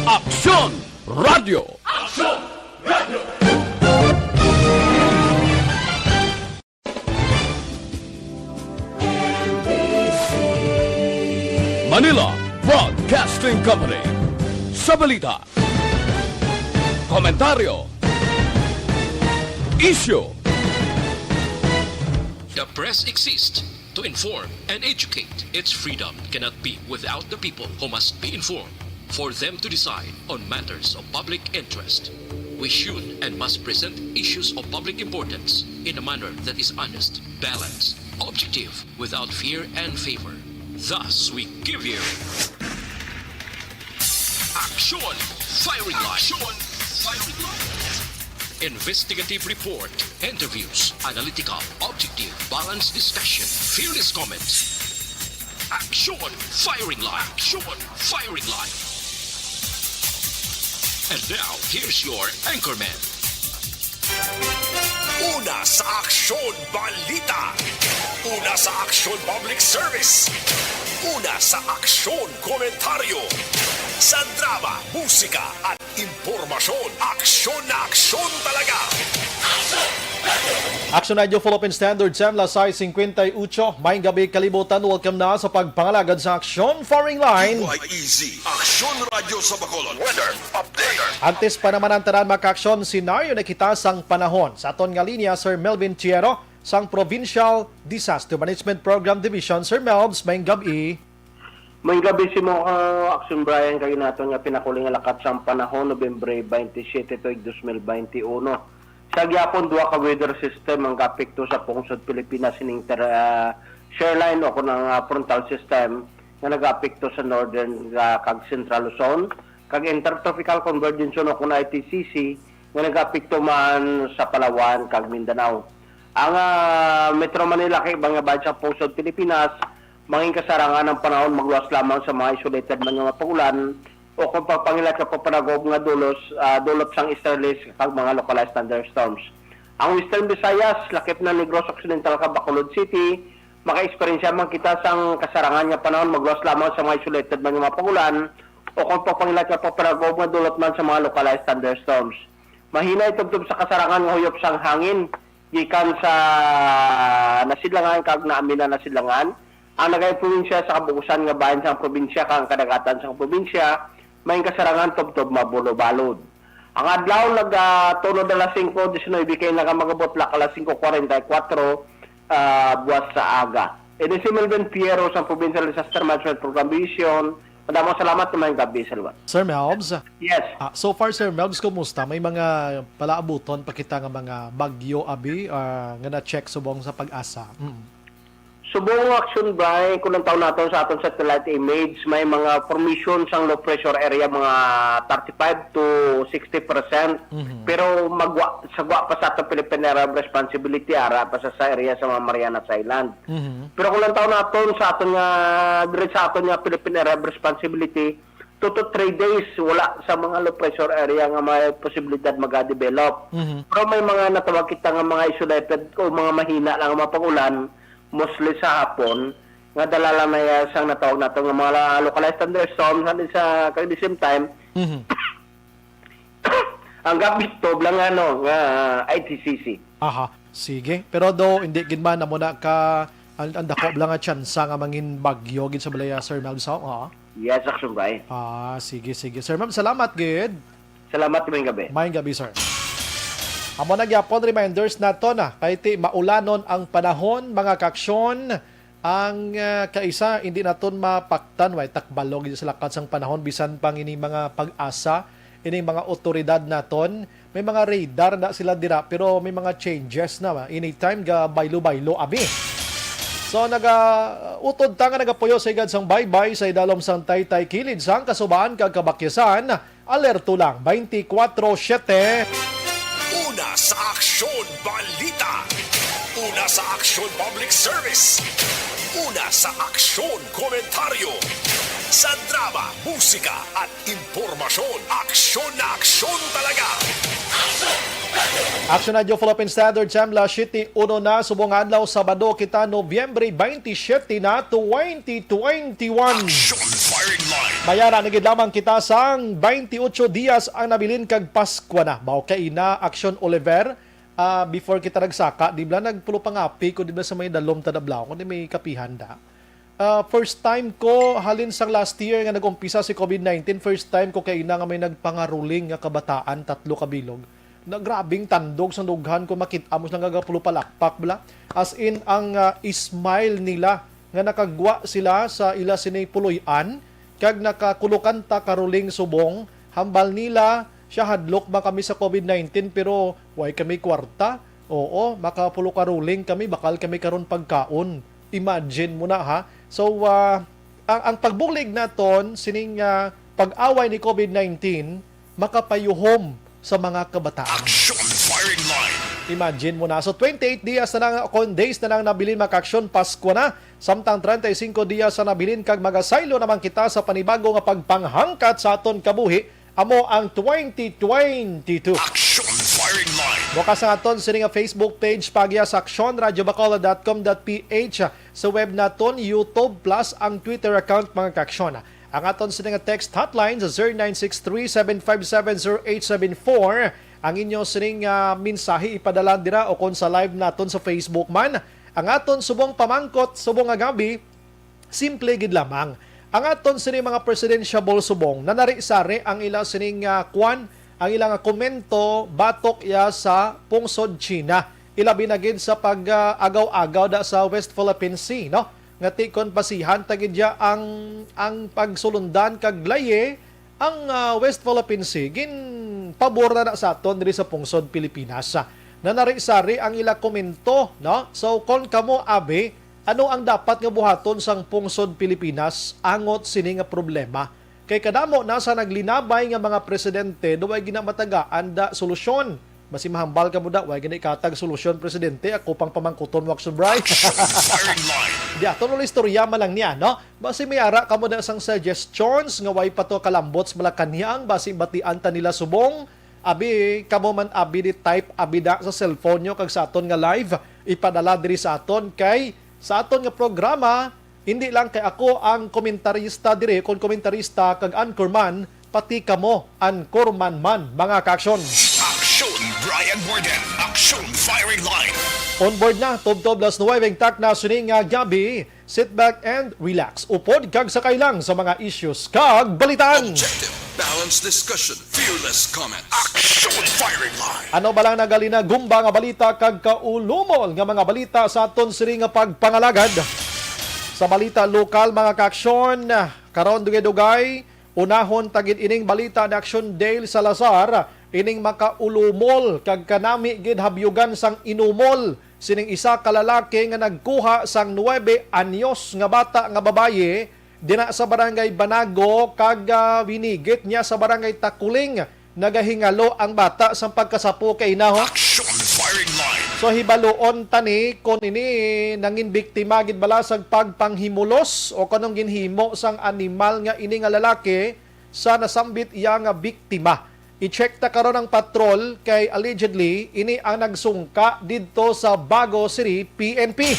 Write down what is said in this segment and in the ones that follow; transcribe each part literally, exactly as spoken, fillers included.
Aksyon Radio. Aksyon Radio. Manila Broadcasting Company. Sa balita, komentaryo, isyu. The press exists to inform and educate. Its freedom cannot be without the people who must be informed for them to decide on matters of public interest. We should and must present issues of public importance in a manner that is honest, balanced, objective, without fear and favor. Thus, we give you Action Firing Line. Action Firing Line. Investigative report, interviews, analytical, objective, balanced discussion, fearless comments. Action Firing Line. Action Firing Line. And now, here's your anchorman. Una sa aksyon, balita. Una sa aksyon, public service. Una sa aksyon, komentaryo. Sa drama, musika, at impormasyon, aksyon na aksyon talaga. Action Radio Philippine Standard, Sam, las sais cincuenta y ocho. Maayong gabi, kalibutan. Welcome na sa pagpangalagad sa Aksyon Firing Line. Easy. Aksyon Radyo sa Bacolod. Weather update. Antes pa naman ang tanan, makaaksyon, senaryo na kita sang panahon. Sa aton nga linya, Sir Melvin Chiero, sang Provincial Disaster Management Program Division. Sir Melvs, maayong gabi. Maayong gabi sa imo, ah, Aksyon Brian, kag sa aton nga pinakuli nga lakat sang panahon, Nobyembre twenty-seven tuig dos mil twenty-one. Sa gihapon, duha ka weather system ang gaapekto sa pungsod Pilipinas, sining ter-, ah, shear line o kon ang, ah, frontal system nga nagaapekto sa northern, ah, kag central Luzon, kag intertropical convergence zone o kon I T C C nga nagaapekto man sa Palawan kag Mindanao. Ang, ah, Metro Manila kag iban nga bahin sa pungsod Pilipinas mangin kasarangan ang panahon, magluwas lamang sa mga isolated man nga mga pag-ulan o kon pagpangilat sa pagpanagob nga dulos, ah, dulot sang easterlies kag mga localized thunderstorms. Ang Western Visayas, lakip na Negros Occidental kag Bacolod City, maka-eksperyensya man kita sang kasarangan nga panahon, magluwas lamang sa mga isolated man nga mga pag-ulan o kon pagpangilat nga pagpanagob nga dulot man sa mga localized thunderstorms. Mahinay tubtob sa kasarangan nga huyop sang hangin gikan sa nasidlangan kag naami na nasidlangan. Ang nagaimpluwensya sa kabug-usan nga bahin sang probinsya kag ang kadagatan sang probinsya, may kasarangan tubtob mabulobalod. Ang adlaw nagatulo alas singko diecinuebe kay nagamangabutlak alas singko kwarenta y kuwatro, ah, buwas sa aga. Ini si Melvin Piero sa Provincial Disaster Management Program Division. Madamo salamat, maayong gabi sa liwat. Sir Melvs? Yes. Ah, so far, Sir Melvs, kumusta? May mga palaabuton pa kita nga mga bagyo, abi, ah, nga na-check subong sa PAGASA? Mm. Subong, Action Bry, kung ang taon naton sa aton satellite image, may mga formation sang low pressure area, mga thirty-five to sixty percent. Mhm. Pero magwa, sagwa pa sa aton Philippine Area of Responsibility, ara pa sa, sa area sa mga Marianas Island. Mhm. Pero kung lang taon naton sa aton nga, diri sa aton nga Philippine Area of Responsibility, two to three days, wala sa mga low pressure area nga may posibilidad maga-develop. Mhm. Pero may mga natawag kita nga mga isolated o mga mahina lang nga mga pag-ulan, mostly sa hapon, nga dala lang na iya sang natawag nato nga mga la-, localized thunderstorms, and sa, kag the same time, Mhm. ang gabito lang ano, nga I T C C. Aha, sige. Pero do, hindi gid man, amo na ka, ang, ang dako lang nga tsansa nga mangin bagyo gid sa balaya, Sir Melvs, ha? Oo. Yes, Action Bry. Ah, sige, sige. Sir Melvs, salamat gid. Salamat, maayong gabi. Maayong gabi, sir. Amo na gyapon, reminders nato na. Kay ti maulanon ang panahon, mga kaaksyon. Ang, ah, kaisa, hindi naton mapaktan, way takbalo gid sa lakat sang panahon, bisan pa ining mga PAGASA, ining mga otoridad naton, may mga radar na sila dira, pero may mga changes na, anytime ga baylo-baylo, abi. So, naga-, utod ta nga nagapuyo sa higad sang baybay sa idalom sang taytay kilid sang kasubaan kag kabakyasan, alerto lang, twenty-four seven. Una sa aksyon, balita. Una sa aksyon, public service. Una sa aksyon, komentaryo. Sa drama, musika, at impormasyon, aksyon na aksyon talaga. Action Radio Philippine Standard Time, alas siyete uno na, subong nga adlaw, Sabado kita, Nobyembre twenty-seven na, twenty twenty-one. Action Firing Line. Mayara na gid lamang kita sang twenty-eight dias ang nabilin kag Paskwa na. Mao kay ina, Action Oliver, ah, before kita nagsaka, di ba nagpulo pangapi ko, di ba, sa may dalom ta na Balao'on, di may kapihan da. Ah, first time ko, halin sang last year nga nag-umpisa si covid nineteen, first time ko kay ina nga may nagpangaruling nga kabataan, tatlo ka bilog. Na grabing tandog sang dughan ko, makit-a mo sila nga gapulupalakpak bala. As in, ang, ah, smile nila nga nakagwa sila sa ila sini puloy-an, kag nakakulukan ta karuling subong, hambal nila, siya, "Hadlok ba kami sa covid nineteen, pero way kami kwarta?" Oo, makapulo ka ruling kami, bakal kami karon pagkaon. Imagine mo na, ha. So, ah, ang, ang pagbulig naton sining, ah, pag-away ni covid nineteen makapayuhom sa mga kabataan. Action Firing Line. Imagine mo na. So, twenty-eight dias na nang, kon days na nang nabilin, mga ka-aksyon, Pasko na. Samtang treinta y cinco dias sa nabilin kag magasaylo naman kita sa panibago nga pagpanghangkat sa aton kabuhi, amo ang twenty twenty-two. Action Firing Line. Bukas ang aton sini nga Facebook page, paagi sa action radio bacolod dot com dot p h. Sa web naton, YouTube, plus ang Twitter account, mga ka-aksyon. Ang aton sini nga text hotline sa zero nine six three, seven five seven, zero eight seven four. Ang inyo sining, ah, mensahe ipadala dira o kon sa live naton sa Facebook man. Ang aton subong pamangkot, subong nga gabi, simple gid lamang. Ang aton sini mga presidentiable subong, nanari-sari ang ila sining, ah, kwan, ang ila nga komento batok iya sa pungsod China. Ilabi na gid sa pag, ah, agaw-agaw da sa West Philippine Sea, no? Nga ti kon basihan ta gid ya ang, ang pagsulundan kag laye, ang, ah, West Philippine Sea, ginpabor na na sa aton diri sa pungsod Pilipinas. Nanari-sari ang ila komento, no? So, kon kamo, abi, ano ang dapat nga buhaton sang pungsod Pilipinas angot sini nga problema? Kay kadamo na sa naglinabay nga mga presidente, daw way gina matagaan da solusyon. Basi mahambal kamo da, way gani katag solusyon, presidente, ako pang pamangkuton mo, Action Bry. Firing Line. Di, aton ulit istorya man lang niya, no? Basi may ara kamo da sang suggestions nga way pa to kalambot sa Malacañang, basi batian ta nila subong. Abi, kamo man, abi, di type, abi, da sa cellphone nyo kag sa aton nga live, ipadala diri sa aton, kay sa aton nga programa, hindi lang kay ako ang komentarista diri, kon komentarista kag anchorman, pati kamo, anchorman man, mga ka-aksyon. Action Brian Warden, Action Firing Line. On board na, tubtob las nuwebe ang takna sini nga gabi. Sit back and relax. Upod kag sakay lang sa mga issues kag balitaan. Objective, balanced discussion, fearless comment. Action Firing Line. Ano ba lang nagalina gumba nga balita kag kaulumol nga mga balita sa aton sini nga pagpangalagad? Sa balita lokal, mga ka-aksyon, karon dugay-dugay, unahon ta gid ining balita ni Action Dale Salazar, ining makaulumol kag kanami gid habyugan sang inumol sining isa ka lalaki nga nagkuha sang nuwebe anyos nga bata nga babayi dina sa Barangay Banago kag, ah, winigit niya sa Barangay Takuling. Nagahingalo ang bata sang pagkasapo kay ina, ho. Action Firing Line. So, hibaluon ta ni kon ini nangin biktima gid bala sang pagpanghimulos o kanong ginhimo sang animal nga ini nga lalaki sa nasambit iya nga biktima. I-check ta karon ang patrol kay allegedly ini ang nagsungka didto sa Bago City P N P.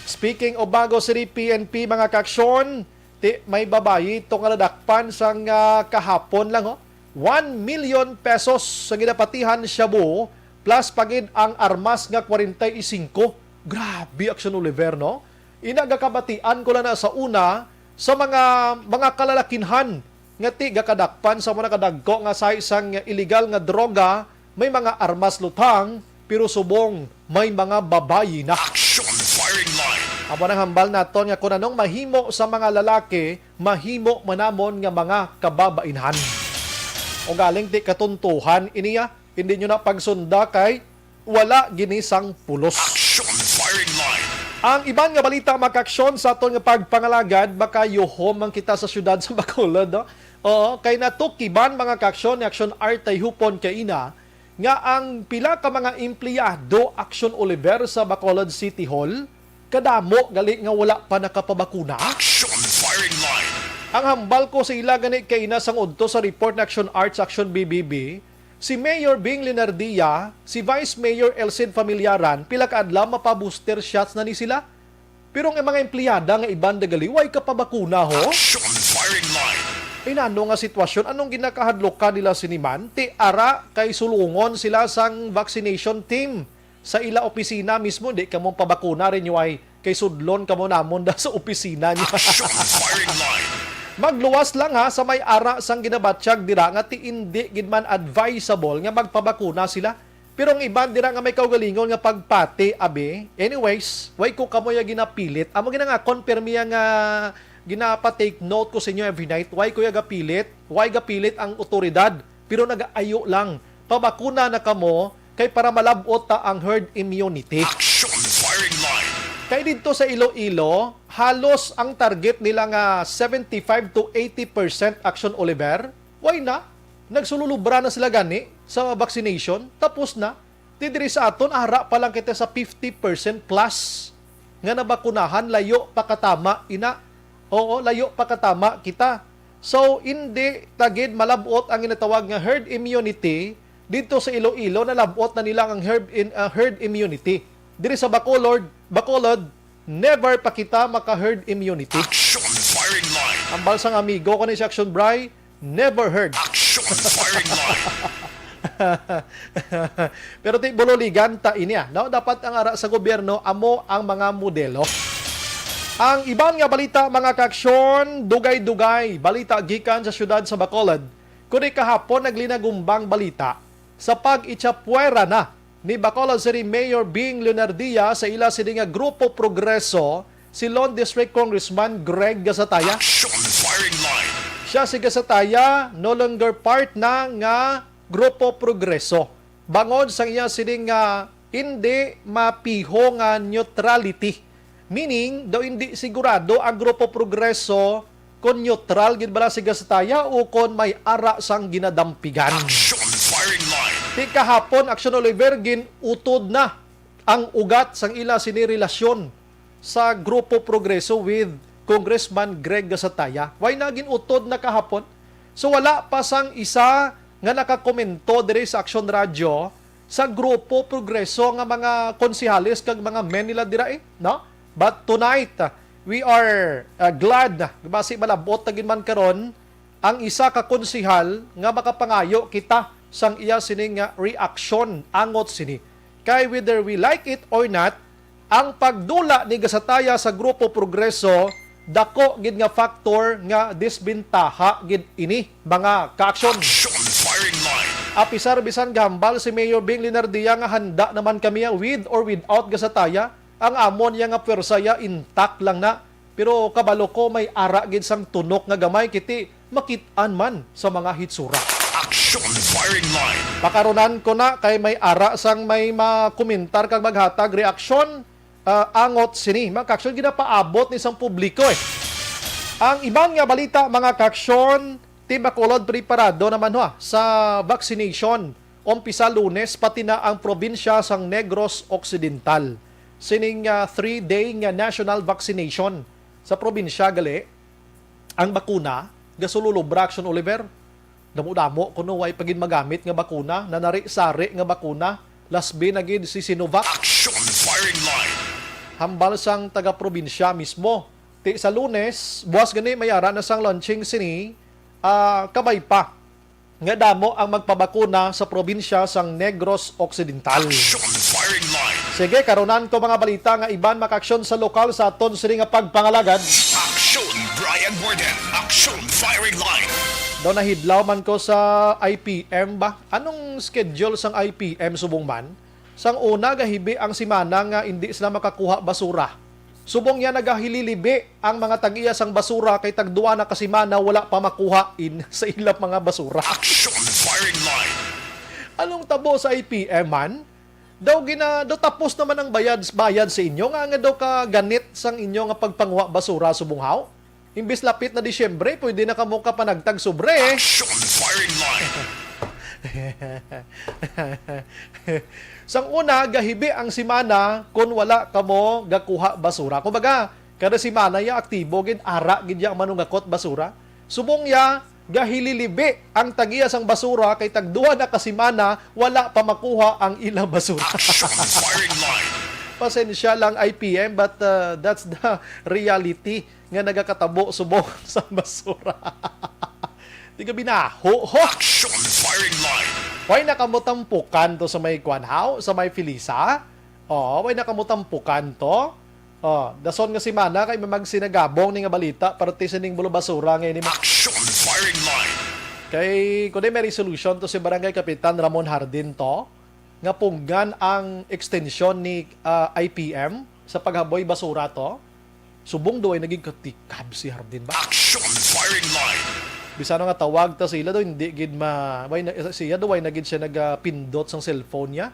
Speaking of Bago City P N P, mga ka-aksyon, ti-, may babayi to nga nadakpan sang, ah, kahapon lang, ho. One million pesos sa ginapatihan shabu, plus pa gid ang armas nga kwarenta y singko. Grabe, Action Oliver, no? Ina, gakabatian ko lang na sa una sa mga, mga kalalakinhan nga ti gakadakpan sa mga kadagko nga sa isang illegal nga droga, may mga armas lutang, pero subong may mga babayi na. Action Firing Line. Amo nang hambal naton nga kung anong mahimo sa mga lalaki, mahimo man namon nga mga kababainhan. O galing ti katuntuhan ini, ah, hindi nyo na pagsunda kay wala gini sang pulos. Action Firing Line. Ang iban nga balita, mga ka-aksyon, sa aton nga pagpangalagad, makayuhom man kita sa siyudad sa Bacolod, no? Oo, kay natukiban, mga ka-aksyon, ni Action Art Tayhupon kaina nga ang pila ka mga empleyado, Action Oliver, sa Bacolod City Hall, kadamo gali nga wala pa nakapabakuna. Action Firing Line. Ang hambal ko sa ila gani kaina sang udto sa report ni Action Arts, Action B B B, Si Mayor Bing Leonardia, si Vice Mayor Elcid Familiaran, pila ka adlaw mapa-booster shots na ni sila. Pero ang mga empleyada nga iban dagali, way ka pabakuna, ho? Action Firing Line. Inano nga sitwasyon, anong ginakahadlok ka nila siniman? Ti ara kay sulungon sila sang vaccination team sa ila opisina mismo, di kamo pabakuna rin, way kay sudlon kamo namon da sa opisina niya. Action Firing Line. Magluwas lang ha sa may ara sang ginabatyag dira nga ti indi gid man advisable nga magpabakuna sila. Pero ang iban dira nga may kaugalingon nga pagpati, abi. Anyways, way ko kamo ya ginapilit. Amo gina nga confirm ya nga ginapa-take note ko sa inyo every night. Way ko ya gapilit? Way gapilit ang otoridad? Pero nagaayo lang. Pabakuna na kamo kay para malab-ot ta ang herd immunity. Action Firing Line. Kay didto sa Iloilo, halos ang target nila nga seventy-five to eighty percent, Action Oliver. Why na? Nagsululubra na sila gani sa vaccination. Tapos na. Ti diri sa aton, ara pa lang kita sa fifty percent plus nga nabakunahan, layo pa katama ina. Oo, layo pa katama kita. So, hindi ta gid malab-ot ang ginatawag nga herd immunity. Didto sa Iloilo, nalab-ot na nila ang herd, in, ah, herd immunity. Diri sa Bacolod, Bacolod, never pa kita maka-herd immunity. Action Firing Line. Ang balsang amigo ko ni si Action Bry, never heard. Action Firing Line. Pero ti bululigan ta ini, ah, no? Dapat ang ara sa gobyerno amo ang mga modelo. Ang iban nga balita, mga kaaksyon, dugay-dugay balita gikan sa siyudad sa Bacolod. Kundi kahapon naglinagumbang balita sa pag-itsapuwera na ni Bacolod City Mayor Bing Leonardia sa ila sini nga Grupo Progreso, si Lone District Congressman Greg Gasataya. Action Firing Line. Siya si Gasataya, no longer part na nga Grupo Progreso. Bangod sang iya sini nga hindi mapiho nga neutrality. Meaning, daw hindi sigurado ang Grupo Progreso kon neutral gid bala si Gasataya o kon may ara sang ginadampigan. Action Firing Line. Ti kahapon, Action Oliver, gin-utod na ang ugat sang ila sini relasyon sa Grupo Progreso with Congressman Greg Gasataya. Why na gin-utod na kahapon? So wala pa sang isa nga nakakomento diri sa Action Radio sa Grupo Progreso nga mga konsehales kag mga men nila dira, eh, no? But tonight, uh, we are, uh, glad, basi malabot na gid man karon ang isa ka konsehal nga makapangayo kita sang iya sini nga reaksyon angot sini. Kay whether we like it or not, ang pagdula ni Gasataya sa Grupo Progreso, dako gid nga faktor nga disbentaha gid ini, mga kaaksyon. Action Firing Line. Apisar bisan gahambal si Mayor Bing Leonardia nga handa naman kami with or without Gasataya, ang amon ya nga pwersa ya intact lang na. Pero kabalo ko may ara gid sang tunok nga gamay kiti makit-an man sa mga hitsura. Action Firing Line. Pakarunan ko na kay may ara sang may makomentar kag maghatag reaksyon, ah, angot sini. Mga kaaksyon, ginapaabot ni sang publiko, eh. Ang iban nga balita, mga kaaksyon, Team Bacolod preparado naman, ha, sa vaccination. Umpisa Lunes, pati na ang probinsya sang Negros Occidental. Sining, ah, three-day nga national vaccination sa probinsya, gali, ang bakuna, gasululubra, Action Oliver. Damo-damo kuno way pa gid magamit nga bakuna, nanari-sari nga bakuna, lasbi na gid si Sinovac. Action Firing Line. Hambal sang taga-probinsya mismo. Ti sa Lunes, buwas gani may ara na sang launching sini, ah, kabay pa nga damo ang magpabakuna sa probinsya sang Negros Occidental. Action Firing Line. Sige, karunan ko mga balita nga iban makaaksyon sa lokal sa aton sini nga pagpangalagad. Action Brian Warden. Action Firing Line. Daw nahidlaw man ko sa I P M ba? Anong schedule sang I P M subong man? Sang una, gahibi ang simana nga indi sila makakuha basura. Subong niya, nagahililibi ang mga tag-iya sang basura kay tagduwa na ka simana wala pa makuha in sa ilang mga basura. Action Firing Line. Anong tabo sa I P M man? Daw gina, daw tapos naman ang bayad, bayad sa inyo nga, nga daw ka ganit sang inyo nga pagpanguha basura subong haw? Imbis lapit na Disyembre, pwede na kamo kapanagtag sobre. Action Firing Line. Sang una, gahibi ang simana kon wala kamo gakuha basura. Kumbaga, kada simana ya aktibo gid, ara gid ya ang manungakot basura. Subong ya, Gahililibi ang tag-iya sang basura kay tagduha na ka semana wala pa makuha ang ilang basura. Action firing line. Pasensya lang, I P M, but uh, that's the reality nga nagakatabo subong sa basura. Di ka binaho, ho? Action firing line. Way na kamo tampukan to sa may kwan, haw? Sa may Felisa? Oo, way na kamo tampukan to? Oh, dason nga semana kay may magsinagabong ni nga balita parte sining bulobasura nga ini. Action firing line. Kay kundi may resolution to si Barangay Kapitan Ramon Hardin to nga punggan ang extension ni ah, I P M sa paghaboy basura to. Subong daw ay naging katikab si Hardin ba? Action firing line. Bisano nga tawag ta sila do hindi gid ma way na, siya do way na gid siya nagapindot sang cellphone niya.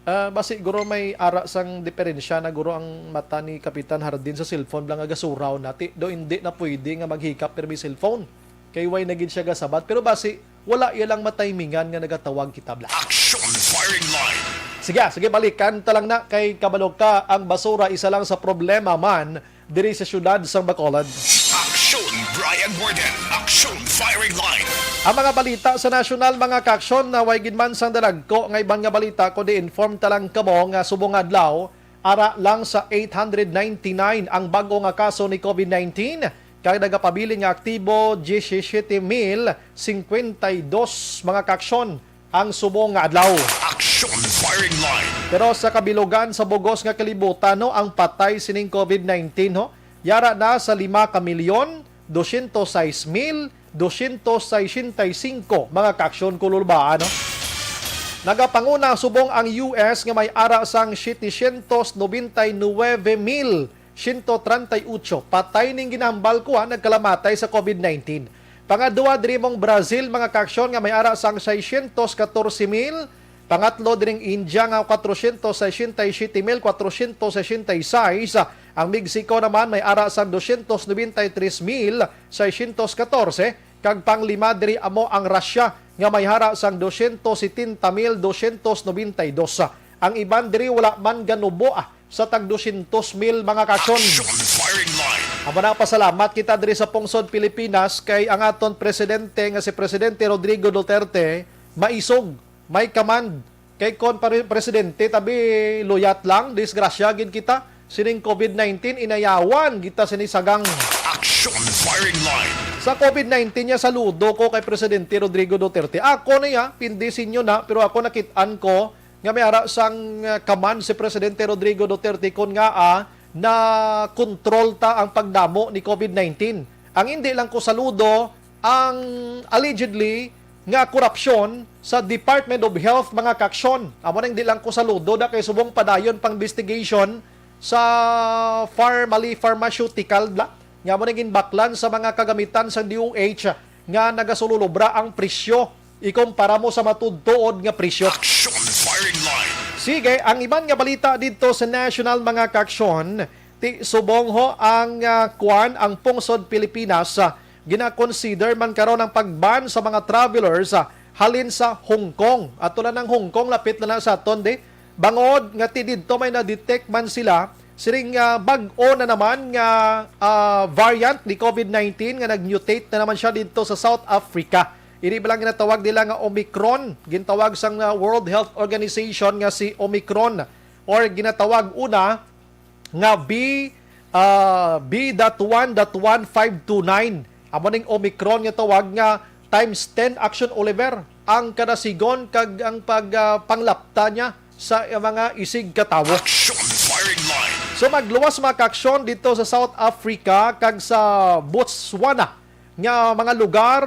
Ah, basi guro may ara sang diferensya na guro ang mata ni Kapitan Hardin sa cellphone lang nga gasuraw nati do hindi na pwede nga maghikap pirmi cellphone. Kay way na gid siya gasabat pero basi wala iya lang matimingan nga nagatawag kita bla. Action firing line. Sige, sige balikan ta lang na kay kabalo ka ang basura isa lang sa problema man diri sa siyudad sang Bacolod. Action Brian Warden. Action firing line. Ang mga balita sa nasyonal, mga kaaksyon, na way gid man sang dalagko nga iban nga balita, kundi inform ta lang kamo nga subong adlaw, ara lang sa eight hundred ninety-nine ang bag-o nga kaso ni COVID nineteen, kag nagapabilin nga aktibo diyesisiete mil cincuenta y dos mga kaaksyon ang subong nga adlaw. Action firing line. Pero sa kabilugan sa bugos nga kalibutan, no, ang patay sining COVID nineteen, ho, yara na sa lima ka milyon, dosyentos sais mil, dosyentos sesenta y singko mga kaaksyon kululbaan, no? Nagapanguna subong ang U S nga may ara sang setecientos nobenta y nuebe mil siyento treinta y ocho patay ning ginahambal kuan nagkalamatay sa COVID nineteen. Pangadua diri mong Brazil, mga kaaksyon, nga may ara sang seiscientos catorce mil. Pangatlo diring India nga kwatrocientos sesenta y siete mil kwatrocientos sesenta y seis. Ang Mexico naman may ara sang doscientos noventa y tres mil seiscientos catorce. Kag panglima diri amo ang Russia nga may ara sang doscientos setenta mil doscientos noventa y dos. Ang iban diri wala man ganubo, ah, sa tag doscientos mil mga kaaksyon. Action firing line. Amo na, pasalamat kita diri sa pungsod Pilipinas kay ang aton presidente nga si Presidente Rodrigo Duterte maisog, may command. Kay kon pare-, presidente tabi luyat lang, disgrasya gid kita. Sining COVID nineteen, inayawan kita sini sagang. Action firing line. Sa COVID nineteen niya, saludo ko kay Presidente Rodrigo Duterte. Ako niya, pindi sinyo na, pero ako nakit-an ko nga may ara sang ah, command si Presidente Rodrigo Duterte kon nga ah, na control ta ang pagdamo ni COVID nineteen. Ang hindi lang ko saludo, ang allegedly nga korupsyon sa Department of Health, mga kaaksyon. Amo nang di lang ko saludo na kay subong padayon pang investigation sa Farmali Pharmaceutical bla, nga amo nang ginbaklan sa mga kagamitan sa D O H nga nagasululobra ang presyo ikumpara mo sa matudtuod nga presyo. Action firing line. Sige, ang iban nga balita didto sa national, mga kaaksyon, ti subong ho ang ah, kuan, ang pungsod Pilipinas, ah, gina-consider man karon ang pag-ban sa mga travelers ah, halin sa Hong Kong. Ato lang ang Hong Kong, lapit na na sa aton di. Bangod nga ti didto may na-detect man sila siring ah, bag-o na naman nga ah, variant ni COVID nineteen nga nag-mutate na naman siya didto sa South Africa. Ini ba lang ginatawag nila nga Omicron? Gintawag sang ah, World Health Organization nga si Omicron, or ginatawag una nga B ah, B dot one dot one five two nine. Amo ning Omicron nga tawag nga times ten, Action Oliver, ang kadasigon kag ang pag ah, panglapta niya sa mga isig ka tawo. Action firing line. So magluwas, mga kaaksyon, dito sa South Africa kag sa Botswana nga mga lugar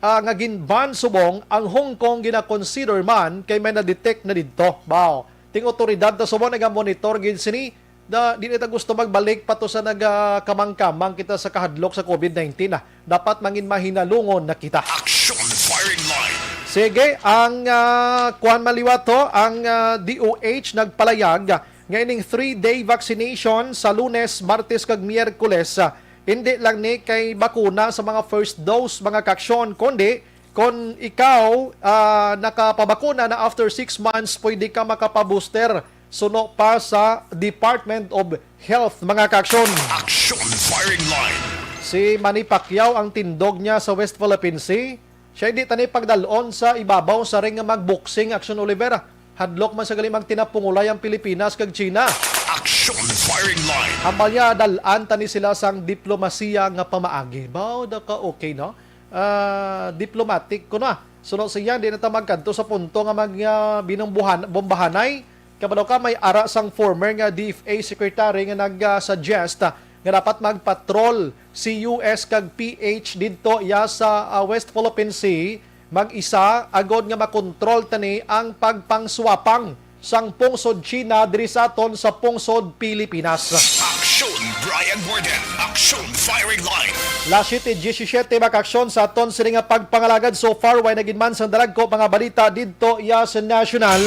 ah, nga gin-ban subong ang Hong Kong gina-consider man kay may na-detect na didto. Baw, ting otoridad ta subong naga-monitor gid sini. Da, di na ta gusto magbalik pa to sa nagakamang-kamang kita sa kahadlok sa COVID nineteen, ah. Dapat mangin mahinalungon na kita. Action firing line. Sige, ang ah, kuan maliwat to, ang ah, D O H nagpalayag nga ining three-day vaccination sa Lunes, Martes kag Miyerkules, ah, hindi lang ni kay bakuna sa mga first dose, mga kaaksyon, kundi kon ikaw ah, nakapabakuna na after six months, pwede ka makapabooster suno pa sa Department of Health, mga kaaksyon. Action firing line. Si Manny Pacquiao ang tindog niya sa West Philippine Sea. Siya hindi tani pagdalon sa ibabaw sa ring nga magboxing, Action Oliver. Hadlok man sa gali magtinapungulay ang Pilipinas kag China. Action Firing Line. Hambal niya, dal-an tani sila sang diplomasiya nga pamaagi. Baw, da ka okay, no? Ah, diplomatic ko na. Suno siya, di na ta magkadto sa punto nga mag, ah, binumbuhan-, bombahanay. Kabalo ka, may ara sang former nga D F A secretary nga nag-suggest, ah, nga dapat magpatrol si U S kag P H didto iya sa, ah, West Philippine Sea, mag-isa, agod nga makontrol tani ang pagpangswapang sang pungsod China diri sa aton sa pungsod Pilipinas. Action, Brian Warden. Action, Firing Line. Las siete diecisiete, maka-aksyon sa aton sini nga pagpangalagad. So far, way na gid man sang dalagko mga balita didto iya sa national.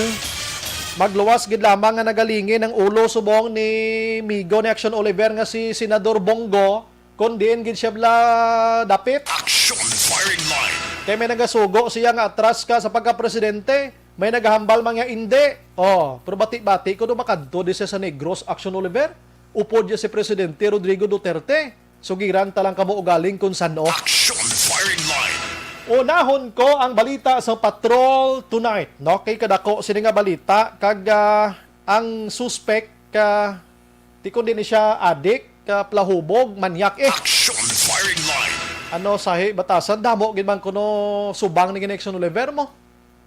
Magluwas gid lamang nga nagalingin ang ulo subong ni migo ni Action Oliver nga si Senador Bong Go, kon diin gid siya bala dapit. Action Firing Line. Kay may nagasugo siya nga atras ka sa pagkapresidente, may nagahambal man nga indi. Oh, pero bati-bati ko do makadto di siya sa Negros, Action Oliver. Upod niya si Presidente Rodrigo Duterte. Sugiran ta lang kamo ugaling kung san-o. Action Firing Line. Unahon ko ang balita sa Patrol Tonight, no? Kay kadako sini nga balita kag, ah, ang suspek ka, di kundi ni siya adik, ka plahubog, manyak eh. Action Firing Line. Ano, sahi batasan, damo gid man kuno subang ni gini Action Oliver mo.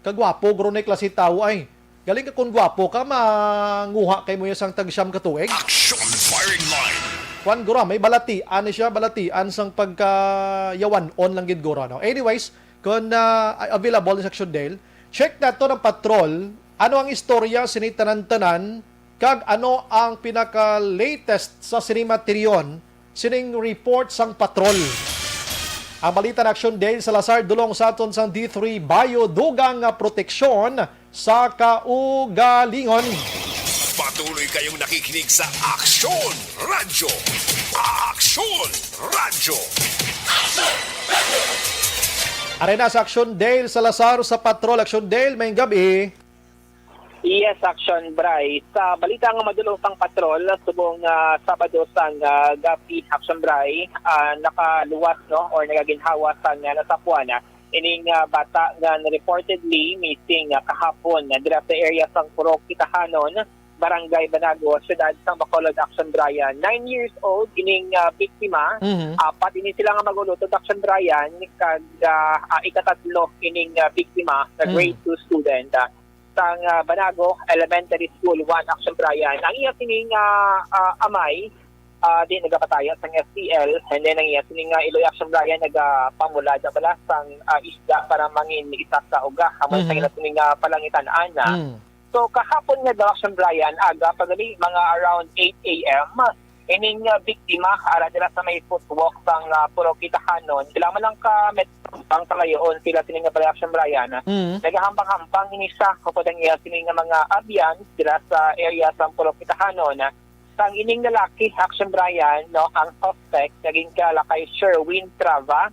Kagwapo guro ni klase tawo ay. Galing ka, kung gwapo ka, manguha kay mo ya sang tag siyam ka tuig. Action Firing Line. Kwan guro, may balatian ni siya, balatian sang pagkayawan-on lang gid guro, no? Anyways, kung, ah, available sa Action Dale, check nato ng patrol, ano ang istorya sini tanan-tanan, kag ano ang pinaka-latest sa sini matiryon, sining report sang patrol. Ang balita na Action Dale Salazar, dulong sa aton sang D three Bio, dugang nga proteksyon sa kaugalingon. Patuloy kayong nakikinig sa Action Radyo. Action Radyo. Arena sa Action Dale Salazar sa Patrol. Action Dale, may gabi. Yes, Action Bray. Sa balita nga madulong sang patrol, subong, ah, Sabado sang, ah, gabi, Action Bray, ah, nakaluwas, no, or nagaginhawa sang, ah, nasapuan, ah, ining, ah, bata nga reportedly missing, ah, kahapon, ah, dira sa area sang Purok Kitahanon, Barangay Banago, Siyudad sang Bacolod, Action Bray. Nine years old ining, ah, biktima. Mhm. Apat ini sila nga mag-ulutod, Action Bray, kag, ah, ah, ikatatlo ining, ah, biktima nga Mm. grade two student, ah, sang, ah, Banago Elementary School one, Action Bray. Ang iya sining, ah, ah, amay, ah, di nagapataya sang S T L, and then ang iya sining, ah, iloy, Action Bray, nagapamulad bala sang, ah, isda para mangin isa sa uga, amo sa Mhm. ila sining, ah, palangitan-an. Mm. So, kahapon nga daw, Action Bray, aga pa gali, mga around eight A M, ining, ah, biktima, ara dira sa may footwalk sang, ah, Purok Kitahanon, sila man lang ka met-, ang kalayoon sila sining nga balay, Action Bray. Mm. Nagahambang-hambang ini siya, upod ang iya sining nga mga abyan dira sa area sang Purok Kitahanon. Sang ining lalaki, Action Bray, no, ang suspect, naging kilala kay Sherwin Trava.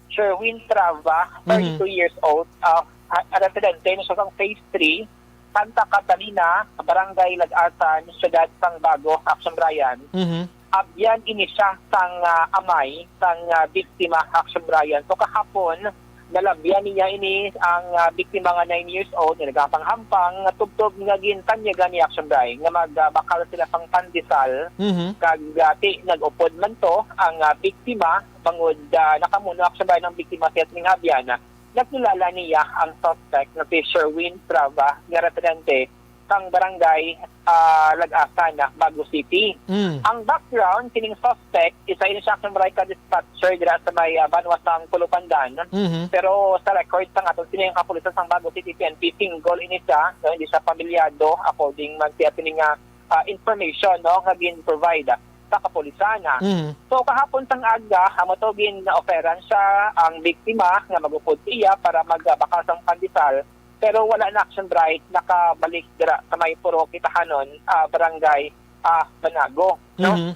Sherwin Trava, Mhm. thirty-two years old, ah, ah, residente ni siya sa Phase three, Santa Catalina, Barangay Lagasan, Siyudad sang Bago, Action Bray. Mhm. Abyan ini siya sang, ah, amay sang, ah, biktima, Action Bray. So, kahapon, nalabyan niya ini ang, ah, biktima nga nine years old, nga nagahambang-hambang, nga tubtob nga gintanyagan ni, Action Bray, nga mag, ah, bakal sila sang pandesal, Mhm. kag, ah, ti nag-upod man to ang, ah, biktima, bangod, ah, nakamuno, Action Bray, ang biktima sa iya sining abyan. Nakilala niya ang suspect nga si Sherwin Trava nga residente sang barangay, ah, Lagasan, Bago City. Mm. Ang background, kining suspect, isa ini siya, Action Bray, ka dispatcher dira sa may, ah, banwa sang Pulupandan. Mhm. Pero sa record sang aton sining kapulisan sang Bago City P N P, single ini siya, no, hindi siya pamilyado, according man siya sining, ah, ah, information, no, nga gin-provide sa kapulisan. Mhm. So, kahapon sang aga, amo to, gin-offeran siya ang biktima nga mag-upod iya para magbakal sang pandesal, pero wala na, Action Bray, nakabalik dira sa may Purok Kitahanon, ah, Barangay, ah, Banago, no? Mhm.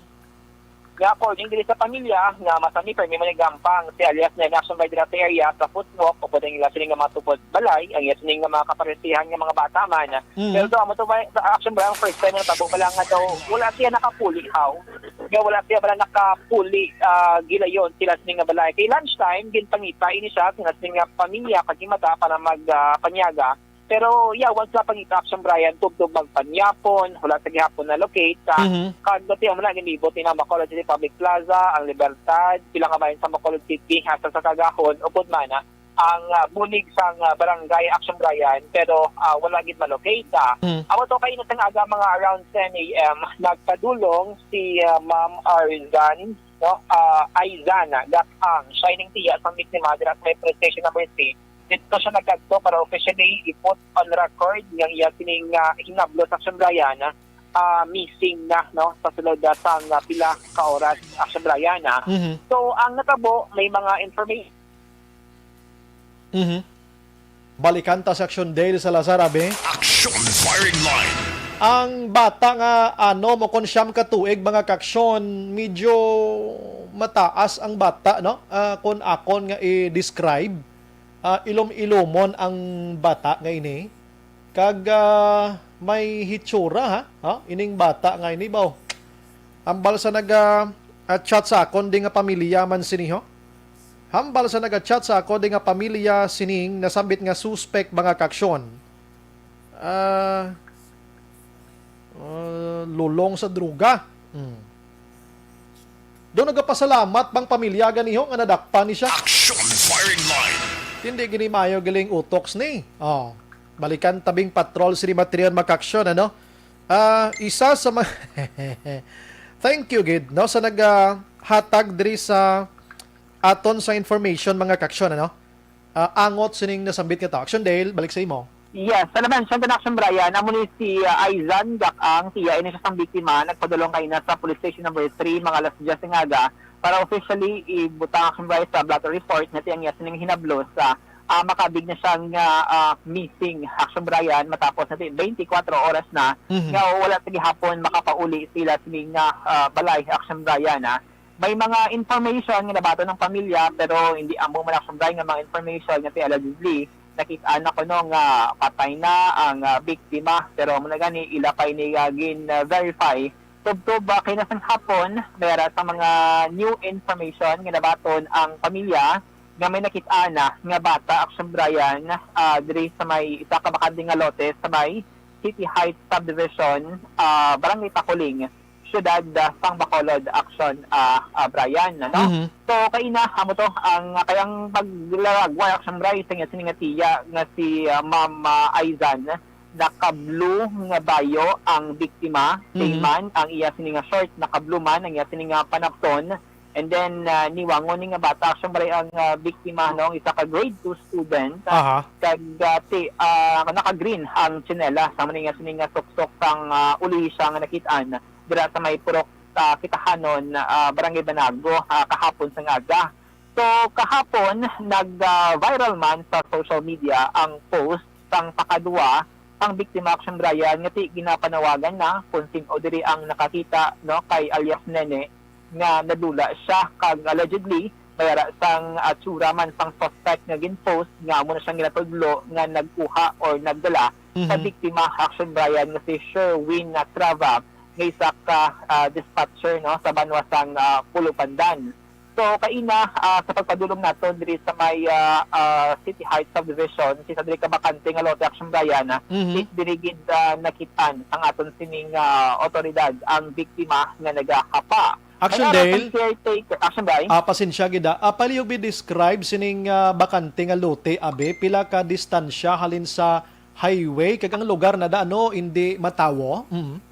Nga according diri sa pamilya, nga masami permi manigampang si alias Nene Action Bright dira sa area sa footwalk o pwede nila sini nga mga tupod balay, ang iya sini nga mga kaparesihan nga mga bata man. Mhm. Pero amo to ba, sa Action Bright, ang first time na tabo pala nga daw wala siya nakapuli, how? Nga wala siya pala nakapuli, ah, gilayon sila sini nga balay. Kay lunchtime, ginpangita ini siya, sila sini nga pamilya, kag himata para mag, ah, panyaga. Pero, yeah, once na pangita, Action Brian, tubtob magpanyapon, wala sa gihapon na locate sa Mhm. kag dati mo na ginibot ni Bacolod City Public Plaza, ang Libertad, pila nga bahin sa Bacolod City, hasta sa Cagahon, upod man, ah, ang, ah, bulig sang, ah, barangay Action Brian, pero, ah, wala gid malocate, ah. Mhm. Amo to kay init nga aga, mga around ten a m, nagpadulong si, ah, Ma'am Arizan, no? Ah, Aizan, ah, Gatang, siya ining tiya sang biktima dira sa may police station number three. Dito siya nagkadto para officially i-put on record nga iya sining, ah, hinablo sa Action Brian, ah, missing na, no, sa sulod, ah, sang, ah, pila ka oras, Action Brian, ah. Mhm. So, ang natabo, may mga information. Mhm. Balikan ta si Action Dale Salazar, abi. Action Firing Line. Ang bata nga anom o kon siyam ka tuig, mga kaaksyon, medyo mataas ang bata, no? Ah, kon akon nga i-describe, ah, ilom-ilomon ang bata nga ini. Kag, ah, may hitsura, ha? Ha? Ining bata nga ini, baw. Hambal sa naga, ah, chat sa akon, di nga pamilya man sini, ho? Hambal sa naga-chat sa ako, di nga pamilya sining nasambit nga suspect, mga kaaksyon. Ah, ah, lulong sa droga. Hmm. Daw nagapasalamat bang pamilya ganiho nga nadakpan ni siya? Action Firing Line. Hindi gini maayo galing utok ni. Oh, balikan tabing patrol si Rimatrion, mga kaaksyon, ano? Ah, isa sa mga Thank you gid, no, sa nag, ah, hatag diri sa aton sa information, mga kaaksyon, ano? Ah, angot sining nasambit nga tao. Action Dale, balik sa imo. Yes, salamat, Sean, Action Brian. Amo ni si, ah, Aizan Gakang, tiya ini sa sang biktima, nagpadulong kaina sa Police Station Number Three, mga alas diyes ng aga, para officially ibutang, Action Brian, sa blotter report nga ti ang iya sining hinablo sa, ah, makabig na siya nga, ah, missing, Action Brian, matapos na ti twenty-four oras na Mhm. nga wala sa gihapon makapauli sila sining, ah, ah, balay, Action Brian, ah. May mga information nga nabaton ng pamilya, pero hindi amo man, Action Brian, nga mga information nga ti allegedly nakit-an na kuno nga patay na ang, ah, biktima. Pero amo na gani, ila pa ini, ah, gin, ah, verify. Tubtob, ah, kay nasang hapon, may ara sa mga new information nga nabaton ang pamilya nga may nakit-an na nga bata, Action Brian, ah, diri sa may isa ka bakante nga lote sa may City Heights Subdivision, ah, Barangay Takuling, siyudad, ah, sang Bacolod, Action, ah, ah, Brian, ano? Mhm. So, kaina, amo to, ang kayang paglalagway, Action Brian, sa iya sini nga tiya nga si, ah, Ma'am, ah, Aizan, naka-blue nga bayo ang biktima, Mhm. Same man ang iya sini nga short, naka-blue man ang iya sini nga panapton, and then, ah, niwangon ni nga bata, Action Brian, ang, ah, biktima, no, isa ka grade two student, Aha. kag, ah, ti-, ah, naka-green ang tsinelas, amo ni nga sini nga suksok sang, ah, ulisya nga nakit-an dira sa may Purok, ah, Kitahanon, ah, Barangay Banago, ah, kahapon sa aga. So, kahapon, nag, ah, viral man sa social media ang post sang pakadua ang biktima, Action Brian, nga ti ginapanawagan na kung sin-o diri ang nakakita, no, kay alias Nene, nga nadula siya, kag allegedly may ara sang, ah, tsura man sang suspect nga gin-post nga amo na siyang ginatudlo nga nagkuha or nagdala sa Mhm. biktima, Action Brian, nga si Sherwin Trava, nga isa ka, ah, dispatcher, no, sa banwa sang, ah, Pulupandan. So, kaina, ah, sa pagpadulong naton diri sa may, ah, ah, City Heights Subdivision, sa isa diri ka bakante nga lote, Action Brian, ah, Mhm. is diri gid, ah, nakit-an sang aton sining, ah, otoridad ang biktima nga nagahapa. Action May ara sang Dale? Caretaker, Action Brian. Ah, pasensya gid, ah. Ah, palihog mi describe sining, ah, bakante nga lote, abi, pila ka distansya halin sa highway, kag ang lugar na da, ano, hindi matawo? Mhm.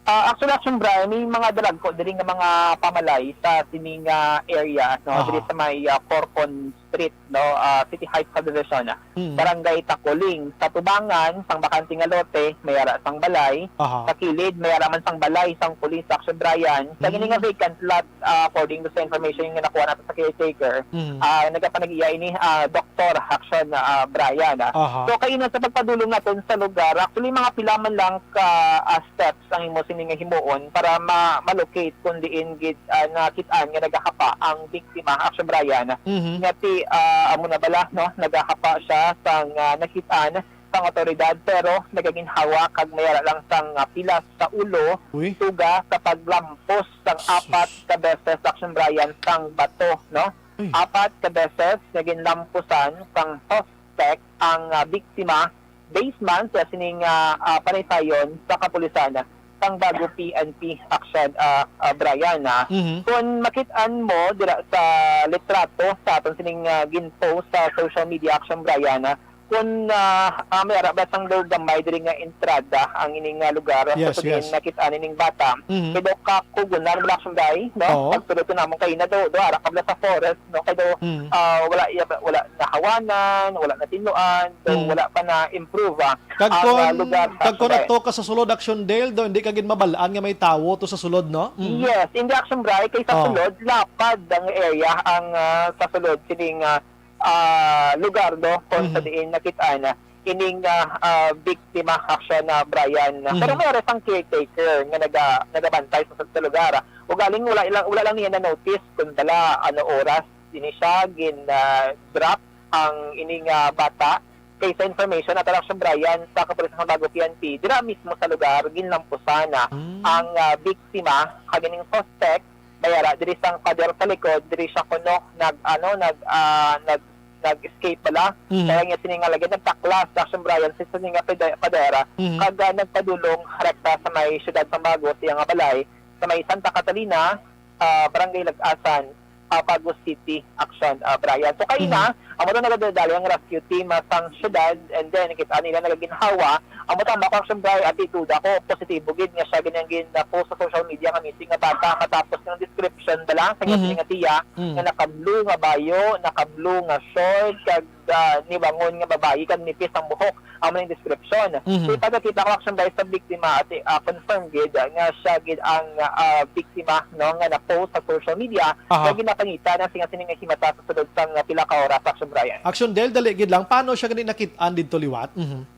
Ah, actually, Action Brian, may mga dalagko diri nga mga pamalay sa sini nga area, no, Aha. diri sa may, ah, Corcon, Street, no, ah, City Heights Subdivision, Mm. Barangay Taculing. Sa tubangan sang bakante nga lote, may ara sang balay. Aha. Sa kilid, may ara man sang balay sang pulis, Action Brian. Sa gini nga Mm. vacant lot, ah, according to sa information nga nakuha nato sa caretaker, Mm. ah, nagapanag-iya ini, ah, Doktor Action, ah, Brian, ah. Aha. So, kaina sa pagpadulong naton sa lugar, actually, mga pila man lang ka, ah, steps ang imo sini nga himuon para ma-, ma-locate kung diin gid, ah, nakit-an nga nagahapa ang biktima, Action Brian. Mhm. Nga ti, ah, amo na bala, no? Nagahapa siya sang, ah, nakit-an sang awtoridad, pero nagaginhawa kag may ara lang sang, ah, pilas sa ulo, Uy. tuga sa paglampos sang Sus. apat ka beses, Action Brian, sang bato, no? Uy. Apat ka beses nga ginlampusan sang suspect ang, ah, biktima, based man sa sining, ah, ah, panaysayon sa kapulisan sang Bago P N P, Action, ah, ah, Brian, ah. Mhm. Kung makit-an mo dira sa litrato sa aton sining, ah, gin-post sa social media, Action Brian, ah, kung, ah, ah, may ara ba sang daw gamay diri nga entrada ang ining, ah, lugar, Yes, sa yes. nakit-an ining bata. Mhm. Kay daw kakugunan mo, Action Brian, no? Oo. Pagtulog ko namon kaina daw, daw ara ka bala sa forest, no? Kay daw, Mm. ah, wala iya, wala nahawanan, wala natinluan, daw Mm. wala pa na-improve, ah, Kag ang, kun, ah, lugar sa kag kun Sugay. ato ka sa sulod, Action Dale, daw hindi ka gid mabal-an nga may tawo to sa sulod, no? Mm. Yes, hindi, Action Brian, kay sa Oh. sulod, lapad ang area ang, ah, sa sulod, sining, ah, ah, lugar, no, kung sa Mhm. diin nakit-an ining, ah, ah, biktima, Action, ah, Brian. Mhm. Pero may ara sang caretaker nga naga-, nagabantay sa, sa lugar. Ugaling wala lang, wala lang niya na-notice kung bala ano oras ini siya gin, ah, drop ang ining, ah, bata. Kay sa information, ato lang, Action Brian, sa kapulisan sa Bago P N P, dira mismo sa lugar, ginlampusan na Mm. ang, ah, biktima, kag ining suspect, may ara diri sang pader sa likod, diri siya kuno nag, ano, nag, ah, nag, nag-escape bala. Mhm. Kaya nga sini nga lagi nagtaklas, Action Brian, sa sini nga pade-, pader, Mhm. kag, ah, nagpadulong rekta sa may siyudad sang Bago, sa iya nga balay, sa may Santa Catalina, ah, Barangay Lagasan, ah, Bago City, Action, ah, Brian. So, kaina, Mhm. amo to nagadali ang rescue team, ah, sang siyudad, and then, kita nila nagaginhawa, amo to ang ako, Action Brian, at ituda ko, positibo gid nga siya gid ang gin-post sa social media nga missing nga bata, matapos ng description bala, sa Mhm. nga tiya, Mhm. nga naka-blue nga bayo, naka-blue nga short, kag, ah, nibangon nga babayi, kag nipis ang buhok. Amo ning description. Mhm. So, ipakita ko, Action Brian, sa biktima at, ah, confirm gid, ah, nga siya gid ang, ah, biktima, no, nga na-post sa social media, Aha. nga ginapangita na siya sini nga himata sa sulod sang, ah, pila ka oras, Action Brian. Action Dale, dali gid lang. Paano siya gani nakit-an didto liwat? Mhm.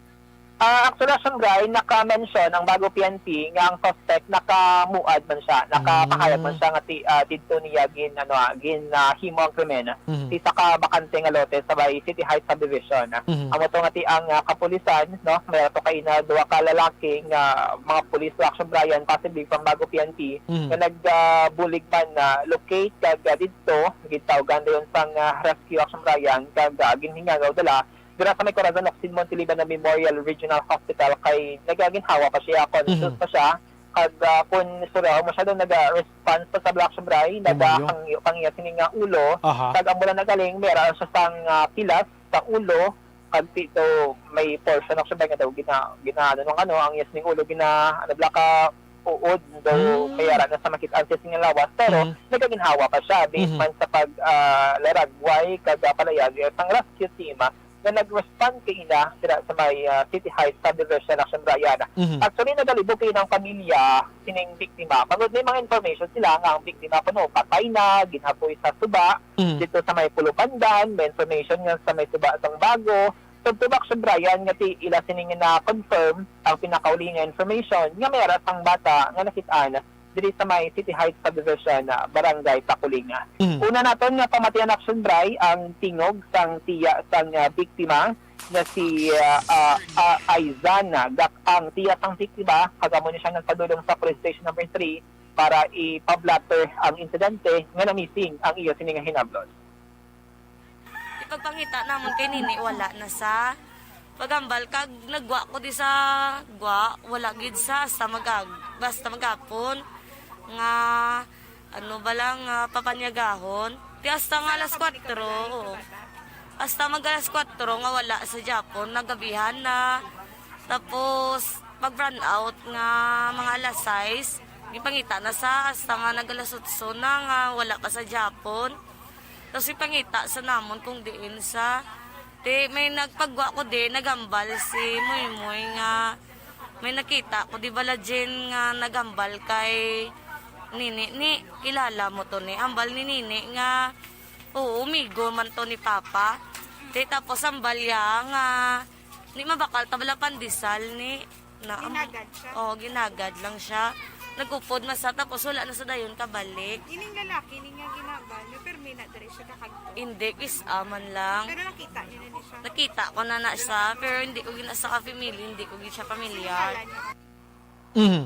Ah, actually, Action Brian, naka-mention ang Bago P N P nga ang suspect nakamuad man siya, nakapahayag man Mm. siya nga ti-, ah, didto niya gin-, ano, ah, gin-, ah, himo ang krimen. Mhm. Sa isa ka bakante nga lote sa may City Heights Subdivision. Mhm. Amo to nga ti ang, ah, kapulisan, no? May ato kaina duha ka lalaki nga mga pulis o, Action Brian, possibly from Bago P N P, Mhm. nga nag, ah, bulig man na locate kag, ah, didto gintawgan dayon sang, ah, rescue, Action Brian, kag, ah, ginhingagaw dala dira sa may Corazon Ocsin Montiliban nga Memorial Regional Hospital kay nagaginhawa pa siya, conscious Mhm. pa siya. Kag, ah, kung istoryahan mo siya, daw naga-response pa sa Black Sobray, Umayo. nagahangyo-hangyo sini nga ulo. Aha. Kag ang mula nagaling, may ara siya sang, ah, pilas sa ulo. Kag ti-, daw may portion of siya nga daw gina-, gina-, ano, nung ano, ang iyas ning ulo, gina-, ano, bala ka uod, daw Mm. may ara na sa makit-an sa sini nga lawas. Pero Mm. nagaginhawa pa siya, based Mhm. man sa pag, ah, laragway, kag, ah, palayag, eh, sang rescue team, ah, nga nag-respond kaina dira sa may, ah, City Heights Subdivision, Action Brian. Mhm. Actually, nagalibog kaina ang pamilya sining biktima. Bangod may mga information sila nga ang biktima kuno patay na, ginhapoy sa suba, Mhm. dito sa may Pulupandan, may information nga sa may suba sang Bago. Tubtob, Action Brian, nga ti-, ila sini nga na-confirm ang pinakauli nga information nga may ara sang bata nga nakit-an diri sa may City Heights Subdivision, ah, Barangay Taculing. Mhm. Una naton nga pamatian, Action Bri, ang tingog sang tiya sang, ah, biktima nga si, ah, ah, ah, Aizan Gak-, ang tiya sang biktima, kag amo ni siya nagpadulong sa Police Station Number Three para ipa-blotter ang insidente nga na-missing ang iya sini nga hinablos. Ipagpangita namon kay nini, wala na sa paghambal, kag naggwa ko di sa gwa, wala gid sa hasta magag-, basta maghapon nga, ano ba lang, ah, papanyagahon. Ti hasta nga alas kwatro, oo. Hasta mag alas kwatro nga wala sa gihapon, nagabihan na. Tapos, pag brownout nga mga alas sais, gipangita na sa hasta nga nag alas otso na nga wala pa sa gihapon. Tapos ipangita sa namon kung diin sa, ti may nagpagwa ko di, naghambal si Moymoy nga may nakita ko di bala Jen nga naghambal kay Nini ni, kilala mo to ni, hambal ni Nini nga, oo, migo man to ni Papa. Ti tapos hambal ya nga, ni mabakal ta bala pandesal ni, na, Ginagad siya? Oo, ginagad lang siya. Nag-upod man sa, tapos wala na sa dayon kabalik. Ining lalaki ni nga ginabal, no, pero may na diri siya kakagto. Hindi, kis-a man lang. Pero nakita niyo na ni siya? Nakita ko na na siya, pero hindi ko gina sa ka-family, hindi ko gid siya pamilyar. Sinungalan niya. Mhm.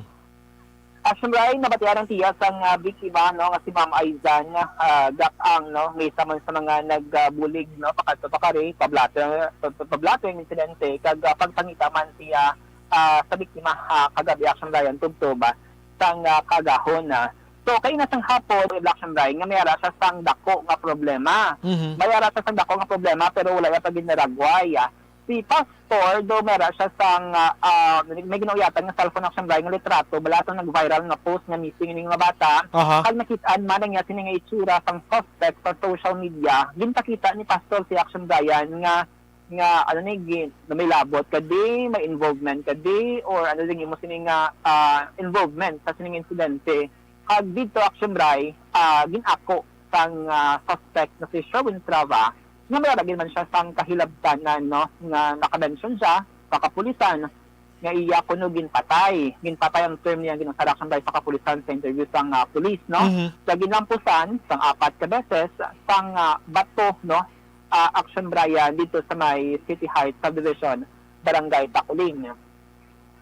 Action Ray, nabatian ang tiya sang, ah, biktima, no, nga si Ma'am Aizan, ah, Gak-ang, no, nga isa man sa mga nagbulig, no, pakadto pa kari, pablato, pa-, pa-, pablato ang insidente, kag, ah, pagpangita man siya, ah, sa biktima, ah, kagabi, Action Ray, ang tubtob, ah, sang, ah, kaagahon, ah. So, kaina sang hapon, Action Ray, nga may ara siya sang dako nga problema. Mhm. May ara siya sang dako nga problema, pero wala niya pa ginaragway, ah. Si Pastor, do mera siya sang, ah, ah, may ginauyatan nga cellphone, Action Ray, nga litrato, bala sang nag-viral nga post nga missing ini nga bata. Aha. Kag nakit-an man ang iya sini nga itsura sang suspect sa social media. Ginpakita ni Pastor si Action Brian nga, nga, ano ni, gin-, nga may labot ka di, may involvement ka di, or ano din imo sini nga, ah, involvement sa sining insidente. Kag didto, Action Bray, ah, gin-ako sang, ah, suspect na si Sherwin Trava, nga may lagi man siya sang kahilabtanan, no, nga naka-mention siya sa kapulisan nga iya kuno ginpatay. Ginpatay ang term niya, ginusara, Action Bray, sa kapulisan sa interview sang, ah, pulis, no? Mhm. Sa ginlampusan sang apat ka beses sang, ah, bato, no, ah, Action Brian dito sa may City Heights Subdivision, Barangay Taculing.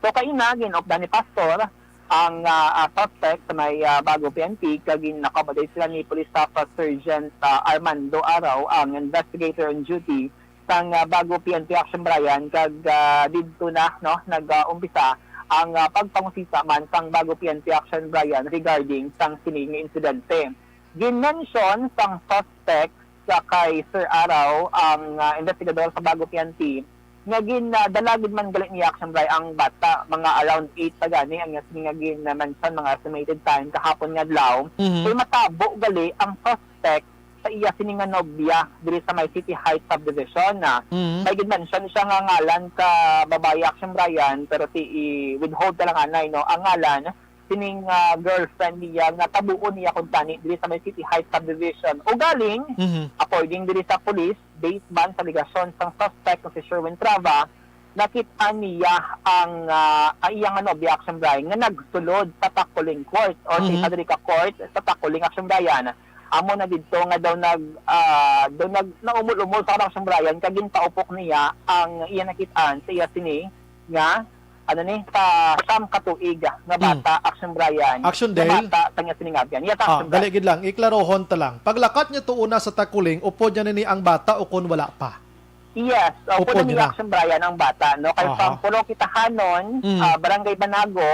So, kaina, gin-updan ni Pastor ang, ah, ah, suspect sa may, ah, Bago P N P, kag gin-accommodate sila ni Police Staff, ah, Sergeant, ah, Armando Araw, ang investigator on duty sang, ah, Bago P N P Action Brian, kag, ah, didto na, no, nag, ah, umpisa ang, ah, pagpangusisa man sang Bago P N P Action Brian regarding sang sining insidente. Gin-mention sang suspect sa kay Sir Araw, ang, ah, investigador sa Bago P N P, nga gin, ah, dala gid man gali ni Action Bray ang bata, mga around eight pa gani ang iya sini nga gin-mention, mga estimated time kahapon nga adlaw. Mhm. Kay matabo gali ang suspect sa iya sini nga nobya diri sa may City Heights Subdivision na Mhm. may gid-mention siya nga ngalan ka babayi, Action Brian, pero ti i-withhold ta lang anay, no, ang ngalan sining, ah, girlfriend niya nga tabuon niya kuntani diri sa may City Heights Subdivision. Ugaling, Mhm. according diri sa police, based man sa alegasyon sang suspect nga si Sherwin Trava, nakit-an niya ang, ah, ang iya nga nobya, Action Brian, nga nagsulod sa Taculing Court or sa Mhm. isa diri ka court sa Taculing, Action Brian. Amo na didto nga daw nag, ah, daw nag, naumol-umol sa Action Brian kag ginpaupok niya ang iya nakit-an sa iya sini nga ano ni, sa siyam ka tuig nga Mm. bata, Action Brian, Action nga Dale? bata sa niya siningabyan. Yes, Ah, Action dali Brian. gid lang, iklarohon ta lang. Paglakat niya to una sa Taculing, upod niya nini ang bata o kon wala pa? Yes, upod Upod na ni niya na. Action Brian ang bata, no? Kay Aha. From Puro Kitahanon, Mm. ah, Barangay Banago,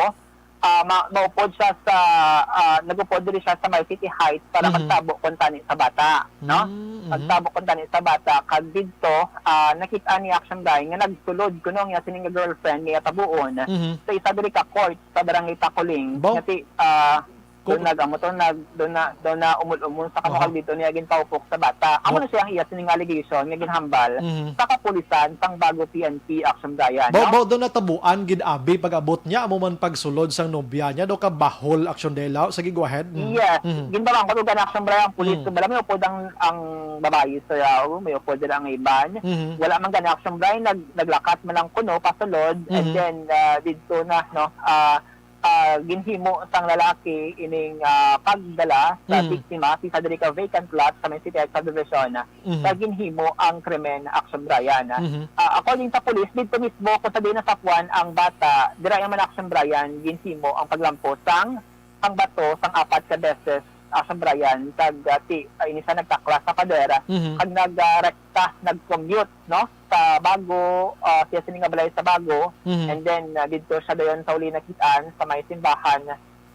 ah, ma-, maupod siya sa, ah, nagupod diri siya sa may City Heights para Mhm. magtabo kuntani sa bata, no? Mm, mhm. Magtabo kuntani sa bata, kag didto, ah, nakit-an ni Action Brian nga nagsulod kuno ang iya sini nga girlfriend nga iya tabuon Mhm. sa isa diri ka court sa Barangay Taculing. Baw- Nga ti, ah, Kung doon nag-, amo to, nag-, doon na, doon na umul-umul sa Aha. kamukag dito niya ginpaupok sa bata. Amo Baw- na siya ang iya sini nga allegation nga ginhambal Mhm. sa kapulisan sang Bago P N P, Action Brian, Baw-, no? baw doon natabuan gid abi pag-abot niya, amo man pagsulod sang nobya niya, do ka bahol, Action Dela. Sige, go ahead. Mm. Yes. Mhm. Ginbabangkot og Action Brian ang pulis. Mm. So, bala may upod ang, ang babayi, sir, ah, may upod dira ang iban. Mhm. Wala man gani, Action Brian, nag-, naglakat man lang kuno pasulod, and Mhm. then, ah, didto na, no, ah, ah, ginhimo sang lalaki ining, ah, pagdala sa Mhm. biktima sa isa diri ka vacant lot sa may City Heights Subdivision, Mhm. sa ginhimo ang krimen, Action Brian. Mhm. Ah, according sa pulis, dito mismo kung sa diin nasapuan ang bata, dira man, Action Brian, ginhimo ang paglampos sang, ang bato sang apat ka beses, Action Brian, kag, ah, ti, ah, ini siya nagtaklas sa pader, Mhm. kag nag, ah, rekta, nag-commute, no, sa Bago, ah, siya sini nga balay sa Bago, Mhm. and then, ah, didto siya dayon sa uli nakit-an sa may simbahan,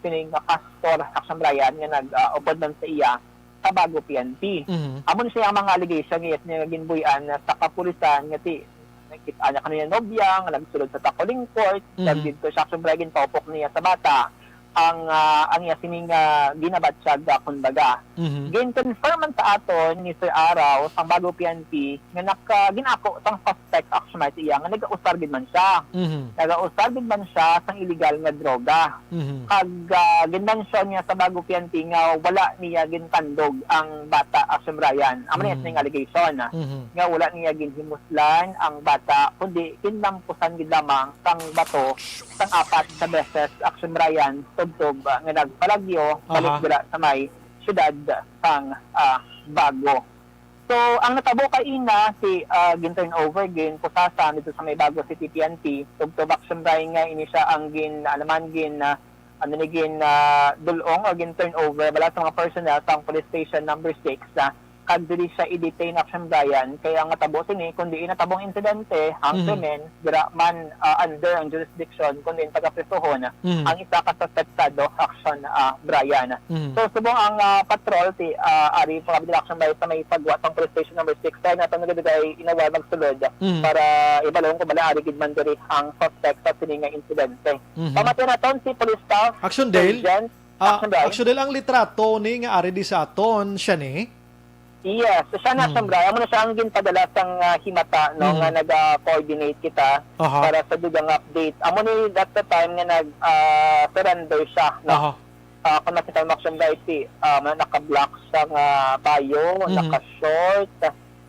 sining nga pastor, Action Brian, nga nag, ah, upod man sa iya sa Bago P N P. Mhm. Amo na siya ang mga allegation nga iya sini nga ginbuy-an sa kapulisan nga ti-, nakit-an niya kanang iya nobya nga nagsulod sa Taculing Court, Mhm. kag didto siya, Action Brian, ginpaupok niya sa bata. ang, ah, ang iya sining, ah, ginabatyag, ah, kumbaga. Mhm. Gin-confirm man sa aton ni Sir Araw sang Bago P N P nga naka-, ginako sang suspect actually sa iya nga nagausar gid man siya. Mhm. Nagausar gid man siya sang illegal nga droga. Mhm. Kag, ah, ginmensyon niya sa Bago P N P nga wala niya gintandog ang bata, Action Brian. Amo na Mm. sining allegation, ah, Mhm. nga wala niya ginhimuslan ang bata, kundi ginlampusan gid lamang sang bato sang apat ka beses, Action Brian, tubtob, ah, nga nagpalagyo balik Aha. dira sa may siyudad sang, ah, Bago. So, ang natabo kaina si, ah, gin-turn over, gin-pusasan dito sa may Bago City P N P, tubtob, Action Brian, nga ini siya ang gin-, ano man, gin-, ah, ano ni, gin, ah, dul-ong o gin-turn over bala sa mga personnel sang police station number six, ah, kag dili siya i-detain, Action Brian, kay ang natabo sini, kundi natabong insidente, ang Mhm. krimen, dira man, ah, under ang jurisdiction, kundi ang taga-prisohon, Mhm. ang isa ka suspetsado, Action, ah, Brian. Mhm. So, subong ang, ah, patrol, ti, ah, ari, pagkabit, Action Brian, sa may pagwa sang police station number six, kaya nato nagdugay inaway magsulod Mhm. para ibalon kung bala ari gid man diri ang suspect sa sini nga insidente. Mhm. Pamatian naton si Police Staff Action Dale? Sergeant Ah, Action Brian. Action Dale, ang litrato ni nga ari di sa aton, siya ni? Yes, siya na, Hmm. Action Brian. Amo na siya ang ginpadala sang, ah, himata, no, Hmm. nga naga-coordinate kita Aha. para sa dugang update. Amo ni that the time nga nag, ah, surrender siya, no? Aha. Ah, kung makita mo, Action Brian, si, ah, ma-, naka-black sang, ah, bayo, Mhm. naka-short,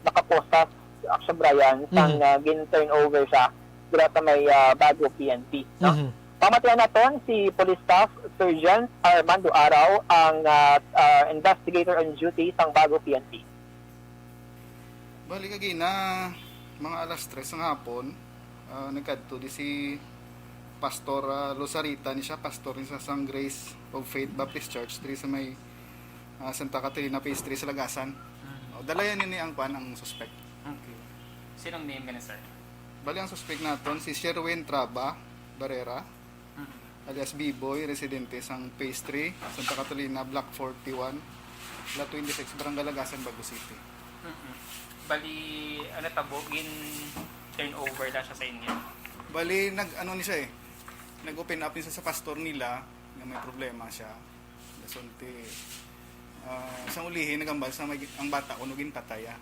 naka-posas, Action Brian, sang, Mhm. ah, gin-turn over siya dira sa may, ah, Bago P N P, no? Mhm. Pamatian naton si Police Staff Sergeant Armando Araw, ang, ah, ah, investigator on duty sang Bago P N P. Bali, kagina, mga alas tres nga hapon, ah, nagkadto di si Pastor, ah, Losarita ni siya, pastor ni sa sang Grace of Faith Baptist Church, diri sa may, ah, Santa Catalina Phase three sa Lagasan. Mm. O, dalayan ni ang kwan, ang suspect. Okay. Sinong name ka na, sir? Bali, ang suspect naton si Sherwin Traba Barrera, Mm. alias B-Boy, residente sang Phase three, Santa Catalina, Block forty-one, Lot twenty-six, Barangay Lagasan, Bago City. Mm-mm. Bali, ano, tabo, gin turn over na siya sa inyo? Bali, nag-, ano ni siya eh, nag-open up ni siya sa pastor nila, nga may problema siya. Dason ti, ah, sang ulihi, nagambal sa may, ang bata kuno ginpatay, ah.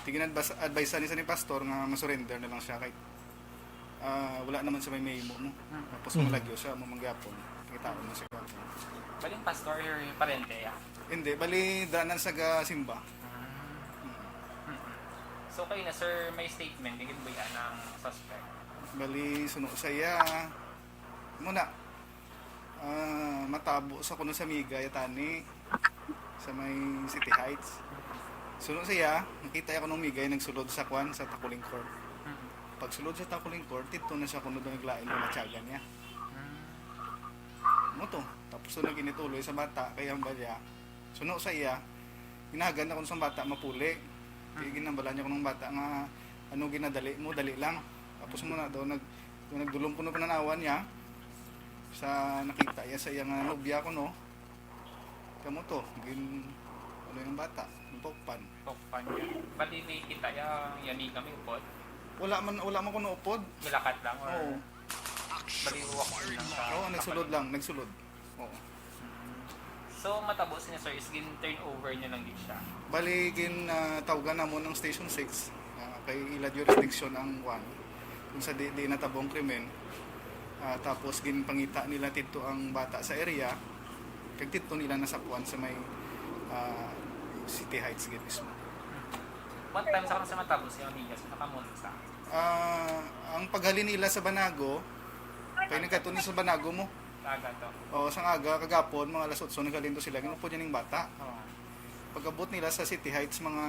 Ti gin-advise, advise ni sa ni pastor nga ma-surrender na lang siya kay, ah, wala naman sa may mahimo mo. Hmm. Tapos Hmm. malagyo siya, mo mangyapon. Kita ko na siya. Baling pastor, parente, ya? Hindi, bali, danan sa ga-simba. Hmm. Hmm. Hmm. So, kayo na, sir, may statement, di gid ba yan ang suspect? Bali, suno sa iya. Muna, ah, matabo sa kuno sa Migay, tani, sa may City Heights. Suno siya, nakita ya kuno Migay nagsulod sa kwan, sa Takuling Court. Mm. Pagsulod sa Takuling Court, dito na siya kuno doon naglain, doon natyagan niya. Mm. Mo to. Tapos doon nag-inituloy sa bata, kaya ang balya, suno sa iya, ginahagan na kuno sa bata, mapuli. Kaya Mm. ginambalan niya kuno ang bata nga, ano, ginadali mo, dali lang. Tapos Mm. muna daw, nag-, nagdulong kuno pananawan niya, sa nakita iya sa iya nga nobya kuno. Kamo to, gin-, ano yung bata, yung pokpan. Pokpan niya. Bali, may kita niya, yan, di kami upod. Wala man, wala man kuno upod. Milakat lang, or Oo. Bali, walk in lang siya. Oo, nagsulod lang, nagsulod. Oo. Mm. So, matabo sini, sir, is gin-turn over niyo lang gid siya? Bali, gin, ah, tawgan namon ang Station six, ah, kay ila jurisdiction ang kwan, kung sa di, di natabo ang krimen. Ah, tapos, ginpangita nila dito ang bata sa area, kag dito nila nasapuan sa may, ah, City Heights gid mismo. One time sa kanang sa matabo sa amigas, nakamuno sa? Ah, ang paghalin nila sa Banago, kay nagkadto ni sa Banago mo. Aga to. Oo, sang aga, kagapon, mga alas otso, naghalin to sila. Ginupod niya ning bata. Oo. Pag-abot nila sa City Heights, mga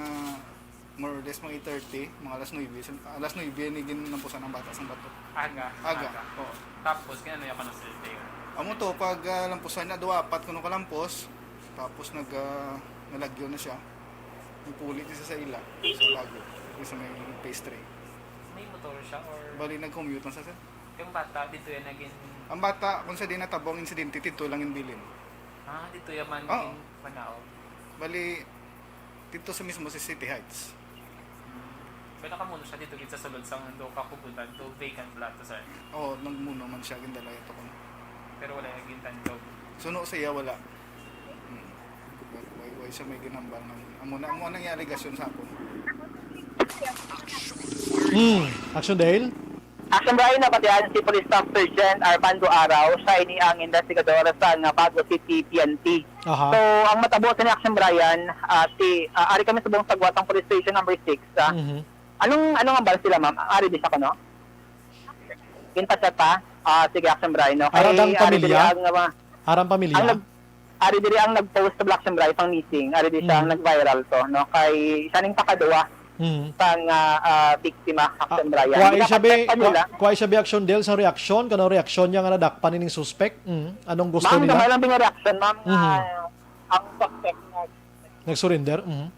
more or less, mga eight thirty, mga alas nuebe. Sa, alas nuebe, ni ginlampusan ang bata sa bato. Aga. Aga, Aga. Oo. Tapos, kinano niya pa ng surveyor? Amo to, pag, ah, lampusan na, duwa, apat kuno kalampos. Tapos, nag, ah, nalagyo na siya. Nagpuli siya sa ila, sa bago. Sa may pastry. May motor siya, or? Bali, nag-commute lang sa, sir. Yung bata, dito yan naging Ang bata, kung sa di natabo ang insidente, dito lang yung bilin. Ah, dito yan man Oo. Yung panao. Bali, dito sa mismo sa City Heights. Hmm. Pero nakamuno siya dito gid sa sulod sa mundo, kakubutan to, vacant lot to, sir. Oo, nagmuno man siya, gindala ito ko. Pero wala yung gintandog. Suno sa iya, wala. Hmm. Why, why siya may ginambal nga? Amo na, amo na nga alegasyon sa akon. Mm. Action Dale? Action Brian, nabatian si Police Staff Sergeant Armando Araw, siya ini ang investigador sa nga Bago City P N P. Aha. So, ang matabo sa ni Action Brian, ah, si, ah, ari kami sa buong Sagwatang Police Station number six. Ah. Mhm. Anong, anong ambal sila, ma'am? Ari di sa kuno? Ginpachat pa? Ah, sige, Action Brian, no? Ara dang pamilya? Ang, ah, Arang pamilya? Ang nag-, ari diri ang nag-post sa Black Sembray sang missing. Ari di siya ang nag-viral to, no? Kay siya ning pakaduwa Mm. sang, ah, ah, biktima, Action Brian. Wa siya bi, Ginakontak pa nila. Wa siya bi Action Del sa reaksyon, kanang reaksyon niya nga nadakpan ining suspect. Mm. Anong gusto Ma'am, nila? Gamay lang din nga reaction, ma'am, nga Mhm. ang suspect nag- Nag-surrender? Mhm.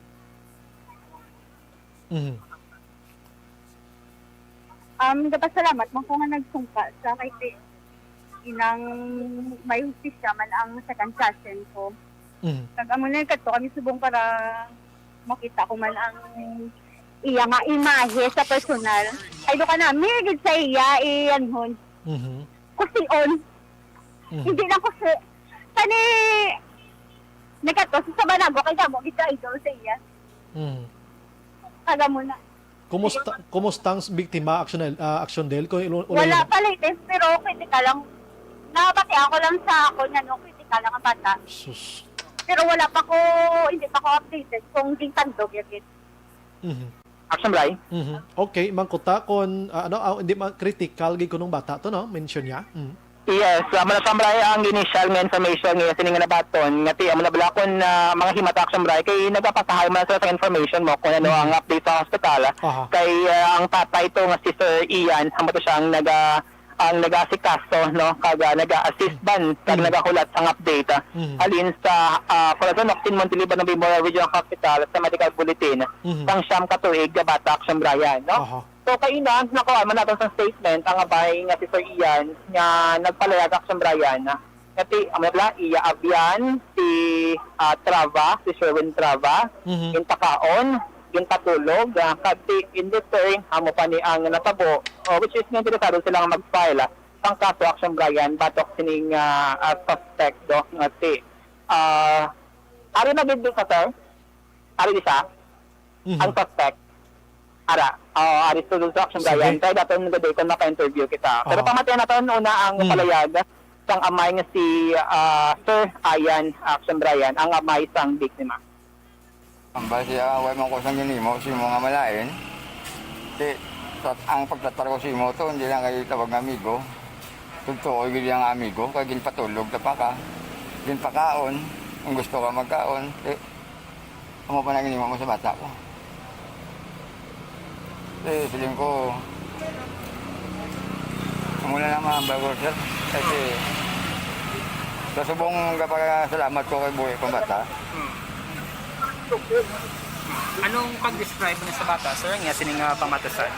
Mhm. Um, gapasalamat man ko nga nagsungka sa kay ti-, inang may hustisya man ang second cousin ko. Mhm. Kag amo na kadto kami subong para makita ko man ang iya nga imahe sa personal. Ay, do ka nami gid sa iya, iyanhon. Mhm. Kusion. Mhm. Hindi lang kusi. Kani, nagkadto sa Sabanago, kay damo gid ka idol sa iya. Mhm. Kag amo na. Kumusta, kumusta ang biktima, Action, ah, Action Del? Kung ilo-, ilo- Wala pa latest, pero critical lang. Nabati ako lang sa ako niya, no, critical lang ang bata. Sus. Pero wala pa ko, hindi pa ko updated kung gintandog ya gid. Mhm. Action Bray? Mhm. Okay, mangkuta kon, ah, ano, ah, hindi man critical gid kunong bata to, no? Mention niya. Mhm. Yes, ah, mala sa Bray ang initial nga information nga sini nga nabaton nga ti amo na bala kon, ah, mga himata Action Bray kay nagapasahay man sila sa information mo kung ano Mhm. ang update sa hospital. Aha. Kay, ah, ang tatay to nga si Sir Ian, amo to siya ang naga-, ang nag-aasikaso, no, kag, ah, nag-a-assist ban kag Mm. nagahulat sang update, ah, Mm. halin sa, ah, Corazon Octin Montiliban Memorial Regional Hospital sa medical bulletin Mhm. sang siyam ka tuig nga bata, Action Brian, no? Aha. So, kaina, nakuha man nato sa statement ang amay nga si Sir Ian nga nagpalayag, Action Brian, nga ti, amo na bala, iya abyan, si, ah, Trava, si Sherwin Trava, Mhm. ginpakaon, ginpatulog, ah, kag ti, in return, amo pa ni ang natabo, oh, which is nga interesado sila nga mag-file, ah, sang kaso, Action Brian, batok sining, ah, ah, suspect, do, nga ti, ah, ari na gid sa, sir? Ari di sa? Mhm. Ang suspect. Ara, oh, ari sa, sa Action Sige. Brian. Kaya daton nga di kon maka-interview kita. Pero Oo. pamatian naton una ang Mm. palayag sang amay nga si, ah, Sir Ian, Action Brian, ang amay sang biktima. Ang ba siya, way mo ko sang ginimo, si mo nga malain. Ti, tat-, ang pagtratar ko si mo to, hindi lang kayo tawag nga amigo. Totoo, hindi lang amigo, kaya ginpatulog ta pa ka. Ginpakaon, kung gusto ka magkaon. Ti, amo pa na ginimo mo sa bata ko. Eh, feeling ko, amo na lang, mga hamburger, sir. Kasi, sa subong kapag salamat ko kay buhi kong bata. Hmm. Anong pag-describe mo sa bata, sir, nga sini nga pamatasan?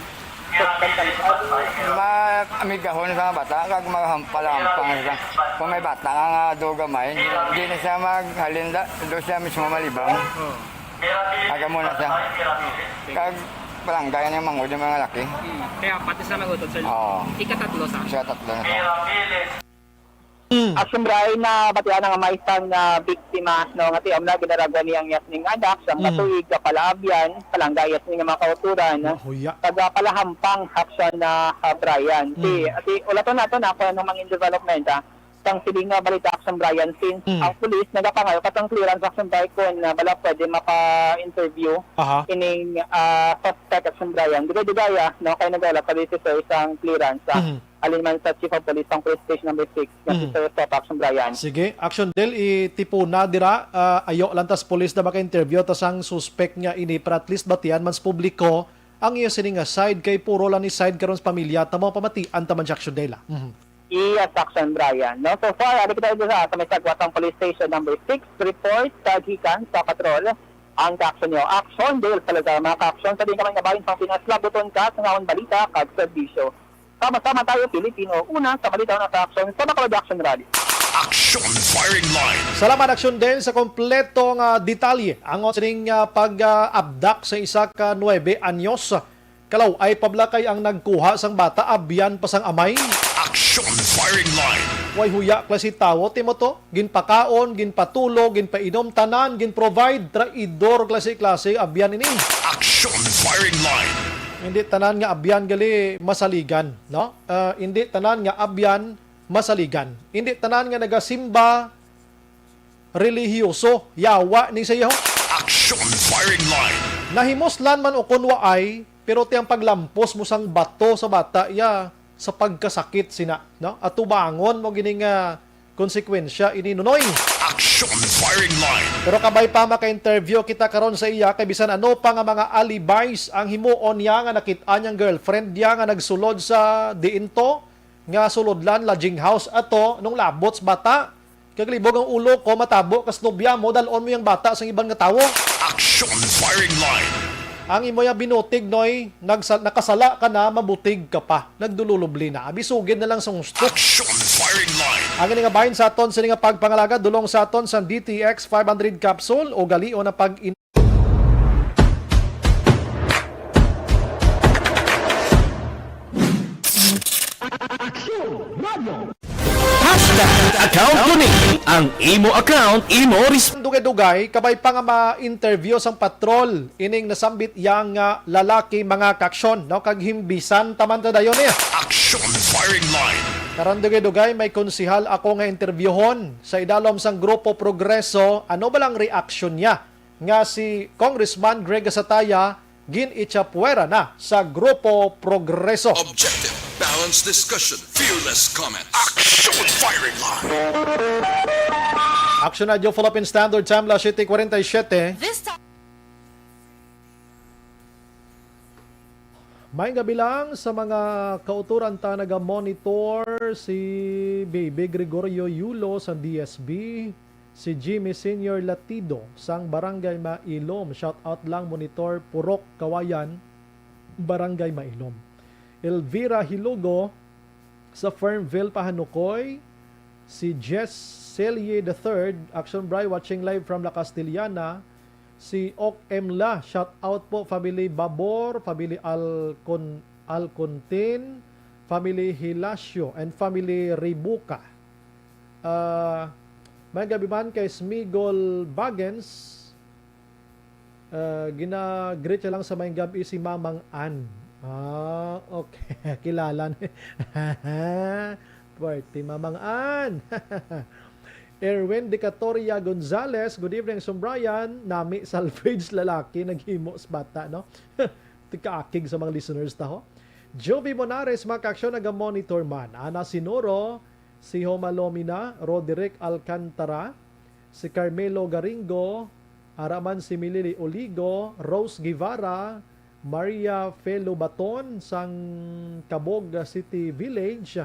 Ma-, amigahon sa mga bata, kag mahampal-hampang sa, kung may bata nga, nga do gamay, di, di na siya maghalin da, do siya mismo malibang. Oh. Aga mo na siya. Kag palangga yan yung mangod yung mga laki. Hmm. Kaya pati sa may utod, sir. Oo. Ikatatlo sa. Siya tatlo na siya. Mm. Action Bray, nabatian ang amay sang, ah, biktima, no, nga ti amo na ginaragwan niya ang iyas ning anak, siyam ka Mm. tuig, kapalaabyan, palangga iyas ning mga kauturan, Mahuya. Taga palahampang, Action na, ah, Brian. Ti, Mm. ti, ulaton nato na kung anong mga development, ah, sang siling nga balita, Action Brian, since Mm. ang pulis nagapangayo pa sang clearance, Action Bray, kung, ah, bala pwede mapa-interview Aha. ining, ah, suspect, Action Brian. Dugay-dugaya, no, kay nagawala pa dito sa isang clearance, ah. Mm. Alin man sa Chief of Police sang Police Station number six, nga si Mm. Sir Stop Action Brian. Sige, Action Del, itipuna dira, ah, ayo lang tas police na maka-interview tas ang suspect nga ini para at least batian man sa publiko ang iya sini nga side kay puro lang ni side karon sa pamilya ta mao pamatian ta man si Action Del, ah. Mhm. Yes, Action Brian. No? So far, ari kita dito sa, sa may Sagwatang Police Station number six, report sa gikan sa patrol. Ang ka-action niyo, Action Del Salazar, mga ka-action, sa di ka man nga bahin pang Pinas, labuton ka sa ngaon balita kag serbisyo. Sama-sama tayo, Pilipino. Una sa balita, una sa aksyon, sa Bacolod Action Rally. Action Firing Line. Salamat, Action Del, sa kompleto nga detalye. Ang sining, ah, pag, ah, abdak sa isa ka nuebe anyos. Kalaw-ay pa bala kay ang nagkuha sang bata, abyan pa sang amay. Action Action firing line. Way huya klase tawo, Timoto. Ginpakaon, ginpatulog, ginpainom, tanan, ginprovide. Traidor klase-klase, abyan ini. Action firing line. Hindi tanan nga abyan gali masaligan, no? Ah, hindi tanan nga abyan masaligan. Hindi tanan nga nagasimba relihiyoso, yawa ni sa yaho. Action firing line. Nahimuslan man o kon waay, pero ti ang paglampos mo sang bato sa bata, ya, sa pagkasakit sina, no? Atubangon mo gini nga konsekwensya ini, Nonoy. Action firing line. Pero kabay pa maka-interview kita karon sa iya, kay bisan ano pa nga mga alibis ang himuon niya nga nakit-an niyang girlfriend niya nga nagsulod sa diin to, nga sulodlan, lodging house ato, nung labot sa bata. Kag libog ang ulo ko, matabo kas nobya mo, dalon mo yang bata sang iban nga tawo. Action firing line. Ang imo yang binutig, Noy, nagsa-, nakasala ka na, mabutig ka pa. Nagdululubli na. Abi, sugid na lang sa gusto. Action firing line. Ang ini nga bahin sa aton sini nga pagpangalaga, dulong sa aton sa D T X five hundred capsule o galion na pag Hashtag account ko ni. Ang imo account, imo res- Dugay-dugay, kabay pa nga ma-interview sang patrol ining nasambit yang, ah, lalaki, mga kaaksyon, no? Kag himbisan taman ta dayon niya. Action firing line. Karon dugay-dugay, may konsihal ako nga interviewhon sa idalom sang Grupo Progreso. Ano ba lang reaksyon niya nga si Congressman Greg Gasataya gin-ichapuwera na sa Grupo Progreso? Objective, balanced discussion, fearless comment. Action firing line. Action Radio Philippine Standard Time, las siete cuarenta y siete. This time. Maayong gabi lang sa mga kauturan ta naga-monitor, si Baby Gregorio Yulo sa D S B, si Jimmy Senior Latido sang Barangay Mailom. Shout out lang, monitor, Purok Kawayan, Barangay Mailom. Elvira Hilugo sa Fernville, Pahanukoy. Si Jess Celie the third, Action Bri, watching live from La Castellana. Si Ok Emla, shout out po, family Babor, family Alcon-, Alcontin, family Hilacio, and family Ribuca. Ah, maayong gabi man kay Smigol Bagens. Ah, gina-greet siya lang sa maayong gabi si Mamang Ann. Ah, okay. Kilala ni. Puwerte, Mamang Ann. Erwin Decatoria Gonzales, good evening, Sumbrayan. Nami salvage lalaki naghimo sa bata, no? Tigkaakig sa mga listeners ta, ho. Jovi Monares, mga kaaksyon, naga-monitor man. Ana Sinoro, si Homa Lomina, Roderick Alcantara, si Carmelo Garingo, ara man si Milili Oligo, Rose Guevara, Maria Felo Baton sang Cabog City Village,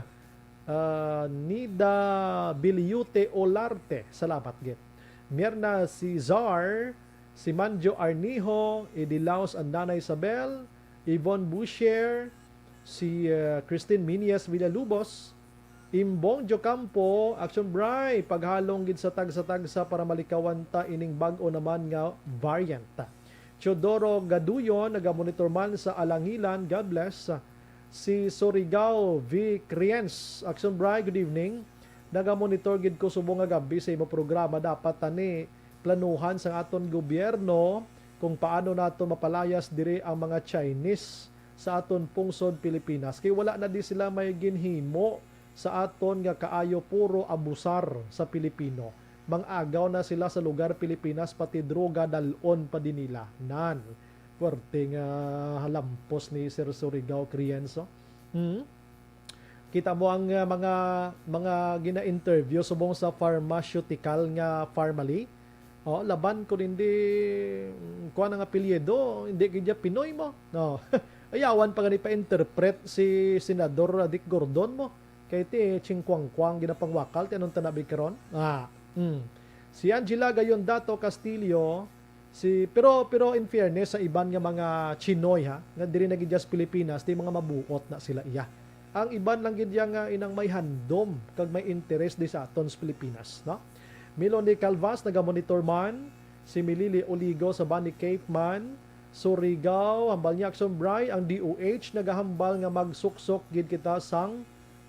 ah, Nida Biliute Olarte, salamat gid. Myrna Cesar, si Manjo Arnijo, Edilaus and Nana Isabel, Yvonne Boucher, si, ah, Christine Minias Villalubos, Imbong Diocampo, Action Bri, paghalong gid sa tagsa-tagsa para malikawan ta ining bag-o naman nga variant. Teodoro Gaduyon, nagamonitor man sa Alangilan, God bless. Si Surigao V Criens, Action Bri, good evening. Nagamonitor gid ko subong nga gabi sa imo programa. Dapat tani planuhan sang aton gobyerno kung paano nato mapalayas diri ang mga Chinese sa aton pungsod Pilipinas, kay wala na di sila may ginhimo sa aton nga kaayo, puro abusar sa Pilipino. Mang-agaw na sila sa lugar Pilipinas, pati droga dal-on pa din nila. Nan, puwerte nga halampos ni Sir Surigao Crienzo. Hmm? Kita mo ang, uh, mga, mga gina-interview subong sa pharmaceutical nga family. Oh, laban ko hindi, mm, kuan ang apelyido, hindi gid niya Pinoy mo. No. Ayawan pa gani pa-interpret si Senador Dick Gordon mo. Kay ti chingkwangkwang ginapangwakal, ti anong tanabi karon? Ah, mm. Si Angela Gayon Dato Castillo, si, pero, pero in fairness sa iban nga mga Chinoy, ha, nga diri na gid sa Pilipinas, ti mga mabuot na sila iya. Ang iban lang gid iya nga inang may handom kag may interes di sa aton sa Pilipinas, no? Melody Calvas, nagamonitor man. Si Milili Oligo sa Bani Cape man. Surigao, hambal niya, Action Bri, ang D O H nagahambal nga magsuksok gid kita sang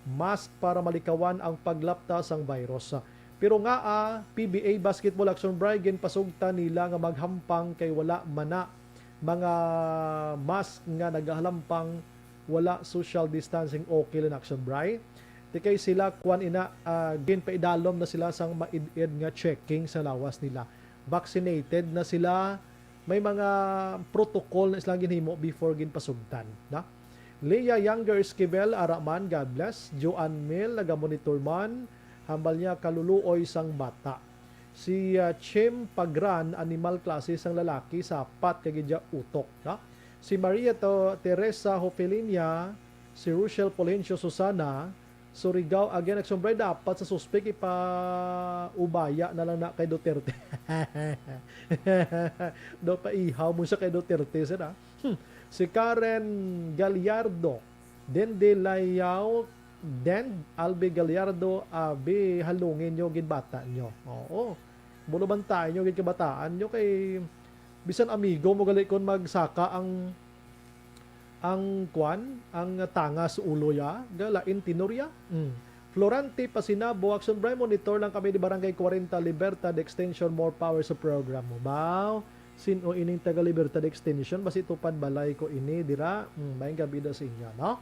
mask para malikawan ang paglapta sang virus. Pero ngaa, P B A basketball, Action Bri, ginpasugtan nila nga maghampang kay wala man na mga mask nga nagahalampang, wala social distancing, okay lang, Action Bri. Di kay sila, kwan ina, ah, ginpaidalom na sila sang maid-id nga checking sa lawas nila. Vaccinated na sila, may mga protocol na silang ginhimo before ginpasugtan, na? Leah Younger Esquivel, ara man, God bless. Joanne Mil, nagamonitor man, hambal niya kaluluoy sang bata. Si, ah, Chim Pagran, animal klase sang lalaki, sapat kay gidya utok, na? Si Maria To-, Teresa Hofelinia, si Rochelle Polencio Susana, Surigao again, Action Bri, dapat sa suspek ipaubaya na lang na kay Duterte. Do paihaw mo siya kay Duterte, sir, ah. Hmm. Si Karen Gallardo, Dende Layao, Dend Albi Gallardo, abi, halungin nyo gid bata nyo. Oo. Bulubantayan nyo gid kabataan nyo kay bisan amigo mo gali kon magsaka ang, ang kwan, ang tanga sa ulo ya, galain tinorya. Mm. Florante Pasinabo, Action Bri, monitor lang kami di Barangay forty, Libertad Extension, more power sa program mo. Baw, sino ining taga Libertad Extension? Basi tupad balay ko ini dira. Mm, maayong gabi daw sa inyo, no?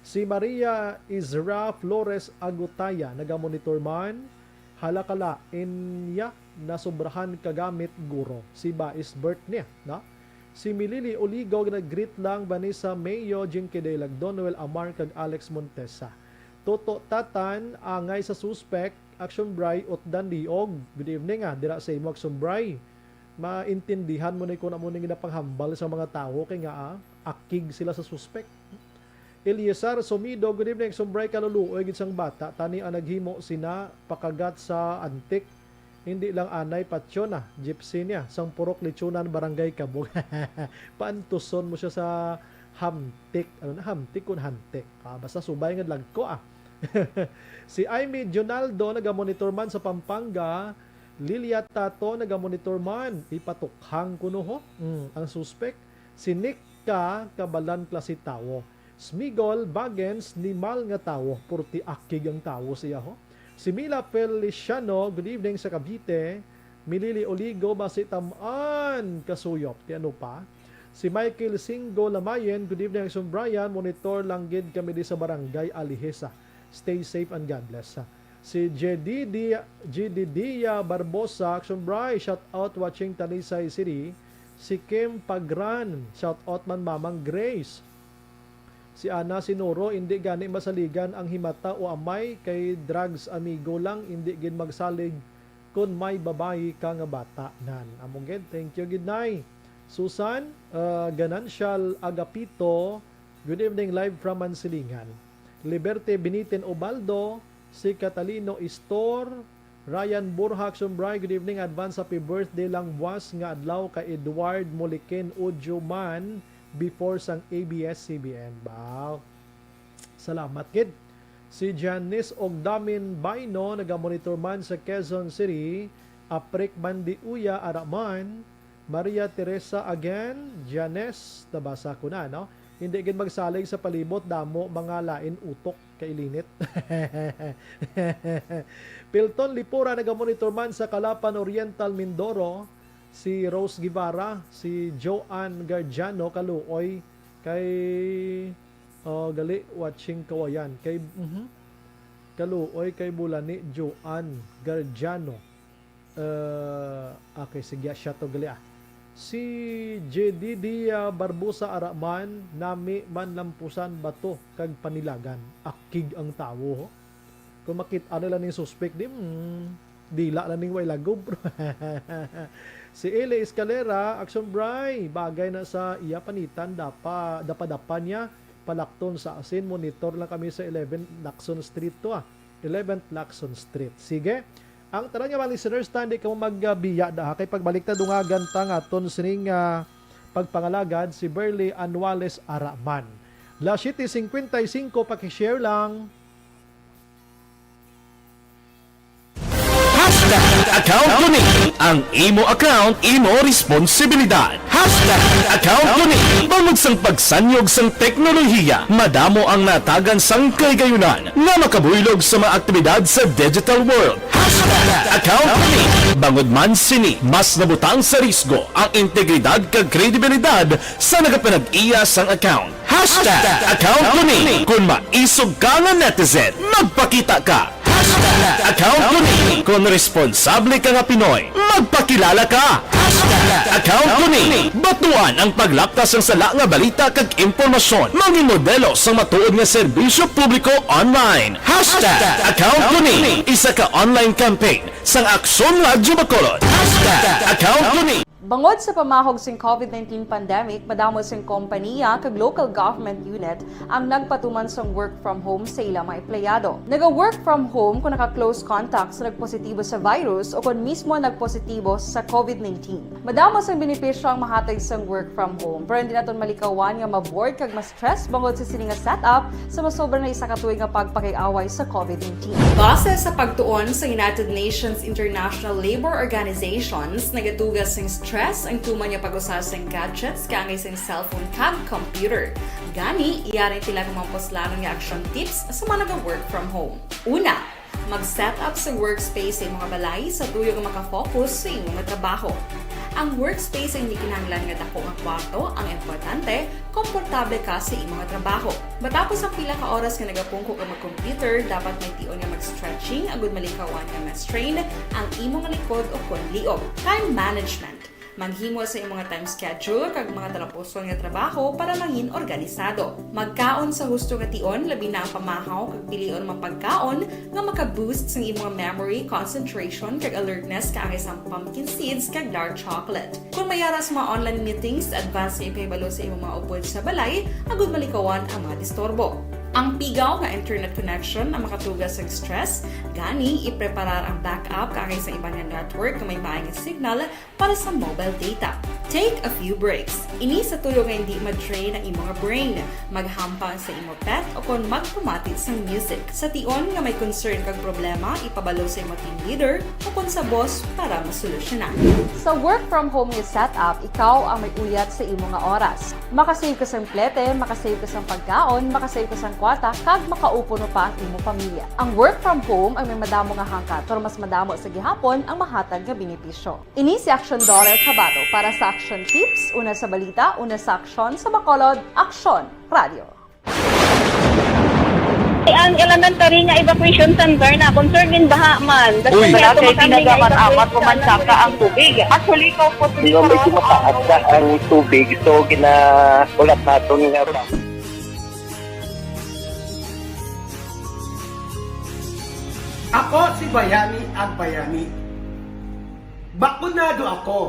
Si Maria Isra Flores Agutaya, nagamonitor man. Hala kalain niya, nasobrahan ka gamit, guro. Si Bais Bert niya, no? Si Milili Oligo, nag-greet lang, Vanessa Mayo, Jinky Daylag, Donwell Amar, kag Alex Montesa. Toto Tatan, angay sa suspek, Action Bri, Utdan Liog. Good evening, ah, dira sa imo, Action Bri. Maintindihan mo ni kung amo ning ginapanghambal sa mga tawo kay nga, ah, akig sila sa suspek. Eliasar Sumido, good evening, Action Bri, kaluluoy gid sang bata, tani ang naghimo sina pakagat sa antik. Hindi lang anay patyon na, gypsy niya, sang purok Lechonan, Barangay Kabog. Paantuson mo siya sa hamtik. Ano na, hamtik kun hantik. Ah, basta subay nga lagko, ah. Si Aimee Junaldo, nagamonitor man sa Pampanga. Lilia Tato, nagamonitor man. Ipatukhang kuno ho. Mm, ang suspek. Si Nick ka, kabalan klase tawo. Smigol Bagens, nimal nga tawo. Purti akig ang tawo siya, ho. Si Mila Feliciano, good evening sa Cavite. Milili Oligo, basi tam-an kasuyop. Ti ano pa? Si Michael Singgo Lamayen, good evening, Action Brian. Monitor lang gid kami di sa Barangay Alihesa. Stay safe and God bless. Si J D D, J D D Barbosa, Action Bri, shout out watching Talisay City. Si Kim Pagran, shout out man Mamang Grace. Si Ana Sinuro, hindi gani masaligan ang himata o amay, kay drugs amigo lang, hindi gid magsalig kun may babayi ka nga bata. Nan, amo gid, thank you gid, Nay. Susan, uh, Ganancial Agapito, good evening, live from Mansilingan. Liberte Binitin Obaldo, si Catalino Istor, Ryan Borja, Action Bri, good evening, advance happy birthday lang buwas nga adlaw kay Edward Moliken Udyo man before sang A B S C B N. Wow. Salamat gid. Si Janice Ogdamin Baino, nagamonitor man sa Quezon City. Aprik Bandiuya, ara man. Maria Teresa again, Janes, nabasa ko na, no? Hindi gid magsalig sa palibot, damo mga lain utok kay linit. Pilton Lipura, nagamonitor man sa Calapan Oriental, Mindoro. Si Rose Guevara, si Joanne Gardiano, kaluoy kay, oh, gali, watching Kawayan. Kay, mhm. Kaluoy kay Bulani, Joanne Gardiano. Uh, okay, sige, siya to gali, ah. Si J D D, ah, Barbosa, ara man, nami man lampusan bato kag panilagan. Akig ang tawo, ho. Kung makit-an nila ning suspek, di, mm, dila na ning way lagob. Si Eli Escalera, Action Bri, bagay na sa iya panitan, dapa, dapa-dapa niya, palakton sa asin, monitor lang kami sa eleven Lacson Street to, ah. Eleventh Lacson Street. Sige. Ang tanan nga mga listeners, ta, hindi kamo magbiya da, ha, kay pagbalik ta, dungagan ta nga aton sining, ah, pagpangalagad si Burley Anuales, ara man. Las siete cincuenta y cinco, paki-share lang. Hashtag Account ko ni. Ang imo account, imo responsibilidad. Hashtag account ko ni. Bangod sang pagsanyog sang teknolohiya, madamo ang natagan sang kahigayunan nga makabuylog sa mga aktibidad sa digital world. Hashtag account ko ni. Bangod man sini, mas nabutang sa risgo ang integridad kag kredibilidad sa nagapanag-iya sang account. Hashtag account ko ni. Kung maisog ka nga netizen, magpakita ka. Hashtag account ko ni. Kung responsable ka nga Pinoy, magpakilala ka. Hashtag account ko ni. Batuan ang paglapta sang sala nga balita kag impormasyon. Mangin modelo sang matuod nga serbisyo publiko online. Hashtag account ko ni. Isa ka online campaign sang Aksyon Radyo Bacolod. Hashtag account ko ni. Bangod sa pamahog sing COVID nineteen pandemic, madamo sing kompaniya kag local government unit ang nagpatuman sang work from home sa ila mga empleyado. Naga-work from home kung naka-close contact sa nagpositibo sa virus o kon mismo nagpositibo sa COVID nineteen. Madamo sang benepisyo ang mahatag sang work from home, pero hindi naton malikawan nga ma-bored kag mas stress bangod sa sini nga setup sa masobra na isa ka tuig nga pagpakig-away sa COVID nineteen. Base sa pagtuon sa United Nations International Labour Organizations, nagatuga sing stress ang tuman nga pag-usa sing gadgets kaangay sing cellphone kag computer. Gani, iya rin pila ka mga puslanon nga action tips sa mga naga-work from home. Una, mag-set up sa workspace sa imong balay sa tuyo nga makafocus sa imong trabaho. Ang workspace ay hindi kinahanglan nga dako nga kwarto. Ang importante, komportable ka sa imong trabaho. Matapos ang pila ka oras nga nagapungko ka mag-computer, dapat may tion nga mag-stretching agud malikawan nga ma-strain ang imong likod o kon liog. Time management. Maghimo sa imong time schedule kag mga talapuson nga trabaho para mangin organisado. Magkaon sa husto nga tion, labi na ang pamahaw kag pilion mga pagkaon nga maka-boost sang imong memory, concentration, kag alertness kaangay sang pumpkin seeds kag dark chocolate. Kung may ara sa mga online meetings, advance nga ipahibalo sa imong mga upod sa balay agud malikawan ang mga disturbo. Ang pigaw nga internet connection ang makatuga sang stress, gani ipreparar ang backup kaangay sa iban nga network nga may maayong signal para sa mobile data. Take a few breaks. Ini sa tuyo nga hindi ma-drain ang imong brain. Maghampang sa imo pet o kon magpamati sang music. Sa tion nga may concern kag problema, ipabalo sa imo team leader o kon sa boss para masolusyonan. Sa work from home nga setup, ikaw ang may uyat sa imo nga oras. Makasave ka sang plete, makasave ka sang pagkaon, makasave ka sang kwarta, kag makaupo no pa ang imo pamilya. Ang work from home ay may madamo nga hangkat, pero mas madamo sa gihapon ang mahatag nga benepisyo. Ini si Action Dollar Kabato para sa Action Tips, una sa balita, una sa aksyon, sa Bacolod, Aksyon Radio. Ang elementary nga evacuation center na concerned in baha man. Uy. Wala kay ginagaman-amat, kumansaka ang tubig. Actually, ikaw po, di ba, medyo mataas na ang tubig, so ginaulap naton nga ba? Ako si Bayani Agbayani. Bakunado ako.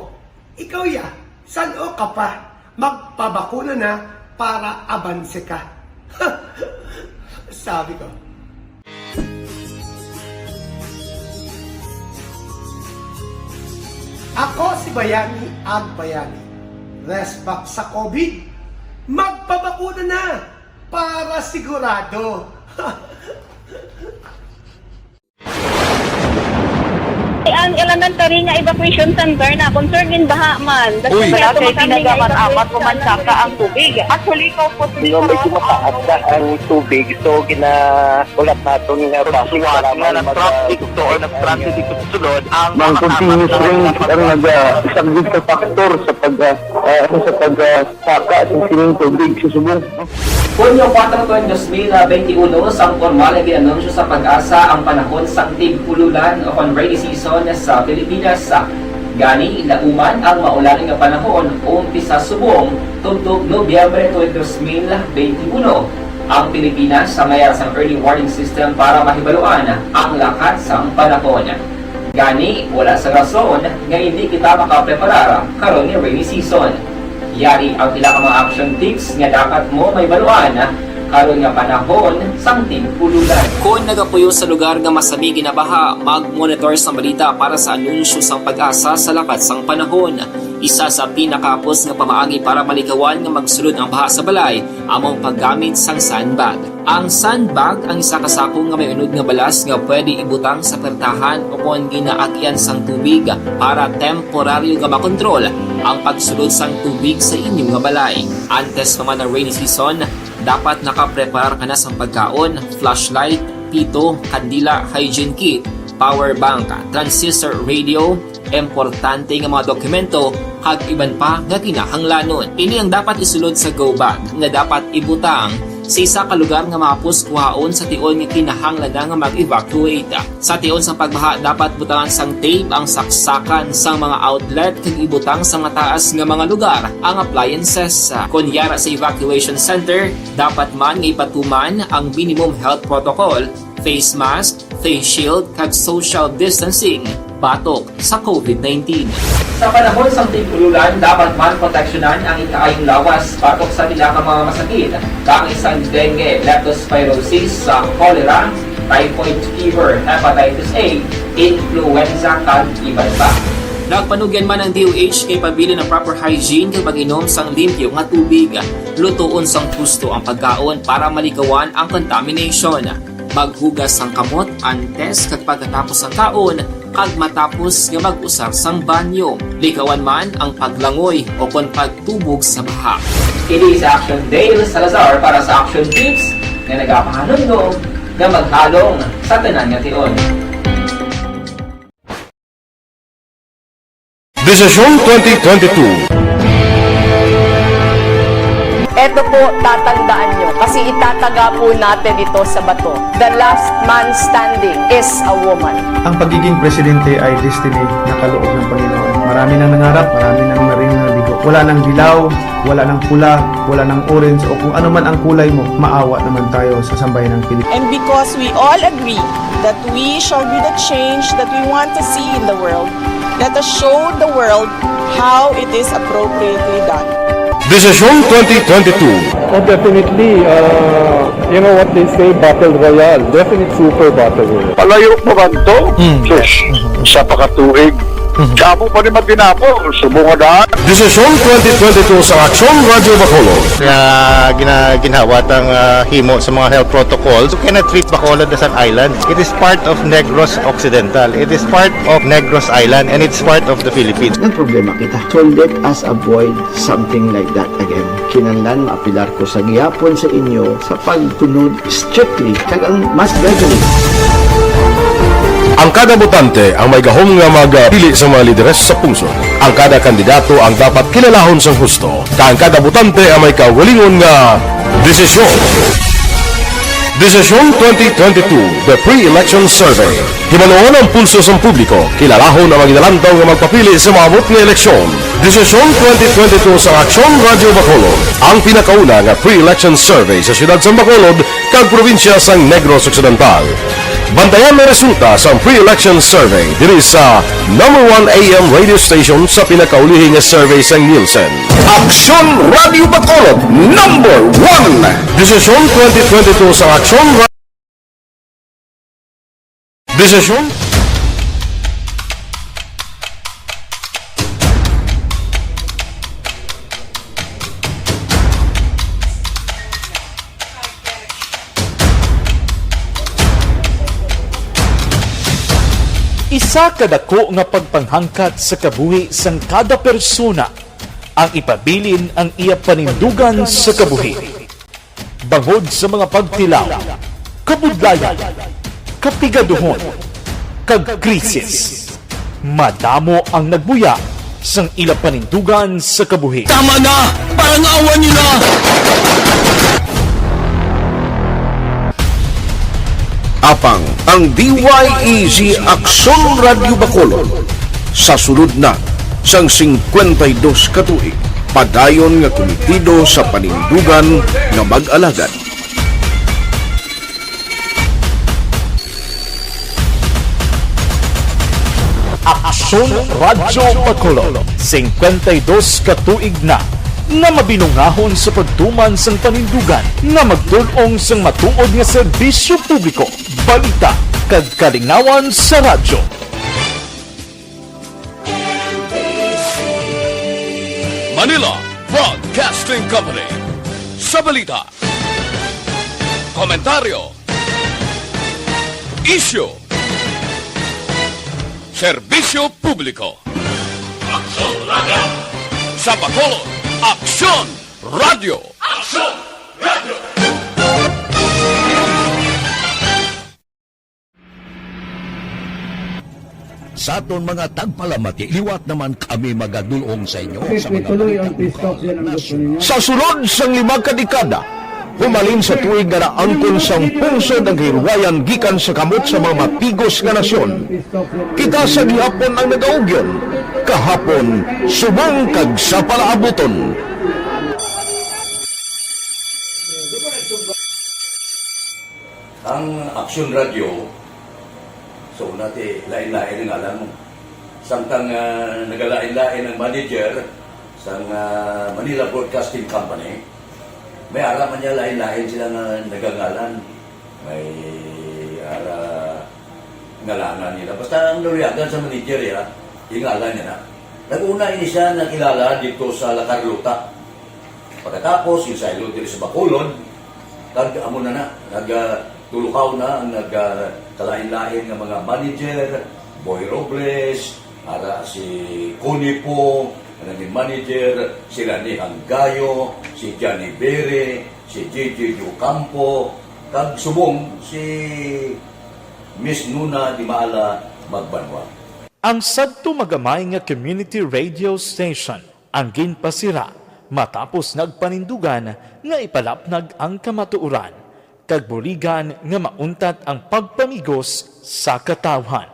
Ikaw ya, san-o ka pa? Magpabakuna na para abanse ka. Sabi ko. Ako si Bayani Agbayani. Respect sa COVID. Magpabakuna na para sigurado. Ang elementary nga evacuation center na concerned in baha man. Uy. Wala kay ginagaman amat, kumansaka ang tubig. Actually, ikaw po, di ba, medyo mataas na ang tubig, so ginaulap naton nga bus para nga nag-traffic to or nag-transit dito sa sulod ang mga continuous rain ang nag-, ah, isang big factor sa pag, ah, ah, ano, sa pag, ah, saka sa sining tubig sa subong. Hunyo kuwatro, tuig dos mil benti uno, sang pormal nga gin-anunsyo sa PAGASA ang panahon sang tig-ululan o kon rainy season sa Pilipinas. Gani, lauman ang maulan nga panahon, umpisa subong tubtob Nobyembre tuig dos mil benti uno. Ang Pilipinas sa mayara sang early warning system para mahibaluan ang lakat sang panahon. Gani, wala sang rason nga indi kita makapreparar karon nga rainy season. Yari ang pila ka mga action tips nga dapat mo mahibaluan karon nga panahon sang tig-ululan. Kon nagapuyo sa lugar nga masami ginabaha, mag-monitor sang balita para sa anunsyo sang PAGASA sa lakat sang panahon. Isa sa pinakahapos nga pamaagi para malikawan nga magsulod ang baha sa balay amo ang paggamit sang sandbag. Ang sandbag ang isa ka sako nga may unod nga balas nga pwede ibutang sa pertahan o kon ginaagian sang tubig para temporaryo nga makontrol ang pagsulod sang tubig sa inyo nga balay. Antes pa man ang rainy season, dapat nakapreparar ka na sang pagkaon, flashlight, pito, kandila, hygiene kit, power bank, transistor radio, importante nga mga dokumento, kag iban pa nga kinahanglanon. Ini ang dapat isulod sa go bag nga dapat ibutang sa isa ka lugar nga mahapos kuhaon sa tion nga kinahanglan na nga mag-evacuate. Sa tion sa pagbaha, dapat butangan sang tape ang saksakan sang mga outlet kag ibutang sa mataas nga mga lugar ang appliances. Kon yara sa evacuation center, dapat man nga ipatuman ang minimum health protocol, face mask, face shield, kag social distancing batok sa covid nineteen. Sa panahon sang tig-ulolan, dapat man proteksyonan ang ikaayong lawas batok sa pila ka mga masakit, kaangay sang dengue, leptospirosis, sa cholera, typhoid fever, hepatitis A, influenza, kag iban pa. Nagpanugyan man ang D O H nga ipabilin ang proper hygiene kag pag-inom sang limpyo nga tubig. Lutoon sang husto ang pagkaon para malikawan ang contamination. Maghugas sang kamot antes kag pagkatapos sang kaon, kag matapos nga mag-usar sang banyo. Likawan man ang paglangoy o kon pagtubog sa baha. Kini si Action Dale Salazar para sa Action Tips nga nagapahanumdom nga maghalong sa tanan nga tion. Desisyon twenty twenty-two. Eto po, tatandaan nyo, kasi itataga po natin ito sa bato. The last man standing is a woman. Ang pagiging presidente ay destiny na kaloob ng Panginoon. Marami nang nangarap, marami nang naring naligo. Wala nang dilaw, wala nang pula, wala nang orange, o kung ano man ang kulay mo, maawa naman tayo sa sambayan ng Pilipinas. And because we all agree that we shall be the change that we want to see in the world, let us show the world how it is appropriately done. Desisyon twenty twenty-two. Oh, definitely, uh, you know what they say, battle royale. Definite super battle royale. Palayo mo ba to? Mm. Sus, sa pakatuig. Kamo pa ni matinapol, subong nga daan. Desisyon twenty twenty-two sa Aksyon Radyo Bacolod. Nga gina, ginhawat ang ah, himo sa mga health protocols. You cannot treat Bacolod as an island. It is part of Negros Occidental. It is part of Negros Island and it's part of the Philippines. Nagproblema kita. So let us avoid something like that again. Kinahanglan maapilar ko sa gihapon sa inyo sa pagsunod strictly kag ang mas gradually. Ang kada botante ang may gahom nga magpili sa mga lideres sa pungsod. Ang kada kandidato ang dapat kilalahon sang husto, kag ang kada botante ang may kaugalingon nga desisyon. Desisyon twenty twenty-two, The Pre-Election Survey. Himanuon ang pulso sang publiko, kilalahon ang mga ginalantaw nga magpapili sa maabot nga eleksyon. Desisyon twenty twenty-two sa Aksyon Radyo Bacolod, ang pinakauna nga pre-election survey sa siyudad sang Bacolod kag probinsya sang Negros Occidental. Bantayan ang resulta sang pre-election survey diri sa number one A M radio station sa pinakaulihi nga survey sang Nielsen. Aksyon Radyo Bacolod, number one. Desisyon twenty twenty-two sa Aksyon Ra-, Desisyon. Isa ka dako nga pagpanghangkat sa kabuhi sang kada persona ang ipabilin ang iya panindugan sa kabuhi. Bangod sa mga pagtilaw, kabudlayan, kapigaduhon, kag krisis, madamo ang nagbuya sang ila panindugan sa kabuhi. Tama na! Parang awa nila! Apang ang D Y E G Aksyon Radyo Bacolod sa sulod na sang singkwenta y dos ka tuig, padayon nga kumitido sa panindugan nga mag-alagad. Aksyon Radyo Bacolod, singkwenta y dos ka tuig na nga mabinungahon sa pagtuman sang panindugan nga magtul-ong sang matuod nga serbisyo publiko, balita, kag kalingawan sa radyo. Manila Broadcasting Company. Sa balita, komentaryo, isyu, serbisyo publiko. Aksyon Radio! Sa Bacolod, Aksyon Radio! Aksyon Radio! Sa aton mga tagpalamati, liwat naman kami magadulong sa inyo sa mga balita lokal, nasyonal. Sa sulod sang lima ka dekada, humalin sa tuig nga naangkon sang pungsod ang kahilwayan gikan sa kamot sa mga matigos nga nasyon. Kita sa gihapon ang nagaugyon, kahapon, subong kag sa palaabuton. Ang Aksyon Radio, so, nati, lain-lain ang ngalan mo. Samtang, ah, nagalain-lain ang manager sang, ah, Manila Broadcasting Company, may ara man niya lain-lain sila nga nagangalan. May ara ngalanan nila. Basta ang naluyagan sa manager, ya, yung ngalan niya na. Nag-una ini siya nakilala dito sa La Carlota. Pagkatapos, yung saylo diri sa Bacolod, kag amo na na, nag, ah, tulukaw na ang nag, ah, kalain-lain nga mga manager, Boy Robles, ara si Connie Pong, ang naging manager, sila ni Hanggayo, si Johnny Bere, si J J Ocampo, kag subong si Miss Nuna Di Maala Magbanwa. Ang sadto magamay nga community radio station ang ginpasira matapos nagpanindugan nga ipalapnag ang kamatuoran kag buligan nga mauntat ang pagpamigos sa katawhan.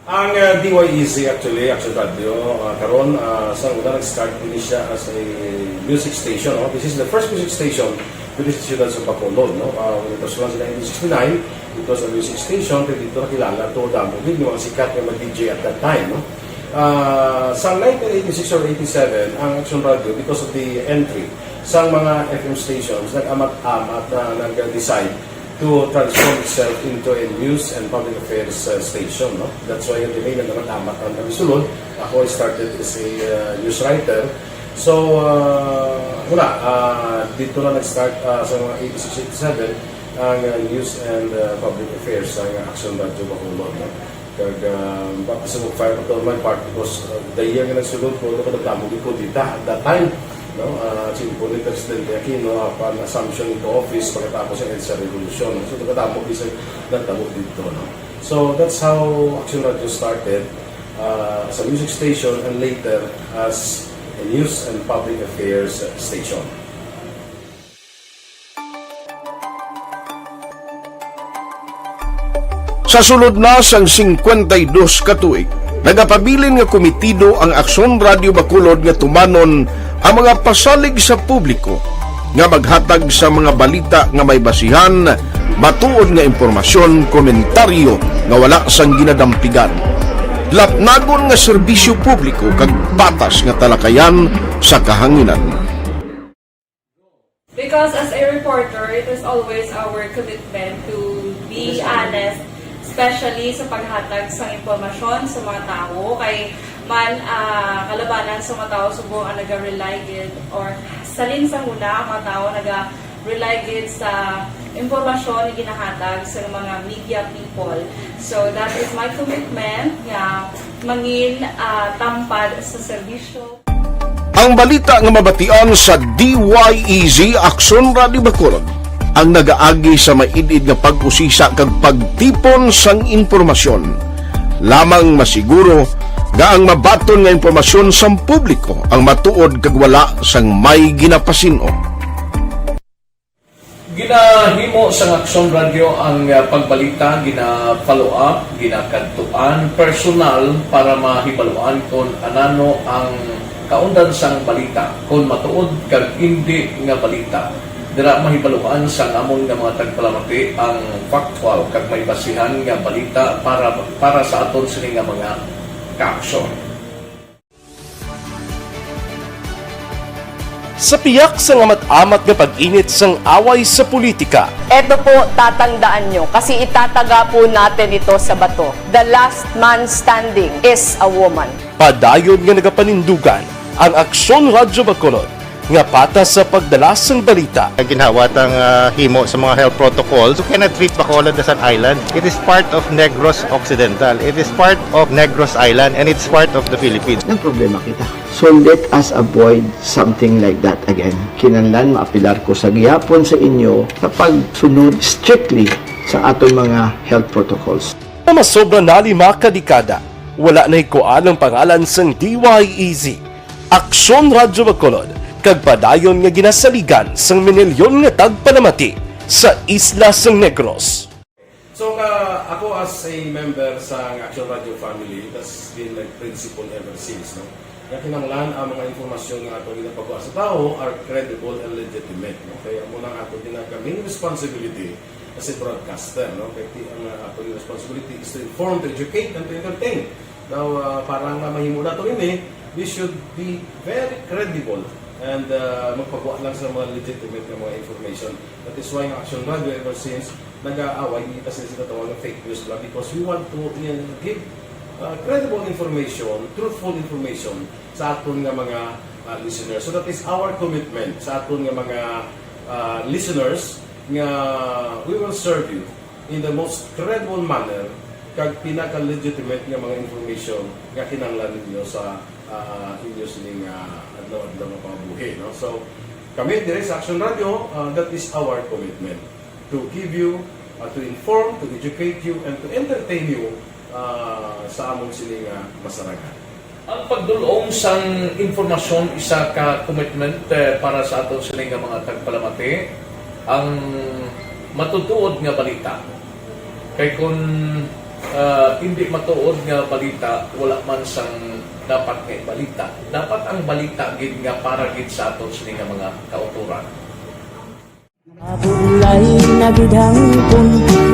Ang, ah, D Y E Z actually, Action Radio, ah, karon, ah, sa una nag-start ini siya as a music station, no? This is the first music station dito sa siyudad sa Bacolod, no? Ah, when it was launched in nineteen sixty-nine, it was a music station, pero dito nakilala to damo gid yung mga sikat nga mga D J at that time, no? Ah, sa nineteen eighty-six or eighty-seven, ang Action Radio, because of the entry sa mga F M stations, nag-amat-amat na nag-decide to transform itself into a news and public affairs, uh, station, no? That's why the main nag-amat-amat ang nagsulod. Ako, I started as a, uh, news writer. So, uh, wala, uh, dito na nag-start, uh, sa mga eighty-six, eighty-seven, ang, uh, news and, uh, public affairs, ang Action Radio Bacolod, no? Kag, ah, baptism of fire pa to on my part because, ah, the year nga nagsulod ko, ano ko, nagdamo gid ko dita at that time, no? Ah, siyempre ni Presidente Aquino, ah, upon assumption into office, pagkatapos ang EDSA Revolution, no? So, nagdamo gid sa nagdamo dito, no? So, that's how Action Radio started, ah, as a music station and later as a news and public affairs station. Sa sulod na sang singkwenta y dos ka tuig, nagapabilin nga komitido ang Aksyon Radio Bacolod nga tumanon ang mga pasalig sa publiko nga maghatag sa mga balita nga may basihan, matuod nga impormasyon, komentaryo nga wala sang ginadampigan, lapnagon nga serbisyo publiko kag patas nga talakayan sa kahanginan. Because as a reporter, it is always our commitment to be honest, especially sa paghatag sa impormasyon sa mga tawo. Kay man, ah, kalabanan sa mga tawo subong ang naga-rely gid, or salin sa huna ang mga tawo naga-rely gid sa impormasyon nga ginahatag sa mga media people. So that is my commitment nga mangin, ah, tampad sa serbisyo. Ang balita nga mabatian sa D Y E Z Aksyon Radio Bacolod ang nagaagi sa maid-id nga pag-usisa kag pagtipon sang impormasyon, lamang masiguro nga ang mabaton nga impormasyon sang publiko ang matuod kag wala sang may ginapasin-o. Ginahimo sang Aksyon Radio ang, ah, pagbalita, gina-follow up, ginakadtuan personal para mahibaluan kon anano ang kaundan sang balita, kon matuod kag indi nga balita. Dira mahibaluan sang amon nga mga tagpalamati ang factual kag may basihan nga balita para, para sa aton sini nga mga kaaksyon. Sa piyak sang amat-amat nga pag-init sang away sa politika, Eto po, tatandaan nyo, kasi itataga po natin ito sa bato. The last man standing is a woman. Padayon nga nagapanindugan Ang Aksyon Radyo Bacolod, nga patas sa pagdala sang balita. Ginhawa tang, ah, himo sa mga health protocols. You cannot treat Bacolod as an island. It is part of Negros Occidental. It is part of Negros Island, and it's part of the Philippines. Nagproblema kita. So let us avoid something like that again. Kinahanglan maapilar ko sa gihapon sa inyo sa pagsunod strictly sa aton mga health protocols. Nga masobra na lima ka dekada, wala nahikuan ang pangalan sang D Y E Z, Aksyon Radyo Bacolod, kag padayon nga ginasaligan sang minilyon nga tagpalamati sa isla sang Negros. So, ka, ako as a member sa Action Radio family, tas been like principal ever since, no? Nga kinahanglan ang mga impormasyon nga ato ginapagawa sa tawo are credible and legitimate, no? Kaya mo lang ato ginaka main responsibility as a broadcaster, no? Kaya ti-, ang uh, ato responsibility is to inform, to educate, and to entertain. Now, uh, para nga mahimo nato ini, we should be very credible and uh, magpagawa lang sa mga legitimate nga mga information. That is why ang Action Radio ever since nag-aaway kita sa ginatawag nga fake news lang because we want to uh, give uh, credible information, truthful information sa aton nga mga uh, listeners. So that is our commitment sa aton nga mga uh, listeners nga we will serve you in the most credible manner kag pinaka-legitimate nga mga information nga kinahanglan ninyo sa uh, inyo sining uh, adlaw-adlaw nga pangabuhi, no? So kami dire sa Action Radio, uh, that is our commitment to give you, uh, to inform, to educate you, and to entertain you uh, sa amon sining uh, masarangan. Ang pagdul-ong sang impormasyon isa ka commitment eh, para sa aton sini nga mga tagpalamati. Ang matutuod nga balita. Kay kun ah, hindi matuod nga balita, wala man sang dapat nga balita. Dapat ang balita gid nga para gid sa aton sini nga mga kautoran. Mabulay na gid hangpon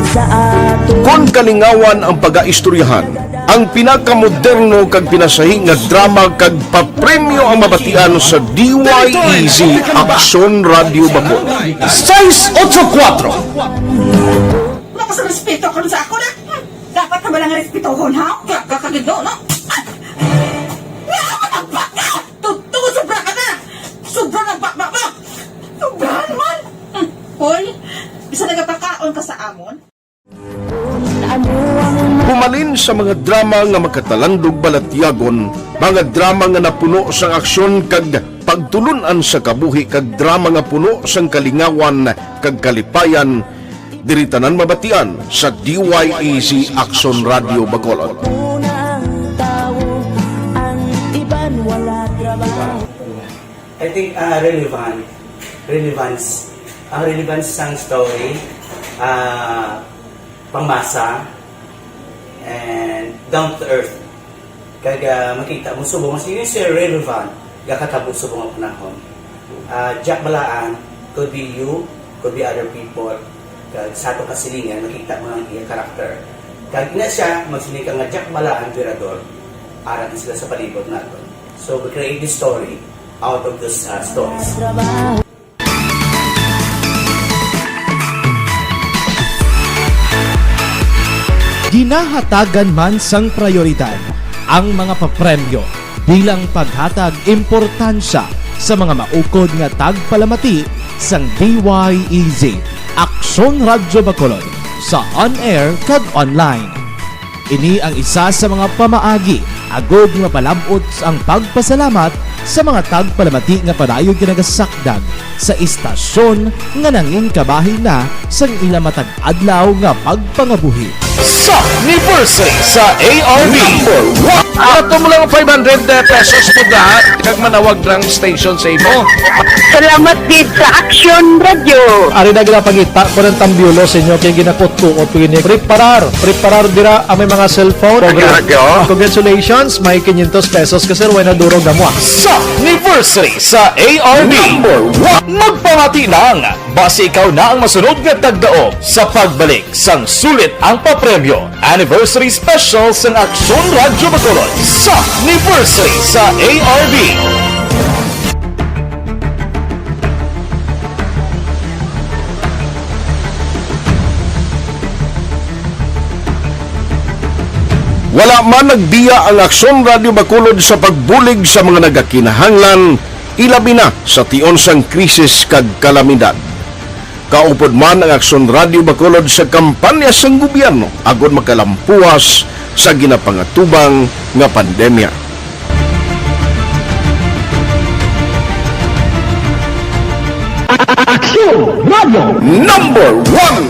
sa ato. Kon kalingawan ang pagaistoryahan, ang pinakamoderno kag pinasahi nga drama kag papremyo ang mabatian sa D Y E Z Aksyon Radyo Bacolod. Sais otso kuwatro. Wala ka sa respeto karon sa ako na. Hmm, dapat na ba lang respetohon, ha? Gaga ka gid, no? Nga ako nagbaka! Totoo, sobra ka na! Sobra na ba, ba, ba? Sobrahan man! Hmm, hoy, bisa nagapakaon ka sa amon? Pumalin sa mga drama nga makatalandog balatyagon, mga drama nga napuno sang aksyon kag pagtulun-an sa kabuhi kag drama nga puno sang kalingawan kag kalipayan, diri tanan mabatian sa D Y E Z Aksyon Radyo Bacolod. I think uh, relevant, relevance, ang relevance sang story, uh, pangmasa, and down to earth. Kag uh, makita mo subong mas yun siya relevant gakatabo subong ang panahon. Uh, Jack Balaan could be you, could be other people. Kag sa atong kasilingan, makita mo ang iya karakter. Kag ina siya, magsiling ka nga Jack Balaan, Virador, arat sila sa palibot naton. So we create this story out of those uh, stories. Ginahatagan man sang prayoridad ang mga papremyo bilang paghatag importansya sa mga maukod nga tagpalamati sang D Y E Z Aksyon Radyo Bacolod sa on-air kag online. Ini ang isa sa mga pamaagi agud nga palab-ot ang pagpasalamat sa mga tagpalamati nga padayon ginagasakdag sa istasyon nga nangin kabahin na sang ila matag adlaw nga pagpangabuhi. Sa anniversary sa A R B. Number one. Ato mo lang five hundred pesos po na kag manawag ng station sa imo. Salamat gid sa Action Radio. Ari na ginapangita ko ng tambiolo sa inyo kay ginakutkuot ko ini. Preparar, preparar dira ang may mga cellphone. Congratulations, may quinientos pesos ka sir, way na durog na mo. Sa anniversary sa A R B. Number one. Magpamati lang. Basi ikaw na ang masunod nga tagdaog sa pagbalik sang sulit ang papremyo. Anniversary Special sang Aksyon Radyo Bacolod sa anniversary sa A R B. Wala man nagbiya ang Aksyon Radyo Bacolod sa pagbulig sa mga nagakinahanglan, ilabi na sa tion sang krisis kag kalamidad. Kaupod man ang Aksyon Radyo Bacolod sa kampanya sang gobyerno agod makalampuwas sa ginapangatubang nga pandemya. Aksyon Radyo Number One.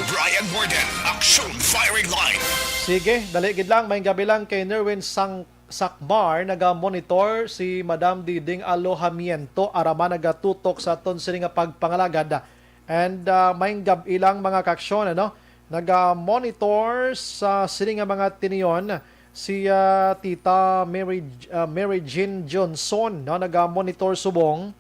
Brian Warden, Aksyon Firing Line. Sige, dali gid lang. Maayong gabi lang kay Nerwin Sang Sakmar, naga-monitor si Madam Diding Alojamiento, ara man nagatutok sa aton sini nga pagpangalagad. And, ah, maayong gab-i lang, mga kaaksyon, ano? Naga-monitor sa sini nga mga tinion si, ah, Tita Mary, ah, Mary Jean Johnson, no? Naga-monitor subong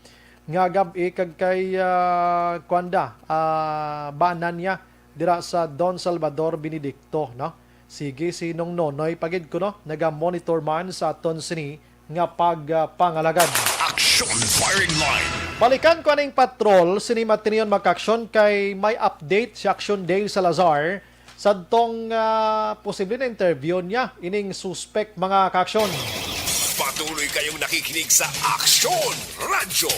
nga gab-i kag kay, ah, kuan da, ah, bana niya dira sa Don Salvador Benedicto, no? Sige, si Nong Nonoy pa gid kuno, naga-monitor man sa aton sini nga pag, ah, pangalagad. Action Firing Line. Balikan ko aning patrol, sini matinion, mga kaaksyon, kay may update si Action Dale Salazar sadtong, ah, posible na interview niya ining suspect, mga kaaksyon. Patuloy kayong nakikinig sa Aksyon Radyo.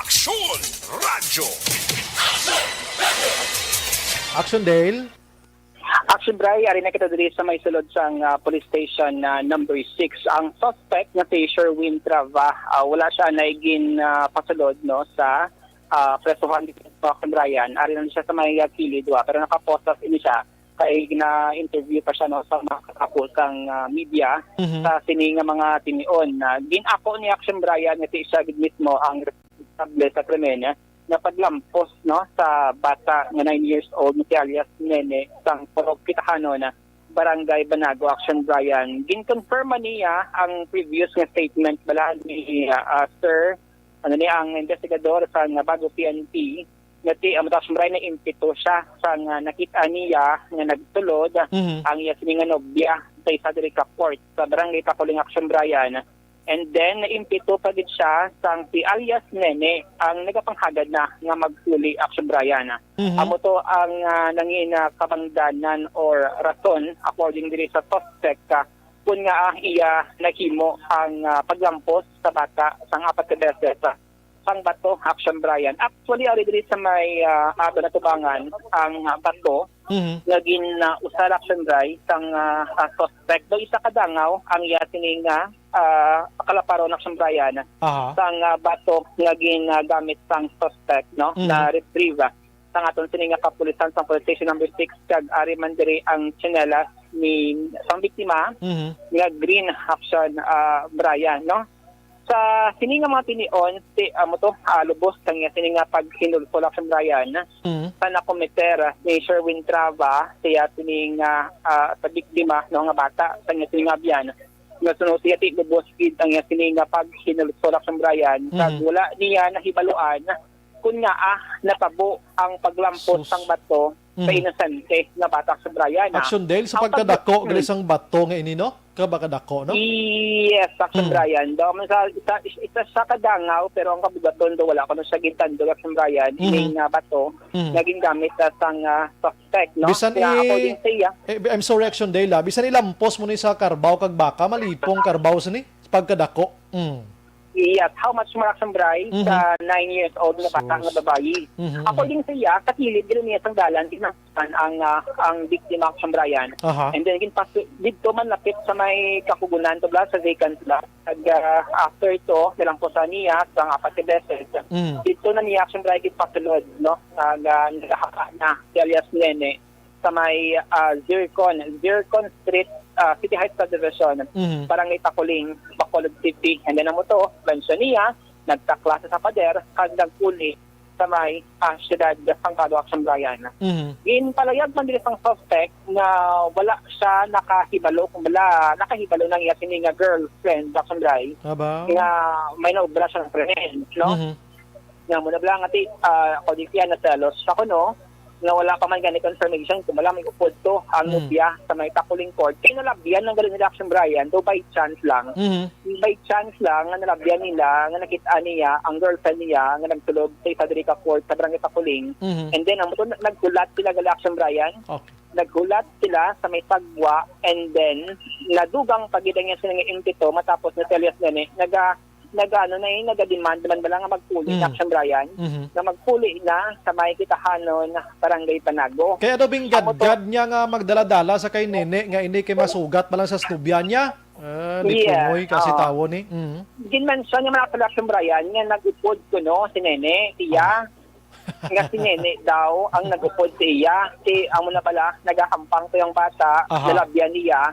Aksyon Radyo. Action Dale. Action Bray, ari na kita diri sa may sulod sang, ah, police station na number six. Ang suspect nga si Sherwin Trava, ah, wala siya na gin, ah, pasulod, no, sa, ah, presohan dito sa Cambria. Ari lang siya sa may, ah, kilid, wa, pero nakaposas ini siya kay na-interview pa siya, no, sa mga katapo sang, ah, media Mhm. sa sini nga mga tinion. Ah, gin-ako ni Action Brian nga si siya gid mismo ang responsable sa krimen, eh, nga paglampos, no, sa bata nga nine years old nga si alias Nene sang Purok Kitahanon, Barangay Banago. Action Brian, gin-confirm man niya ang previous nga statement bala ni, ah, ah, Sir, ano ni, ang investigador sa Nabago P N P, nga si, ah, Action Brian, na impito siya sa nga nakita niya nga nagsulod Mhm. ang iya sini nga nobya sa isa diri ka court sa Barangay Takuling. Action Brian. And then, naimpito pa gid siya sang si alias Nene ang nagapanghagad na nga magpuli, Action Brian. Mhm. Amo to ang, ah, nangin, ah, kabangdanan or rason, according diri sa suspect, ah, kun nga, ah, iya nahimo ang, ah, paglampos sa bata sang apat ka beses, ah, sang bato, Action Brian. Actually, ari diri sa may, ah, ato natubangan ang, ah, bato Mhm. nga gin, ah, usar, Action Brian, sang, ah, ah, suspect. Do isa ka dangaw ang iya sini nga, ah, kalaparon, Action Brian, Aha. sang, ah, bato nga ginagamit sang suspect, no, Mhm. na retrieve, ah, sang aton sini nga kapulisan sang Police Station Number Six, kag ari man diri ang tsinelas ni sang biktima Mhm. nga green, Action, ah, Brian, no. Sa sini nga mga tinion, si, amo to, ah, lubos sang iya sini nga paghinulsol, Action Brian, Mhm. sa nakometer ni Sherwin Trava, siya sini nga, ah, sa biktima, no, nga bata, sa iya sini nga abyan. Nga suno siya, ti lubos gid ang iya sini nga paghinulsol, Action Brian, kag Mhm. wala niya nahibaluan kun nga, ah, natabo ang paglampos Sus. sang bato sa Mhm. inosente nga bata, Action Brian, ah. Action Dale, sa Ang pagkadako, pag- gali sang bato nga ini, no? Ka ba kadako, no? Yes, Action Mm. Brian. Daw man sa isa, isa sa kadangaw, pero ang kabugaton do wala ko na siya gintandog, Action Brian. Mhm. Ining, ah, bato Mhm. nga gingamit, ah, sang, ah, suspect, no? Bisan Nga i-, according sa iya. Eh, I'm sorry, Action Dale, ah. Bisan ilampos mo ni sa karbaw kag baka, malipong karbaw sini. Sa pagkadako. Mm. Yes, how much more, Action Brian, Mhm. sa nine years old nga bata Sus. nga babayi? Mhm, mhm. According sa iya, sa kilid gid niya sang dalan, kinahanglan ang, ah, ang biktima, Action Brian. Aha. And then, ginpas-, didto man lapit sa may kakugunan to, bla, sa vacant lot. Ag, ah, after to, nilamposan niya sang apat ka beses. Mm. Didto na niya, Action Brian, ginpasulod, no? Ag, ah, nagahaka na si alias Nene sa may, ah, Zircon, Zircon Street, ah, City Heights Subdivision, Mhm. Barangay Taculing, Bacolod City. And then, amo to, mention niya, nagtaklase sa pader, kag nagpuli sa may, ah, siyudad sang Bago, Action Brian. Mhm. Ginpalayag man diri sang suspect nga wala siya nakahibalo, kung wala nakahibalo nang iya sini nga girlfriend, Action Brian, Aba. nga may naobra siya nga krimen, no? Mhm. Nga mo na bala nga ti, ah, according siya, naselos siya kuno, nga wala pa man gani confirmation kung wala may upod to ang Mm. nobya sa may Taculing Court. Kay nalabyan lang gali nila, Action Brian, do by chance lang. Mhm. By chance lang nga nalabyan nila, nga nakita niya ang girlfriend niya nga nagsulod sa isa diri ka court sa Barangay Taculing. Mhm. And then, ang nagkulat sila gali, Action Brian. Okay. naghulat sila sa may sagwa, and then nadugang pa gid ang iya sini nga impeto matapos ni Elias Nene naga nagaano na eh, naga-demand man bala nga magpuli Mm. na Action Brian, Mhm. nga magpuli na sa may Kitahanon, Barangay Panago. Kaya daw Amo to. Binggadgad niya nga magdala-dala sa kay Nene nga ini kay masugat pa lang sa stubya niya. Ah, di Yeah. Pumoy kasi Oo. Tawo ni. Mhm. Ginmension niya man pala Action Brian nga nag-upod kuno si Nene, iya. Ah. Nga si Nene daw ang nag-upod sa iya. Si, amo na pala, nagahampang to yung bata, Aha. nalabyan niya.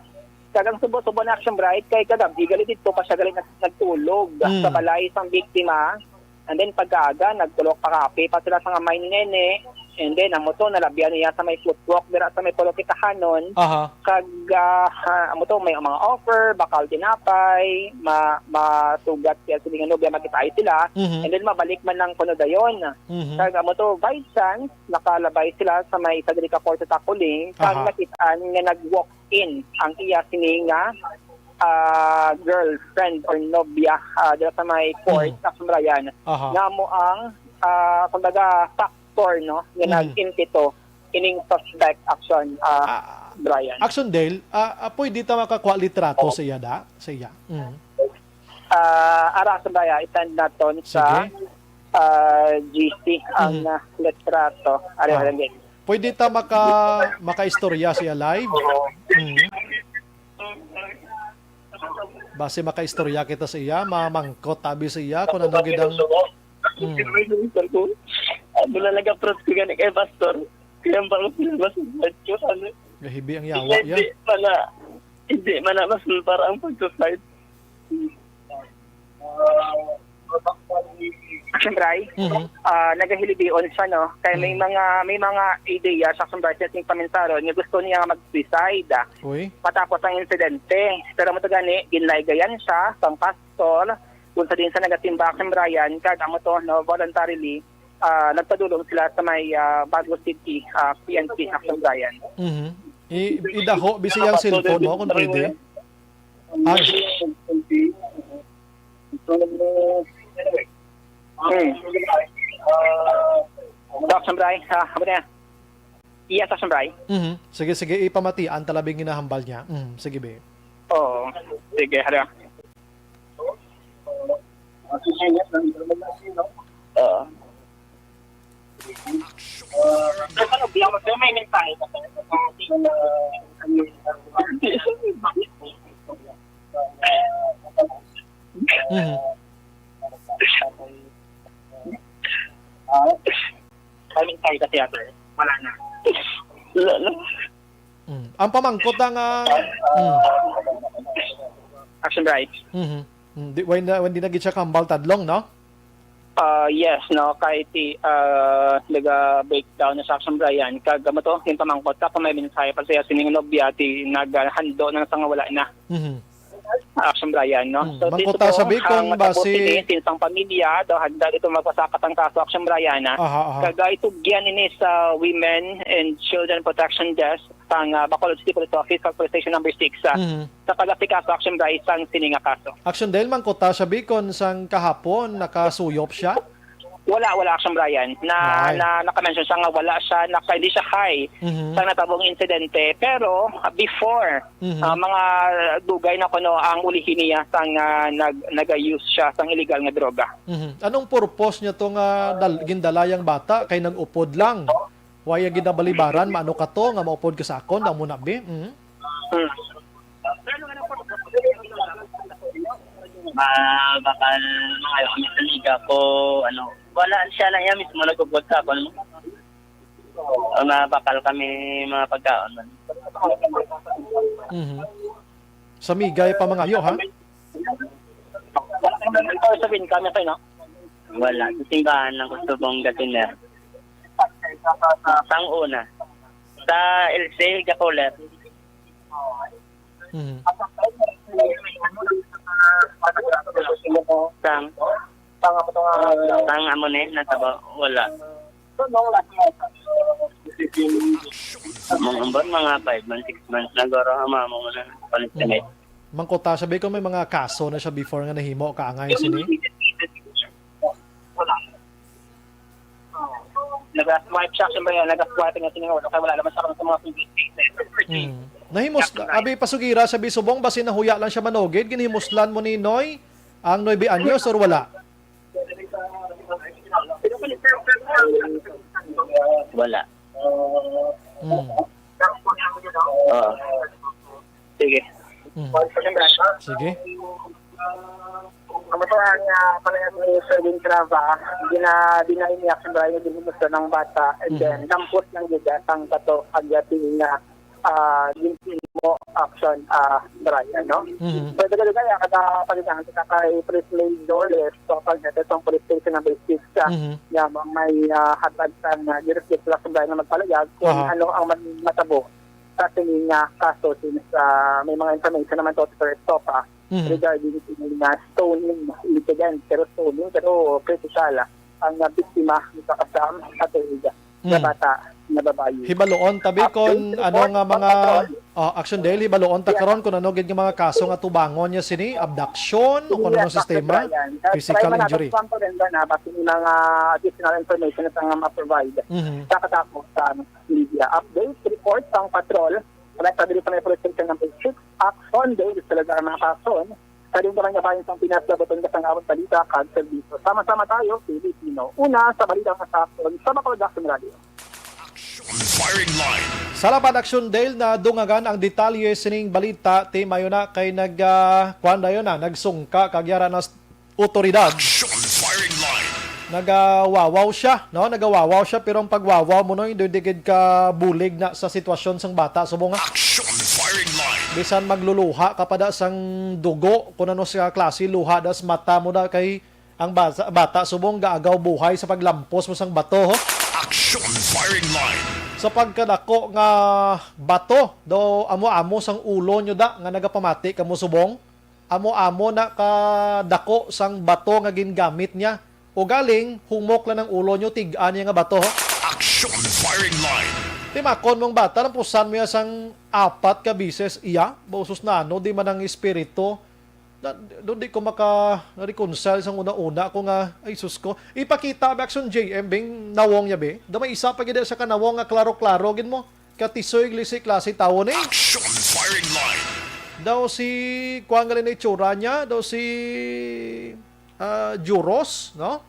Kag ang subo-subo na Action Bright, kay kagabi, gali dito pa siya gali nag-, nagtulog Mm. sa balay sang biktima. And then pagkaaga, nagtulok pa kape pa sila sa amay ni Nene. And then, amo to, nalabyan niya sa may foodtruck, dira sa may Pulo Kitahanon. Aha. Kag, ah, ha, amo to, may mga offer, bakal tinapay, ma-, masugat siya sa nga nobya, makitaay sila. Mhm. And then, mabalik man lang kuno dayon. Mhm. Kag amo to, by chance, nakalabay sila sa may isa diri ka court sa Taculing, kag Aha. nakit-an nga nag-walk in ang iya sini nga, ah, girlfriend or nobya, ah, dira sa may court Mm. sa Sumrayan. Aha. Nga mo ang, ah, kumbaga, factor, no, nga Mm. nag-impito ining suspect Action, ah, Ah, Brian. Action Dale, ah, ah, pwede ta makakuha litrato Oh. sa iya da? Sa iya? Mm. Ah, ara sa baya, i-send naton sa, Sige. ah, G C ang, Mhm. ah, litrato. Ari, Ah. ari, ari. Pwede ta maka-, makaistorya siya live? Mhm. Basi makaistorya kita sa iya, mamangkot tabi sa iya kung ano gid ang, mm. Ano na nag-approach ko gani kay Pastor? Kaya ang parang sila mas ko, ano? Gahibi ang yawa, Hindi, ya. hindi man na, hindi man na mas para ang pag-suicide. Siyempre, Mhm. ah, nagahilibion siya, no? Kaya may Mhm. mga, may mga ideya sa siyempre sa ating paminsaron nga gusto niya nga mag-suicide, ah, Uy. matapos ang insidente. Pero mo to gani, ginlaygayan siya sang pastor, kung sa din sa nagasimba, Action Brian, kag amo to, no, voluntarily, ah, nagpadulong sila sa may, ah, Bago City, ah, P N P, Action Brian. Mhm. I-, idaho, bisi ang cellphone mo, kung pwede. Ah, Hmm. Doc Sambray, ah, ano na yan? Iya, Doc Sambray? Mhm. Sige, sige, ipamatian talabing ginahambal niya. Mhm. Sige, be. Oo. Sige, hala. Oo. Mhm. Timing tayo kasi, ate. Wala na. Wala na. Mm. Ang pamangkot na nga, mm. Action Bright. Mhm. Mm, di, when, uh, when di na gid siya kambal tadlong, no? Ah, yes, no, kay ti, ah, naga-breakdown na sa Action Brian. Kag, amo to, yung pamangkot ka, kung may mensahe pa siya, sining nobya, ti, naghando na sa nga wala na. Mhm. Action Brian, no? Mm, So, mangkot dito ta po, sabi kung ang basi matapusin ni, sinsang pamilya, daw handa dito magpasakat ang kaso, Action Brian, ah. Aha, aha. Kag, ah, itugyan ini sa Women and Children Protection Desk, sang, ah, Bacolod City Police Office, sa Police Station Number Six, ah, Mhm. sa pag-asikaso, Action Brian, sang sini nga kaso. Action, dahil mangkot ta siya, Bicon, sang kahapon, nakasuyop siya? Wala, wala, Action Brian. Na, Ay. na, naka-mention siya nga wala siya, naka, hindi siya high Mhm. sa natabong insidente. Pero, ah, before, Mhm. ah, mga dugay na kuno ang ulihin niya sang, ah, nag-, nag-use siya sang illegal nga droga. Mhm. Anong purpose niya to nga dal-, gindalayang bata kay nag-upod lang? Wala gid nabalibaran, maano ka to, nga maupod ka sa akon, amo na, be? Mm. Hmm. Ma-, bakal, mga ayaw kami sa liga ko, ano, wala siya na iya mismo nagubot sa akon. Ang mga bakal kami, mga pagkaon. Mhm. Sa migay pa mangayo, ha? Ano sabihin kami kayo, no? Wala. Sa simbahan ng Custobong Gatiner. Sang una. Sa L C Gacoler. Mhm. Sang, sang amo ni, nataba, wala. Mga ambon, mga five months, six months na guro ang mga, mga na, palit-palit. Mm. Mangkot ta, sabi ko may mga kaso na siya before nga nahimo, kaangay sini? Wala. Nag-swipe siya, siyempre, nag-swipe nga sining ulo, kaya wala naman sa sa mga previous cases. Hmm. Nahimos, abi pasugira sa bisubong, basi nahuya lang siya manugid, ginhimuslan mo ni Noy ang nuebe anyos or wala? Wala. Hmm. Oo. Sige. Hmm. Sige. Ang matuwa nga palayas ni Sir Win Crava, gina-deny niya sa Brian din gusto ng bata, and Mhm. then lampos lang yun ang tato agyating nga ah, ginhimo action, ah, Brian, no? Mhm. So, daga-daga, kada pagkakita kay Police Major Lester, pag natin sa police station number six, ah, Mhm. nga may ah, hatag sa nga jurisdiction sa Brian na magpalayag kung Aha. ano ang man- matabo sa sining nga kaso, since ah, may mga information naman to sa Estopa Mhm. regarding sa mga stoning incident, pero stoning, pero critical ang ah, biktima sa kasam sa tuig na Mm. bata na babayi. Hibaloon tabi Update kung report ano nga from mga Patrol. Oh, Action Dale, hibaloon ta karon kung ano gid nga mga kaso nga tubangon niya sini, abduction o kung anong Yes, sistema, Brian. Sa physical try man injury. natin, Juan Torrenda, na basta yung mga additional information sa mga ma-provide Mhm. sa katapos sa media update, report sang patrol. Wala sa dili pa na yung number six, action, dahil sa lugar ng mga kason. Sa rin naman nga bayan sang Pinas, labaton ka sang awang balita kag serbisyo. Sama-sama tayo, Pilipino. Una, sa balita nga sa action, sa Bacolod Action Radio. Firing line. Salamat, Action Dale, na dungagan ang detalye sining balita. Ti mayo na kay nag ah, kuwan dayon na, nagsungka kag yara na s- otoridad. Action firing line. Nagawawaw siya, no? Nagawawaw siya, pero ang pagwawaw mo, no, hindi gid ka bulig na sa sitwasyon sang bata. Subong nga, Action firing line. Bisan magluluha ka pa da sang dugo, kung ano sa klase luha das mata mo da kay ang bata, bata subong gaagaw buhay sa paglampos mo sang bato, ho? Action firing line. Sa pagkadako nga bato, do amo-amo sang ulo nyo da nga nagapamati kamo subong, amo-amo na kadako sang bato nga gingamit niya. O galing, humok lang ang ulo nyo, tigaan niya nga bato, ho? Action firing line. Timakon mong bata, lampusan mo yan sang apat ka bises iya. Bausos na ano, di man ang espiritu. Na, do, di ko maka-reconcile sang una-una ko nga, ay sus ko. Ipakita ba action J M, bing nawong niya, be? Do may isa pa gid sa kanawong nga klaro-klaro gid mo. Katisoy glisi klase tawo ni. Action firing line. Daw si, kuwan gali na itsura niya, daw si ah, Juros, no?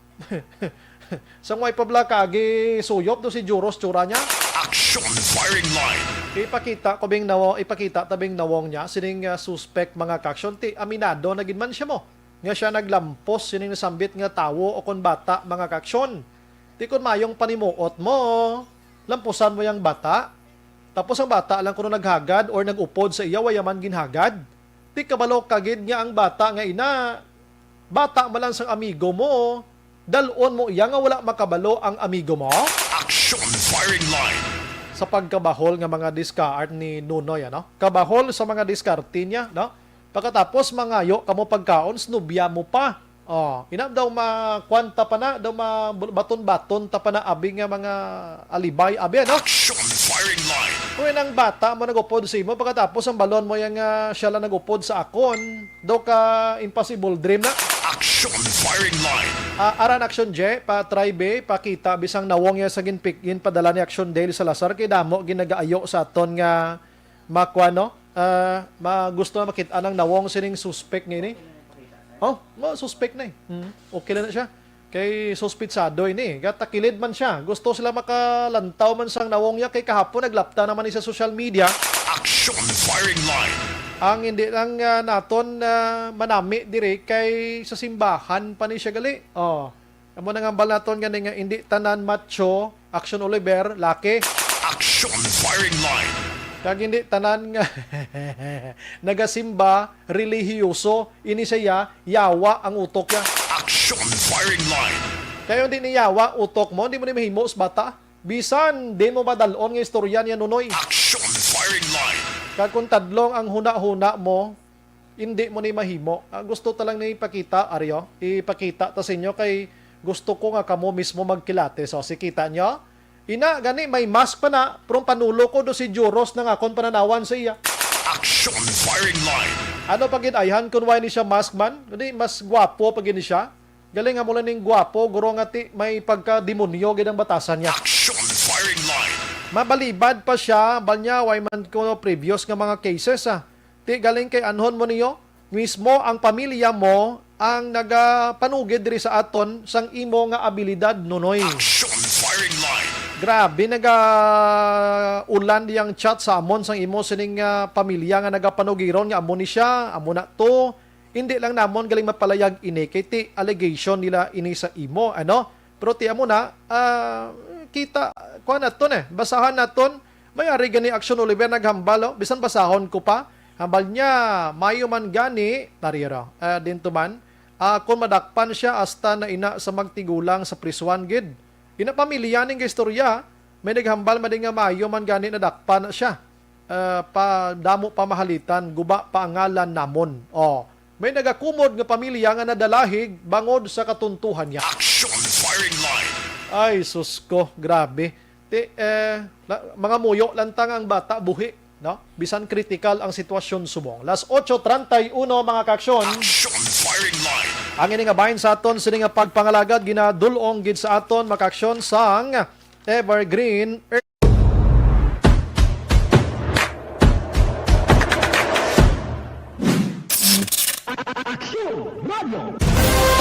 Sang way pa bala kaagi suyop do si Juros tsura niya. Action firing line. Ipakita ko bing nawo, ipakita ta bing nawong niya sining ah, suspect, mga kaksyon, ti aminado na gid man siya mo nga siya naglampos sining nasambit nga tawo o kon bata, mga kaksyon. Ti kon mayong panimuot mo, lampusan mo yang bata. Tapos ang bata lang kuno naghagad or nag-upod sa iya, waya man ginhagad. Ti kabalo ka gid nga ang bata nga ina, bata man lang sang amigo mo, dal-on mo iya nga wala makabalo ang amigo mo? Action firing line. Sa pagkabahol nga mga diskart ni Nunoy, ano? Kabahol sa mga diskarte niya, no? Pagkatapos mangayo kamo pagkaon, snubya mo pa. Oh, ina daw makwanta pa na, daw ma-, baton-baton ta pa na abi nga mga alibay, abi, ano? Action firing line. Kung ang bata mo nagupod sa imo, pagkatapos ang balon mo yang ah, siya lang nagupod sa akon, daw ka impossible dream na. Action firing line. Ah, aran Action J, pa try be, pakita bisang nawong ya sa ginpik-, ginpadala ni Action Dale Salazar kay damo ginagaayo sa aton nga makwa, no? Ah, ma gusto na makita nang nawong sining suspect nga ini. Oh, mo suspect na eh. Hmm, okay lang na siya. Kay suspitsado ini. Gatakilid man siya. Gusto sila makalantaw man sang nawong niya kay kahapon naglapta naman ni sa social media. Action firing line. Ang hindi lang ah, naton ah, manami diri kay sa simbahan pa ni siya gali. Oh. Amo na nga hambal naton gani nga hindi tanan macho, Action Oliver, laki. Action firing line. Kag hindi tanan nga nagasimba, relihiyoso, ini siya, yawa ang utok niya. Action firing line. Kaya hindi ni yawa utok mo, hindi mo ni mahimo sa bata. Bisan, di mo madalon nga istorya niya, Nunoy. Action firing line. Kag kung tadlong ang huna-huna mo, hindi mo ni mahimo. Ah, gusto ta lang ni ipakita, Aryo. Ipakita ta sa inyo kay gusto ko nga kamo mismo magkilate. So, si kita nyo? Ina, gani, may mask pa na. Pero ang panulo ko do si Juros na nga akong pananawan sa iya. Action firing line. Ano pa gid ayhan kung why ni siya mask man? Gani, mas gwapo pa gid ni siya. Galing nga mula ning gwapo, guro nga ti may pagka-demonyo gid ang batasan niya. Action firing line. Mabalibad pa siya, bal niya, way man kuno previous nga mga cases, ah. Ti galing kay anhon mo niyo, mismo ang pamilya mo ang nagapanugid diri sa aton sang imo nga abilidad, Nonoy. Action firing line. Grabe, naga-ulan diyang chat sa amon sang imo sining, ah, pamilya nga nagapanugiron nga amo ni siya, amo na to. Hindi lang namon galing mapalayag ini kay ti allegation nila ini sa imo, ano? Pero ti amo na, ah, kita, kuha naton eh, basahan naton. May ari gani Action Oliver naghambal, oh. Bisan basahon ko pa. Hambal niya, mayo man gani, narira, ah, din to man. Ah, kung madakpan siya, hasta na ina sa magtigulang sa prisuan gid. Ina pamilya ning istorya, may naghambal man din nga mayo man gani nadakpan na siya. Ah, pa damo pamahalitan, guba pa ang ngalan namon. Oh, may nagakumod nga pamilya nga nadalahig bangod sa katuntuhan niya. Action firing line. Ay, sus ko, grabe. Ti, eh, la- mga muyo lang ta nga ang bata buhi, no? Bisan kritikal ang sitwasyon subong. Las ocho treinta y uno, mga kaaksyon. Action firing line. Ang ini nga bahin sa aton sini nga pagpangalagad ginadul-ong gid sa aton, mga kaaksyon, sang Evergreen Earth.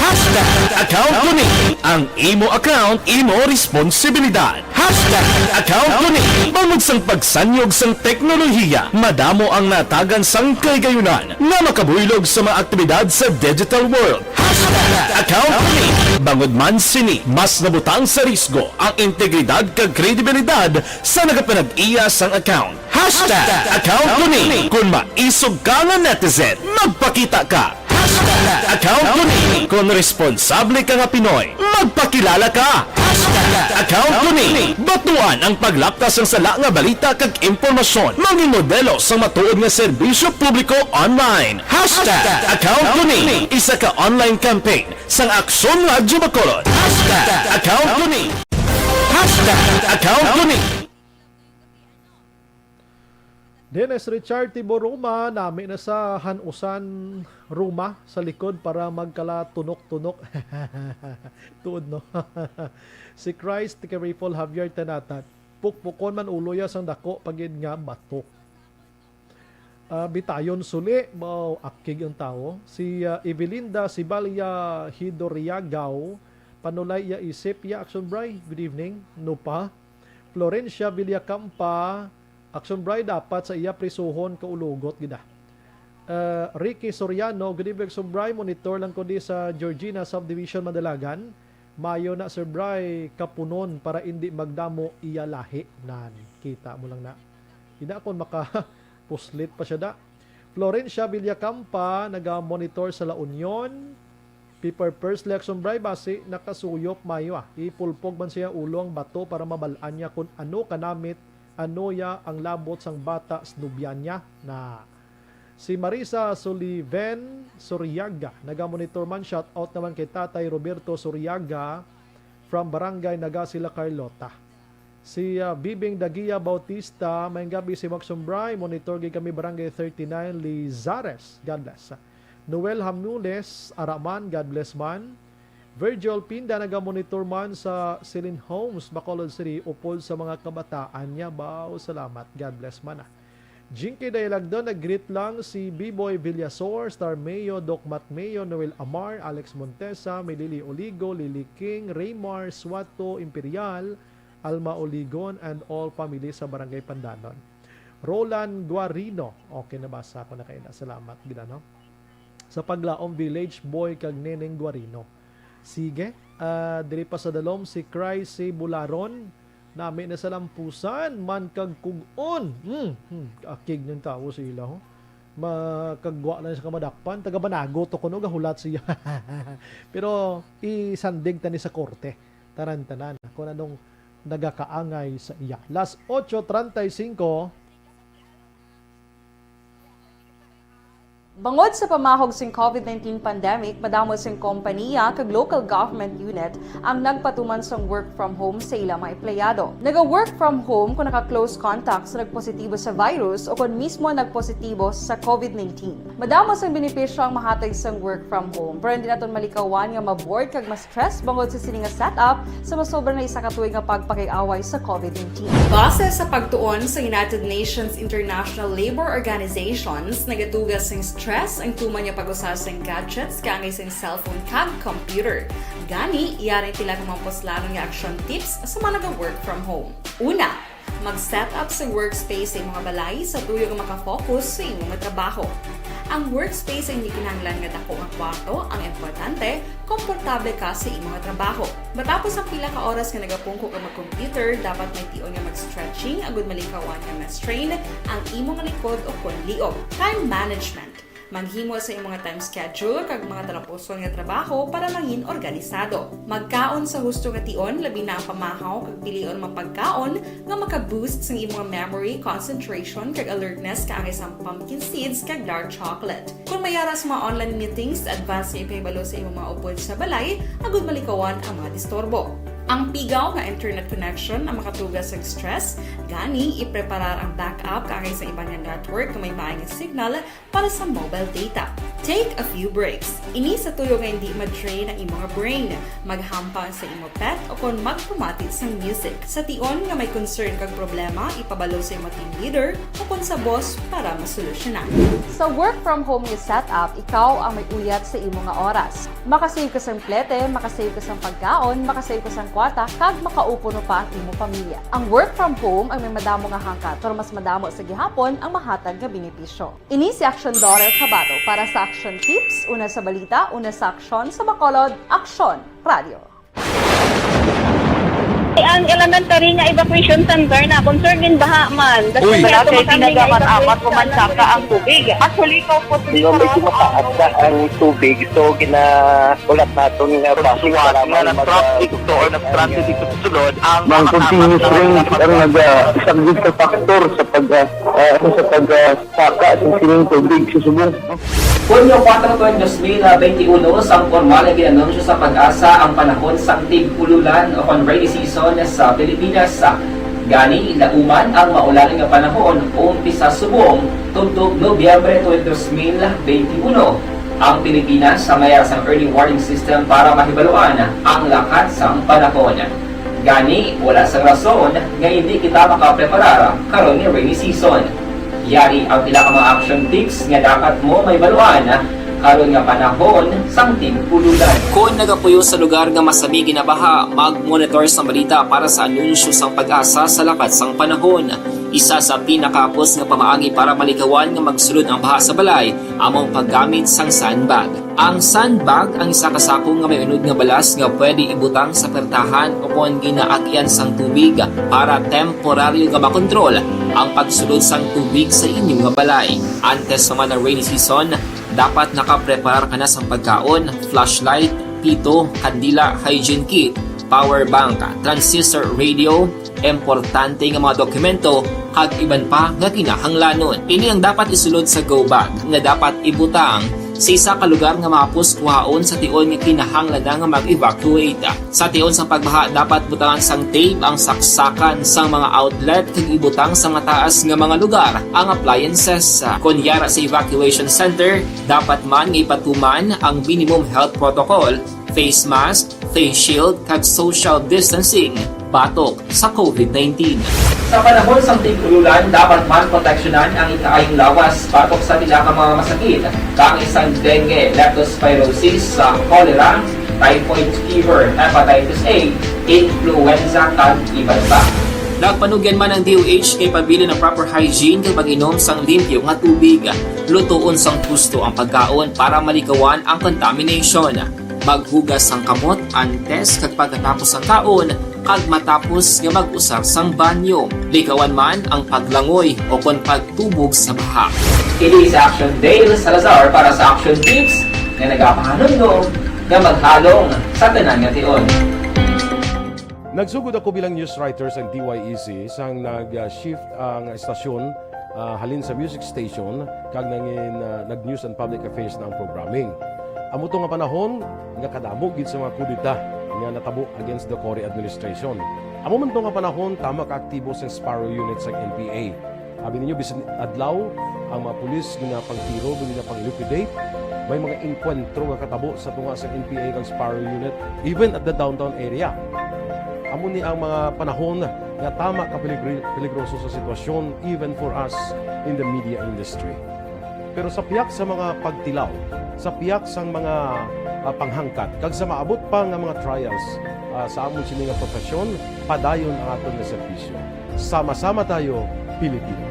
Hashtag account ko ni. Ang imo account, imo responsibilidad. Hashtag account ko ni. Bangod sang pagsanyog sang teknolohiya, madamo ang natagan sang kaligayunan nga makabuylog sa mga aktibidad sa digital world. Hashtag account ko ni. Bangod man sini, mas nabutang sa risgo ang integridad kag kredibilidad sa nagapanag-iya sang account. Hashtag account ko ni. Kung maisog ka nga netizen, magpakita ka. Hashtag account ko ni. Kung responsable ka nga Pinoy, magpakilala ka. Hashtag account ko ni. Batuan ang paglapkas sang sala nga balita kag impormasyon. Maging modelo sang matuod nga serbisyo publiko online. Hashtag account ko ni. Isa ka online campaign sang Aksyon Radyo Bacolod. Hashtag account ko ni. Hashtag account ko ni. Dennis Richard Tibo Roma, nami na sa Hanusan Roma sa likod para magkala tunok-tunok. Tuod, no? Si Christ, kay Rayful Javier Tanatan. Pukpukon man ulo ya sang dako pagid nga bato. Ah, bitayon suli, baw, akig ang tawo. Si, ah, Evelinda Sibalia Hidoriagaw, panulay iya isip, iya action bray. Good evening. No pa. Florencia Villacampa, action bray, dapat sa iya prisuhon, kaulugot gid, ah. Ah, Ricky Soriano, good evening, action bray. Monitor lang ko di sa Georgina Subdivision, Madalagan. Mayo na, Sir Bray, kapunon para indi magdamo iya lahi. Nan, kita mo lang na. Ina kon maka puslit pa siya da. Florencia Villacampa, naga-monitor sa La Union. Pepper First Lexon Bray, basi nakasuyop mayo, ah. Ipulpog man siya ulo ang bato para mabal-an niya kung ano kanamit, ano ya ang labot sang bata sa nobya niya na. Si Marisa Sullivan Soriaga, naga-monitor man, shout out naman kay Tatay Roberto Soriaga from Barangay Nagasila, Carlota. Si, ah, Bibing Dagia Bautista, maayong gabi, si Max Umbray, monitor gid kami, Barangay thirty-nine, Lizares. God bless. Noel Hamules Araman, God bless man. Virgil Pinda, naga-monitor man sa Silin Homes, Bacolod City, upod sa mga kabataan niya. Baw, salamat. God bless man, ah. Jinky Dayalagdon, nag-greet lang si B-Boy Villasor, Star Mayo, Doc Matt Mayo, Noel Amar, Alex Montesa, Milili Oligo, Lily King, Raymar Suato, Imperial, Alma Oligon, and all family sa Barangay Pandanon. Roland Guarino, okay, nabasa ko na kayo na. Salamat gid, ano? Sa Paglaom Village, Boy kag Neneng Guarino. Sige, ah, diri pa sa dalom si Cry, si Bularon, nami na sa lampusan, man kag kug-on. Hmm, hmm, akig ng tao sa ila, ho. Makagwa lang sa kamadakpan, taga Banago to kuno, gahulat siya. Pero isandig tani sa korte, tanan-tanan, kung anong nagakaangay sa iya. Las ocho treinta y cinco. Bangod sa pamahog sing COVID nineteen pandemic, madamo sing kompaniya kag local government unit ang nagpatuman sang work from home sa ila mga empleyado. Naga-work from home kung naka-close contact sa nagpositibo sa virus o kon mismo nagpositibo sa COVID nineteen. Madamo sang benepisyo ang mahatag sang work from home, pero hindi naton malikawan nga ma-bored kag ma-stress bangod sa sini nga setup sa masobra na isa ka tuig nga pagpakig-away sa COVID nineteen. Base sa pagtuon sa United Nations International Labour Organizations, nagatuga sing stress ang tuman nga pag-usa sang gadgets kaangay sang cellphone kag computer. Gani, yari ang pila ka mga puslanon nga action tips sa mga naga-work from home. Una, mag-set up sa workspace sa imong balay sa tuyo nga makafocus sa imong trabaho. Ang workspace ay hindi kinahanglan nga dako nga kwarto, ang importante, komportable ka sa imong trabaho. Matapos ang pila ka oras nga nagapungko ka mag-computer, dapat may tion nga mag-stretching agud malikawan nga ma-strain ang imong likod o kon liog. Time management. Maghimo sa imong time schedule kag mga talapuson nga trabaho para mangin organisado. Magkaon sa husto nga tion, labi na ang pamahaw kag pilion mga pagkaon nga maka-boost sang imong memory, concentration, kag alertness kaangay sang pumpkin seeds kag dark chocolate. Kon may ara sa mga online meetings, advance nga ipahibalo sa imong mga upod sa balay agud malikawan ang mga disturbo. Ang pigaw nga internet connection ang makatuga sa stress, gani ipreparar ang backup kaangay sa iban nga network nga may maay nga signal para sa mobile data. Take a few breaks. Ini sa tuyo nga hindi ma-drain ang imong brain. Maghampang sa imong pet o kon magpamati sang music. Sa tion nga may concern kag problema, ipabalo sa imong team leader o kon sa boss para masolusyonan. Sa work from home nga setup, ikaw ang may uyat sa imo nga oras. Makasave ka sang plete, makasave ka sang pagkaon, makasave ka sang kwarta, kag makaupod pa ang imo pamilya. Ang work from home ang may madamo nga hangkat, pero mas madamo sa gihapon ang mahatag nga benepisyo. Ini si Action Daughter Kabato para sa Action Tips, una sa balita, una sa aksyon, sa Bacolod, Aksyon Radio. Ang elementary nga evacuation center na concern gin baha man. Uy. Wala kay tinaga man amat ko man saka ang tubig. Actually, ko po. Medyo mataas na ang tubig, so ginaulat naton nga basin para na mag-, na-trap dito or na-stranded dito sa sulod ang mga continuous rain ang nag-, ah, isang big factor sa pag, ah, ah, sa pag, ah, saka sa sining tubig sa subong. Hunyo kuwatro, dos mil benti uno, sang pormal nga gin-anunsyo sa PAGASA ang panahon sang tig-ululan o kon rainy season sa Pilipinas. Gani, lauman ang maulan nga panahon umpisa subong tubtob Nobyembre twenty, dos mil benti uno. Ang Pilipinas may ara sang early warning system para mahibaluan ang lakat sang panahon. Gani, wala sang rason nga hindi kita makapreparar karon nga rainy season. Yari ang pila ka mga action tips nga dapat mo mahibaluan karon nga panahon sang tig-ululan. Kon nagapuyo sa lugar nga masami ginabaha, mag-monitor sang balita para sa anunsyo sang PAGASA sa lakat sang panahon. Isa sa pinakahapos nga pamaagi para malikawan nga magsulod ang baha sa balay amo ang paggamit sang sandbag. Ang sandbag ang isa ka sako nga may unod nga balas nga pwede ibutang sa pertahan o kon ginaagyan sang tubig para temporaryo nga makontrol ang pagsulod sang tubig sa inyo nga balay. Antes pa man ang rainy season, dapat nakapreparar ka na sang pagkaon, flashlight, pito, kandila, hygiene kit, power bank, transistor radio, importante nga mga dokumento, kag iban pa nga kinahanglanon. Ini ang dapat isulod sa go bag nga dapat ibutang sa isa ka lugar nga mahapos kuhaon sa tion nga kinahanglan na nga mag-evacuate. Sa tion sang pagbaha, dapat butangan sang tape ang saksakan sang mga outlet kag ibutang sa mataas nga mga lugar ang appliances. Kon yara sa evacuation center, dapat man nga ipatuman ang minimum health protocol, face mask, face shield, kag social distancing batok sa COVID nineteen. Sa panahon sang tig-ululan, dapat man proteksyonan ang ikaayong lawas batok sa pila ka mga masakit, kaangay sang dengue, leptospirosis, sa cholera, typhoid fever, hepatitis A, influenza, kag iban pa. Nagpanugyan man ang D O H nga ipabilin ang proper hygiene kag pag-inom sang limpyo nga tubig. Lutoon sang husto ang pagkaon para malikawan ang contamination. Maghugas sang kamot antes kag pagkatapos sang kaon, kag matapos nga mag-usar sang banyo. Likawan man ang paglangoy o kon pagtubog sa baha. Ini si Action Dale Salazar para sa Action Tips nga nagapahanumdom nga maghalong sa tanan nga tion. Nagsugod ako bilang news writer sa D Y E C sang nag-shift ang estasyon ah, halin sa music station kag nangin, ah, nag-news and public affairs na ang programming. Amo to nga panahon nga kadamo gid sa mga kudeta nga natabo against the Cory administration. Amo man to nga panahon, tama ka aktibo sang Sparrow Unit sang N P A. Abi ninyo, bisan adlaw, ang mga pulis ginapangtiro, ginapang-liquidate. May mga engkwentro nga katabo sa tunga sa N P A kag Sparrow Unit, even at the downtown area. Amo ni ang mga panahon nga tama ka peligri-, peligroso sa sitwasyon, even for us in the media industry. Pero sa piyak sa mga pagtilaw, sa piyak sang mga, ah, panghangkat, kag sa maabot pa nga mga trials, ah, sa amon sini nga profesyon, padayon ang aton nga serbisyo. Sama-sama tayo, Pilipino.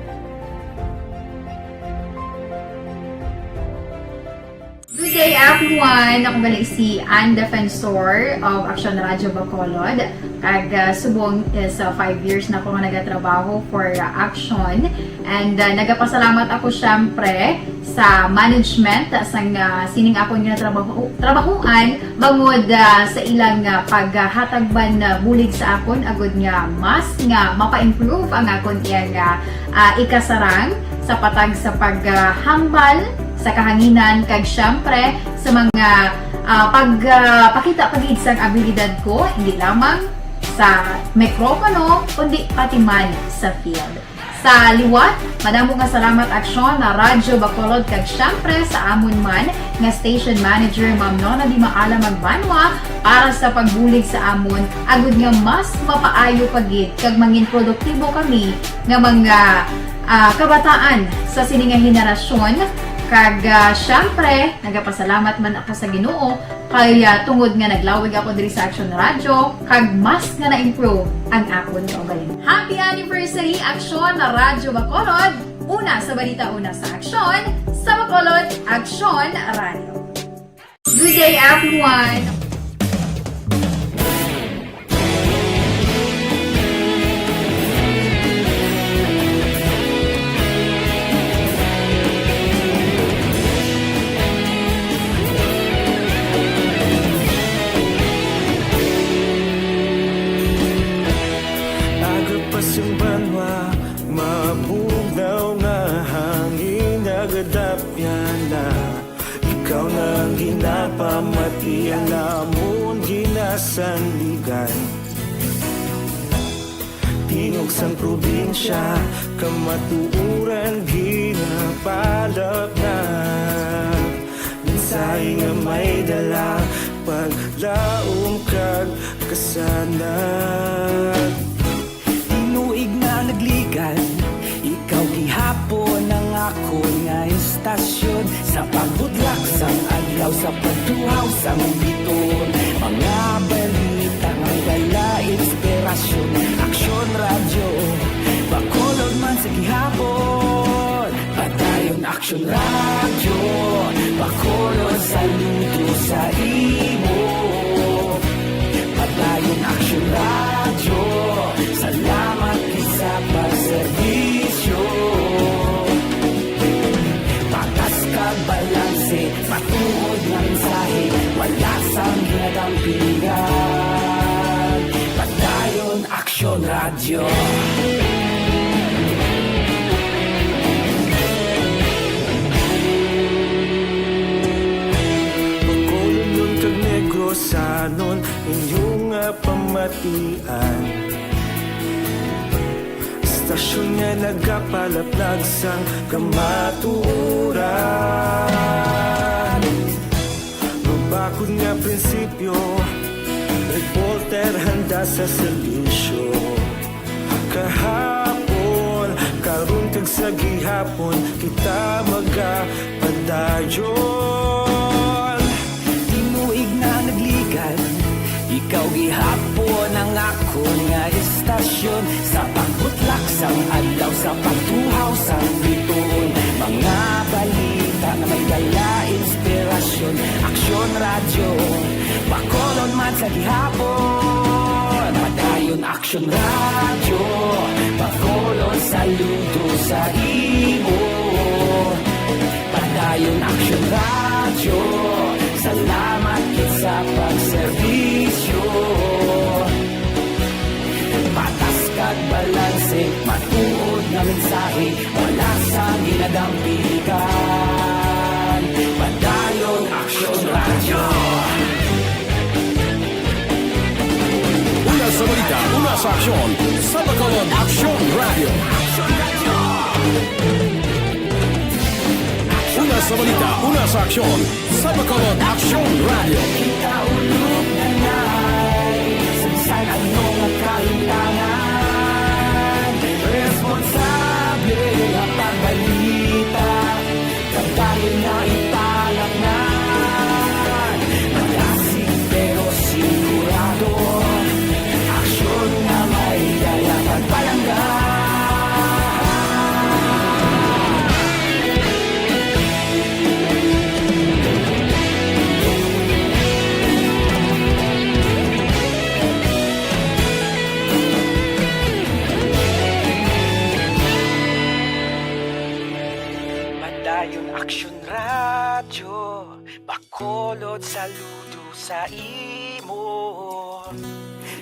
Good day, everyone! Ako gali si Ann Defensor of Action Radio Bacolod. Kag, ah, subong is, ah, five years na ako nga nagatrabaho for, ah, Action. And, ah, nagapasalamat ako, syempre, sa management sang, ah, sining akon nga trabaho, trabahuan bangod, ah, sa ilang, ah, paghatag man, ah, bulig sa akon agud nga mas nga mapa-improve ang akon iyang, ah, ah, ikasarang sa patag sa paghambal sa kahanginan kag, syempre, sa mga, ah, pag, ah, pakita pa gid sang abilidad ko, hindi lamang sa mikropono, kundi pati man sa field. Sa liwat, madamo nga salamat, Aksyon na Radyo Bacolod, kag syempre sa amon man nga station manager, Ma'am Nona Di Maala Magbanwa, para sa pagbulig sa amon, agud nga mas mapaayo pa gid kag mangin produktibo kami nga mga, ah, kabataan sa sini nga henerasyon. Kag, ah, syempre, nagapasalamat man ako sa Ginoo kay, ah, tungod nga naglawig ako diri sa Action Radio, kag mas nga na-improve ang akon kaugalingon. Happy anniversary, Action na Radyo Bacolod! Una sa balita, una sa aksyon, sa Bacolod, Action Radio. Good day, everyone! Aga pa sang banwa, mabugnaw nga hangin, nagadapyan na. Ikaw na ang ginapamati, ang amon ginasandigan. Tingog sang probinsya, kamatuoran ginapalapnag. Mensahe nga may dala, paglaom kag kasanag. Tinuig na nagligan, ikaw gihapon ang akon nga istasyon. Sa pagbudlak sang adlaw, sa pagtuhaw sang bituon, mga balita nga may dala inspirasyon. Aksyon Radyo, Bacolod man sa gihapon. Padayon Aksyon Radyo, Bacolod, saludo sa imo. Padayon Aksyon Radyo, salamat gid sa pagserbisyo. Patas kag balanse, matuod nga mensahe, wala sang ginadampingan. Padayon Aksyon Radyo. Bacolodnon kag Negrosanon, inyo nga pamatian. Istasyon nga nagapalaplag sang kamatuoran. Mabakod nga prinsipyo, reporter handa sa serbisyo. Kahapon, karon kag sa gihapon, kita magapadayon. Tinuig na nagligan, ikaw gihapon ang akon nga istasyon. Sa pagbutlak sang adlaw, sa pagtuhaw sang bituon, mga balita nga may dala inspirasyon. Aksyon Radyo, Bacolod man sa gihapon. Padayon Aksyon Radyo, Bacolod, saludo sa imo. Padayon Aksyon Radyo, salamat gid sa pagserbisyo. Patas kag Matuod nga mensahe, wala sa ginadampiligan. Padayon Aksyon Radyo. Una sa balita, una sa aksyon, sa Bacolod Aksyon Radyo. Una sa balita, una sa aksyon, sa Bacolod Aksyon Radyo. Kita ulog na nai, sa bisan ano nga kahintangan, responsable nga pagbalita, kadayon nga ipalatnan. Malasig pero sigurado, aksyon nga may dala pagpalangga. Padayon Aksyon Radyo, Bacolod, saludo sa imo.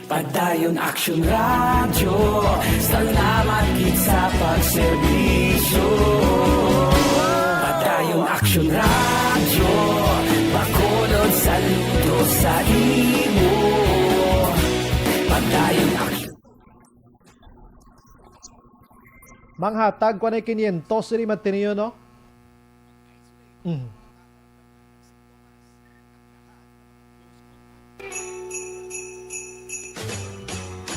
Padayon Aksyon Radyo, salamat gid sa pagserbisyo. Padayon Aksyon Radyo, Bacolod, saludo sa imo. Padayon Aksyon. Manghatag ko na quinientos diri, Matineo, no? Mm.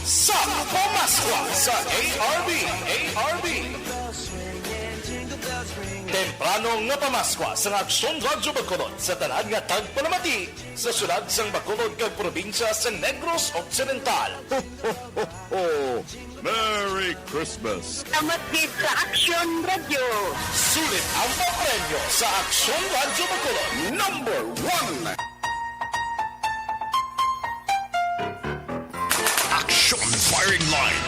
Sa Pamaskwa sa A R B, A R B. Temprano nga pamaskwa sa Aksyon Radyo Bacolod sa tanan nga tagpalamati sa syudad sang Bacolod kag probinsya sa Negros Occidental. Ho, ho, ho, ho. Merry Christmas! Salamat gid sa Aksyon Radyo. Sulit ang papremyo sa Aksyon Radyo Bacolod. Number one. Action Firing Line.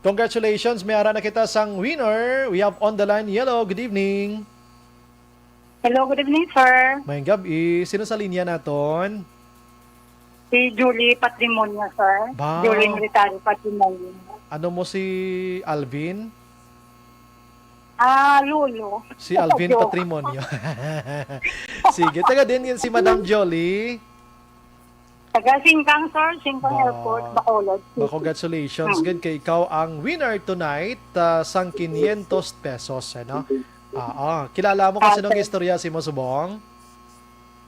Congratulations, may ara na kita sang winner. We have on the line, Yellow. Good evening. Hello, good evening, sir. Mayong gab-i. Sino sa linya naton? Si Julie Patrimonio, sir. Ba? Julie Military Patrimonio. Ano mo si Alvin? Ah, Lolo. Si Alvin Joke. Patrimonio. Sige, taga din yun si Madam Jolie. Taga Singkang, sir. Singkang Ba-, Airport, Bacolod City. Ba, congratulations. Hmm. Good kay ikaw ang winner tonight, ah, sang quinientos pesos, ano? Ah, ah. Kilala mo kasi Ah, nung sir. Istorya si mo subong?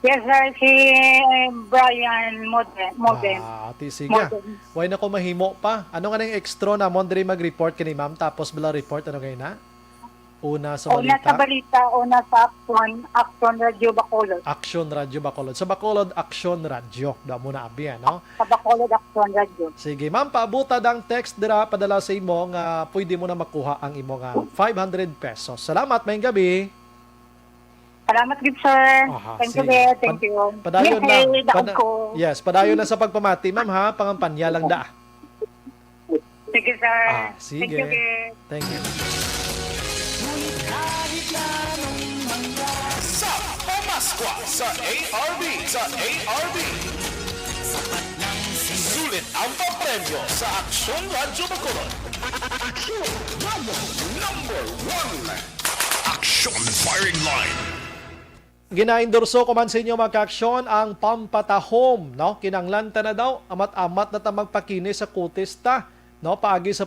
Yes, sir. Si, eh, Brian Moden. Moden. Ah, ati, sige. Moden. Why na ko mahimo pa? Ano nga nang extra na mo diri mag-report kini, ma'am? Tapos bala report, ano kayo na? Una sa Una sa balita. Balita, una sa Action, Action Radio Bacolod. Action Radio Bacolod. Sa Bacolod, Action Radio. Da mo na abi, ano? Sa Bacolod, Action Radio. Sige, ma'am, paabuta dang text dira, padala sa imo nga pwede mo na makuha ang imo nga five hundred pesos. Salamat, mayong gabi. Salamat gid, sir. Aha, Thank you, sige. Sir. Thank Pad-, you. padayon Yes, lang. eh, daog Pada-, ko. yes, padayon lang sa pagpamati, ma'am, ha? Pangampanya lang da. Sige, sir. Ah, sige. Thank you, sir. Thank you. Sa Pamaskwa sa A R B, sa A R B. Sulit ang papremyo sa Aksyon Radyo Bacolod. Aksyon Radyo number one. Action Firing Line. Ginaendorso ko man sa inyo, mga kaaksyon, ang pampatahom, no? Kinahanglan ta na daw, amat-amat na ta magpakinis sa kutis ta, no? Paagi sa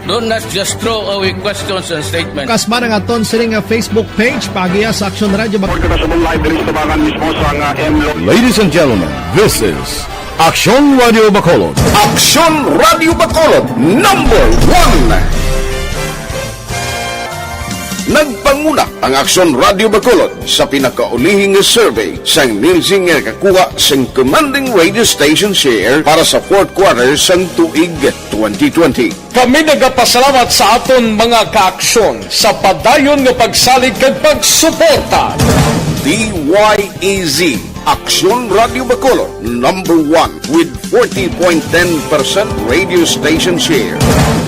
Do not just throw away questions and statements. Kasma ang aton sini nga Facebook page, paagi sa Action Radio. Report kita sa buong live diri sa Tabangan mismo sa nga M Lo- Ladies and gentlemen, this is Action Radio Bacolod. Action Radio Bacolod, number one. Nagpanguna ang Aksyon Radio Bacolod sa pinakaulihing survey sang Nielsen nga nakakuha sang commanding radio station share para sa fourth quarter sang tuig twenty twenty. Kami nagapasalamat sa aton mga kaaksyon sa padayon nga pagsalig kag pagsuporta. D Y E Z, Aksyon Radio Bacolod, number one with forty point ten percent radio station share.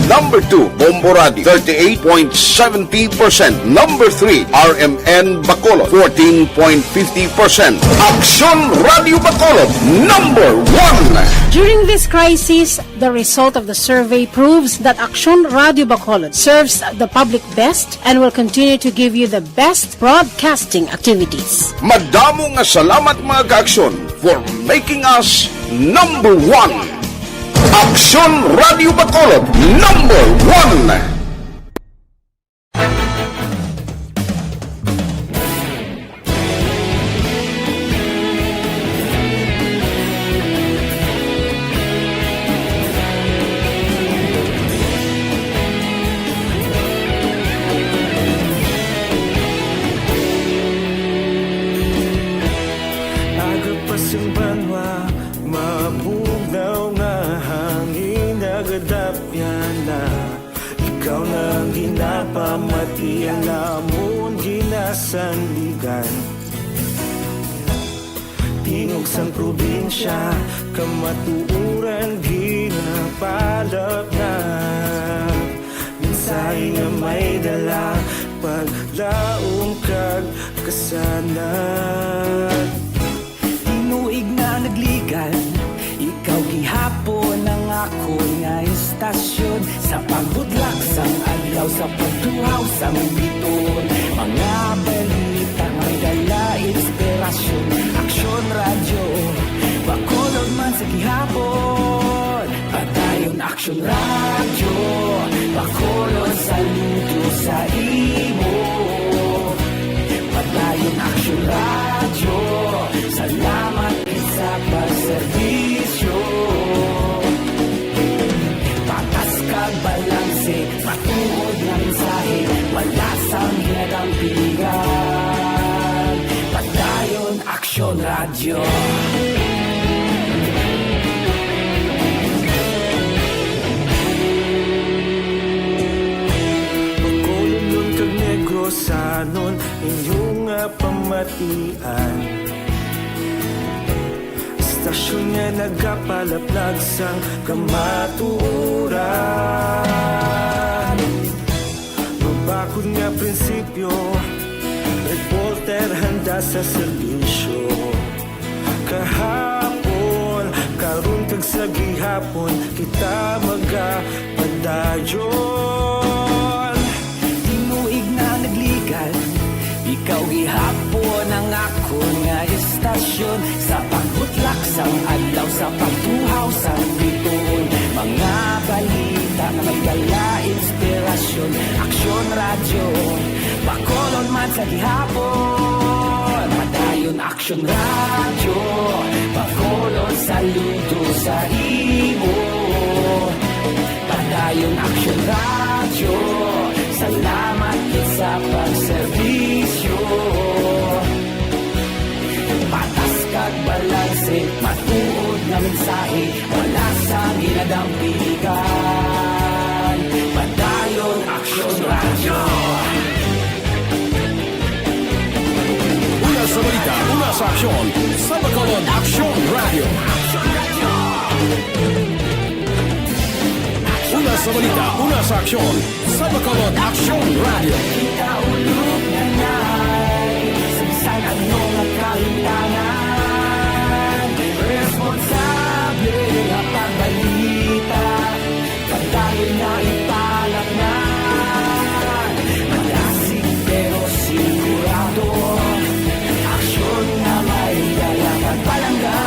Number two, Bombo Radio, thirty-eight point seventy percent. Number three, R M N Bacolod, fourteen point fifty percent. Aksyon Radio Bacolod, number one. During this crisis, the result of the survey proves that Aksyon Radio Bacolod serves the public best and will continue to give you the best broadcasting activities. Madamo nga salamat, mga ka-Aksyon, for making us number one. Aksyon Radio Bacolod, number one. Aga pa sing banwa, mabugnaw nga hangin, nagadapyan na. Ikaw na ang ginapamati, ang amon ginasandigan. Tingog sang probinsya, kamatuoran ginapalapnap. Mensahe nga may dala, paglaom kag kasanag. Tinuig na nagligan, ikaw gihapon ang akon nga istasyon. Sa pagbutlak sang adlaw, sa pagtuhaw sang bituon, mga balita may dala inspirasyon. Aksyon Radyo, Bacolod man sa gihapon. Padayon Aksyon Radyo, Bacolod, saludo sa imo. Padayon Aksyon Radyo, salamat gid sa pagserbisyo. Patas kag balanse, matuod nga mensahe, wala sang ginadampigan. Padayon Aksyon Radyo. Bacolodnon kag Negrosanon, inyo nga pamatian. Istasyon nga nagapalaplag sang kamatuoran. Mabakod nga prinsipyo, reporter handa sa serbisyo. Kahapon, karon, kag sa gihapon, kita magapadayon. Tinuig na nagligan, ikaw gihapon ang akon nga istasyon. Sa pagbutlak sang adlaw, sa pagtuhaw sang bituon, mga balita nga may dala inspirasyon. Aksyon Radyo, Bacolod man sa gihapon. Padayon Aksyon Radyo, Bacolod, saludo sa imo. Padayon Aksyon Radyo, salamat gid sa pagserbisyo. Patas kag balanse, matuod nga mensahe, wala sang ginadampigan. Padayon Aksyon Radyo. Una sa balita, una sa aksyon, sa Bacolod Aksyon Radyo. Una sa balita, una sa aksyon, sa Bacolod Aksyon Radyo. Kita ulog na ngay, sa ano nga kahintangan, responsable nga pagbalita. Padayon na ipalaknag, malasig pero sigurado, aksyon nga may dala kag palangga.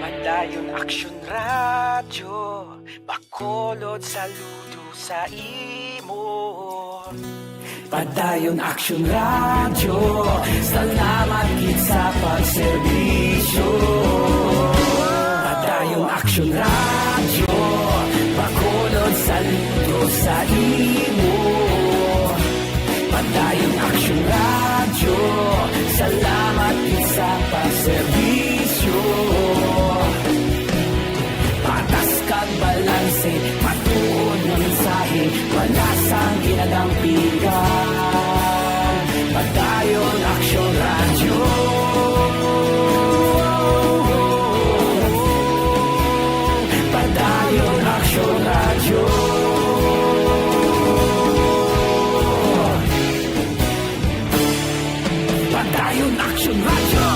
Padayon Aksyon Radyo, Bacolod, saludo sa imo. Padayon Aksyon Radyo, salamat gid sa pagserbisyo. Padayon Aksyon Radyo, Bacolod, saludo sa imo. Padayon Aksyon Radyo, salamat gid sa pagserbisyo. Patas kag balanse, matuod nga mensahe, wala sang ginadampigan. Padayon Aksyon Radyo. Radyo. Padayon Action Radyo.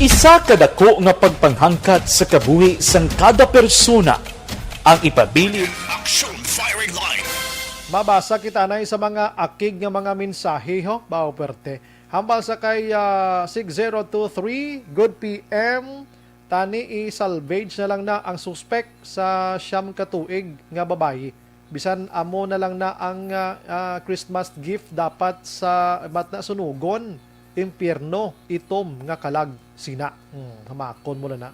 Isa ka dako nga pagpanghangkat sa kabuhi sang kada persona ang ipabilin. Action Firing Line. Mabasa kita na sa mga akig nga mga mensahe, ho? Bao perte. Hambal sa kay, ah, six zero two three, good P M. Tani i-salvage na lang na ang suspek sa siyam ka tuig nga babayi. Bisan amo na lang na ang, ah, ah, Christmas gift dapat sa mat na sunugon, impyerno, itom nga kalag sina. Hmm, hamakon mo na na.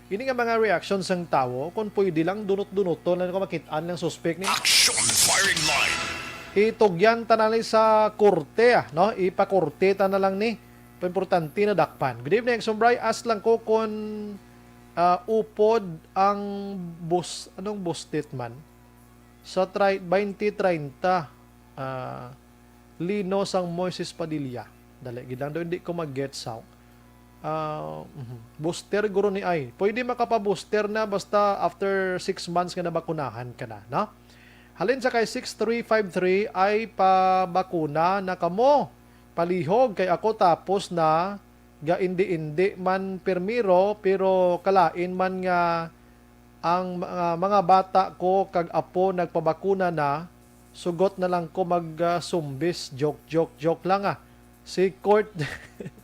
Ini nga mga reaction sang tawo, kung pwede lang, dunot-dunoton lang ko makit-an lang suspek ni. Action Firing Line. Itugyan ta na ni sa korte, ah, no? Ipakorte ta na lang ni. Paimportante na dakpan. Good evening, Sumbray. Ask lang ko kung, ah, upod ang bus-, anong bustit man? Sa tri-, twenty treinta, ah, lino sang Moises Padilla. Dali, gid lang daw, hindi ko mag-gets how. Ah, mhm. Booster guro ni ay. Pwede makapa-booster na basta after six months nga nabakunahan ka na, no? Halin sa kay six three five three, ay pabakuna na kamo. Palihog kay ako tapos na ga-indi-indi man pirmiro, pero kalain man nga ang mga, mga bata ko kag apo nagpabakuna na, sugot na lang ko mag, ah, sumbis. Joke, joke, joke lang, ah. Si Court,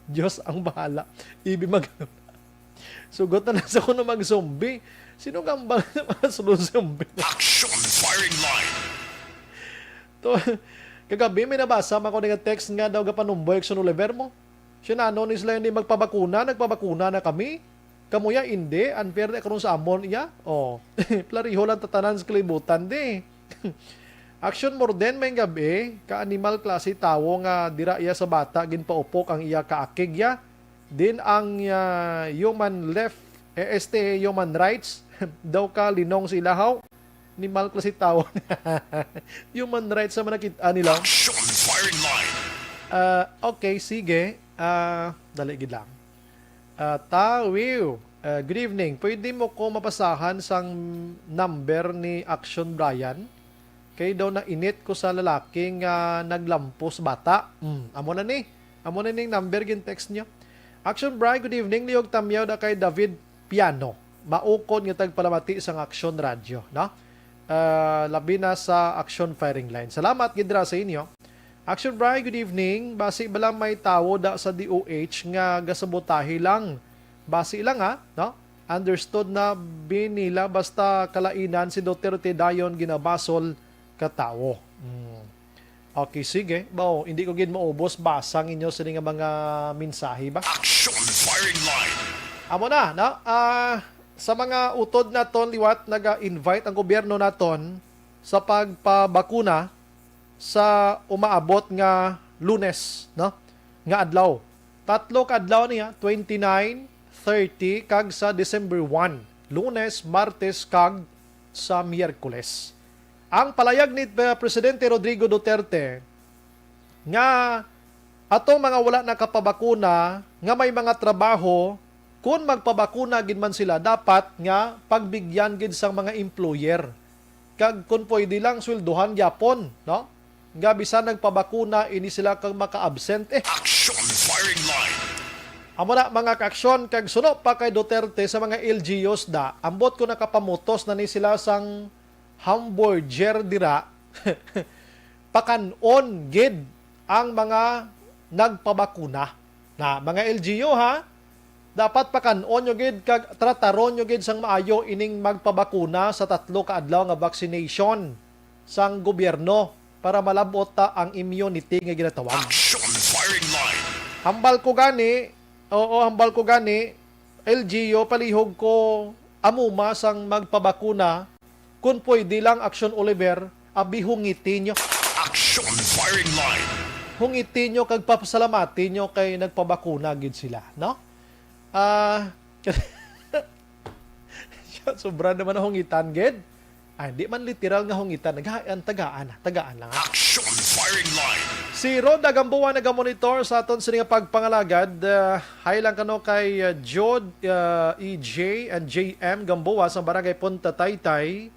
Diyos ang bahala. Ibi mag-, sugot na lang sa kuno mag-zombie. Sino nga ang bal-, mga sunod zombie? Action Firing Line. To, kagabi may nabasa man ko nga text nga daw gapanumboy Action Oliver mo. Siya na, ano ni sila ni magpabakuna, nagpabakuna na kami. Kamuya, indi. Unfair na karon sa amon, iya. Oh. Plariho lang tatanan sa kalibutan, di. Action Morden, may gabi, ka animal klase tawo nga dira iya sa bata, ginpaupok ang iya kaakig, ya. Din ang, ah, human left, eh, este, human rights, daw ka linong sa ilahaw. Animal klase tawo. Human rights sa manakit-an nila. Action Firing Line. Ah, okay, sige. Ah, dali gid lang. Ah, Tawiw. Ah, good evening. Pwede mo ko mapasahan sang number ni Action Brian? Kay daw nainit ko sa lalaki nga naglampos bata. Mm, amo na ni. Amo na ning number gin-text nyo. Action Brian, good evening. Liog tamyaw da kay David Piano. Maukod nga tagpalamati sang Action Radio, no? Ah, labi na sa Action Firing Line. Salamat gid ra sa inyo. Action Brian, good evening. Basi bala may tawo da sa D O H nga gasabotahe lang. Basi lang, ha, no? Understood na bi nila basta kalainan si Duterte dayon ginabasol ka tawo. Mm. Okay, sige. Bao, hindi ko gid maubos basa ang inyo sini nga mga mensahe ba? Action Firing Line. Amo na, no? Ah, sa mga utod naton liwat, naga-invite ang gobyerno naton sa pagpabakuna sa umaabot nga Lunes, no? Nga adlaw. Tatlo ka adlaw niya, twenty-nine, thirty, kag sa December one, Lunes, Martes, kag sa Miyerkules. Ang palayag ni, uh, Presidente Rodrigo Duterte nga atong mga wala nakapabakuna nga may mga trabaho, kun magpabakuna gid man sila, dapat nga pagbigyan gid sang mga employer. Kag kun pwede lang, sweldohan gyapon, no? Nga bisan nagpabakuna, ini sila kag maka-absent, eh. Action Firing Line. Amo na, mga kaaksyon, kag suno pa kay Duterte sa mga L G Us da, ambot ko nakapamutos na ni sila sang hamburger dira, pakan-on gid ang mga nagpabakuna. Na, mga L G U, ha, dapat pakan-on nyo gid kag trataron nyo gid sang maayo ining magpabakuna sa tatlo ka adlaw nga vaccination sang gobyerno para malab-ot ta ang immunity nga ginatawag. Action Firing Line. Hambal ko gani, oo, hambal ko gani, L G U, palihog ko amuma sang magpabakuna. Kun pwede lang, Action Oliver, abihungiti nyo. Action Firing line. Hungiti nyo kag pasalamati nyo kay nagpabakuna gid sila, no? Ah, sobra naman ang hungitan gid. Ay, di man literal nga hungitan. Nagahaan, tagaan, tagaan lang, ha? Action firing line. Si Rhoda Gamboa nagamonitor sa aton sini nga pagpangalagad. Ah, hi lang kano kay, ah, Jod, ah, E J and J M Gamboa sa Barangay Punta Taytay.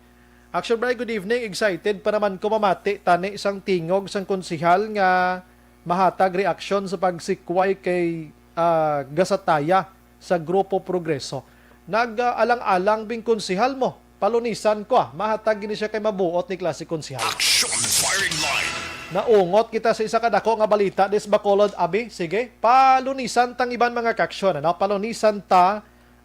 Action Brian, good evening. Excited pa naman ko mamati tani sang tingog sang konsihal nga mahatag reaksyon sa pagsikway kay, ah, Gasataya sa Grupo Progreso. Nag-alang-alang bing konsihal mo. Palunisan ko, ah. Mahatag gini siya kay mabuot ni klase konsihal. Action firing line. Naungot kita sa isa ka dako nga balita dis Bacolod, abi. Sige, palunisan tang iban mga kaaksyon, ano? Palunisan ta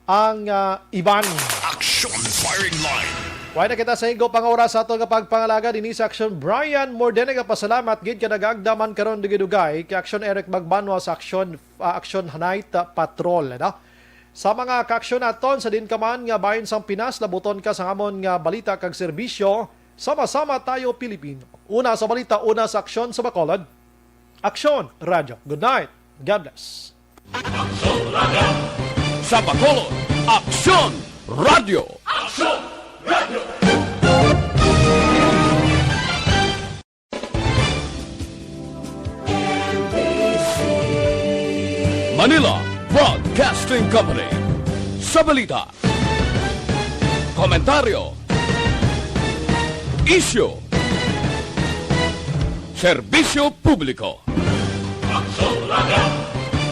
ang, ah, iban. Action firing line. Way na kita sa higop nga oras sa aton nga pagpangalagad dinhi sa Action Brian. More than nagapasalamat gid ka nagagda man karon dugay-dugay kay Action Eric Magbanwa sa Action, ah, Action Night, ah, Patrol, ano? Sa mga kaaksyon naton sa din ka man nga bahin sang Pinas, labuton ka sa amon nga balita kag serbisyo. Sama-sama tayo, Pilipino. Una sa balita, una sa aksyon sa Bacolod. Aksyon, Radyo. Good night. God bless. Sa Bacolod, Aksyon Radyo. Manila Broadcasting Company. Sa balita, komentaryo, isyu, serbisyo publiko. Aksyon Radyo.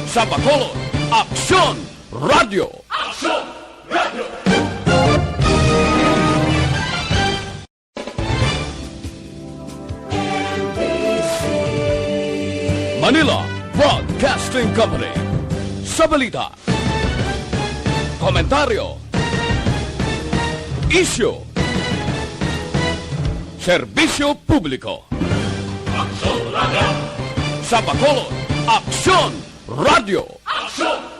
Sa Bacolod, Aksyon Radyo. Aksyon Radyo. Manila Broadcasting Company. Sa balita, komentaryo, isyu, serbisyo publiko. Aksyon Radyo. Sa Bacolod, Aksyon Radyo. Aksyon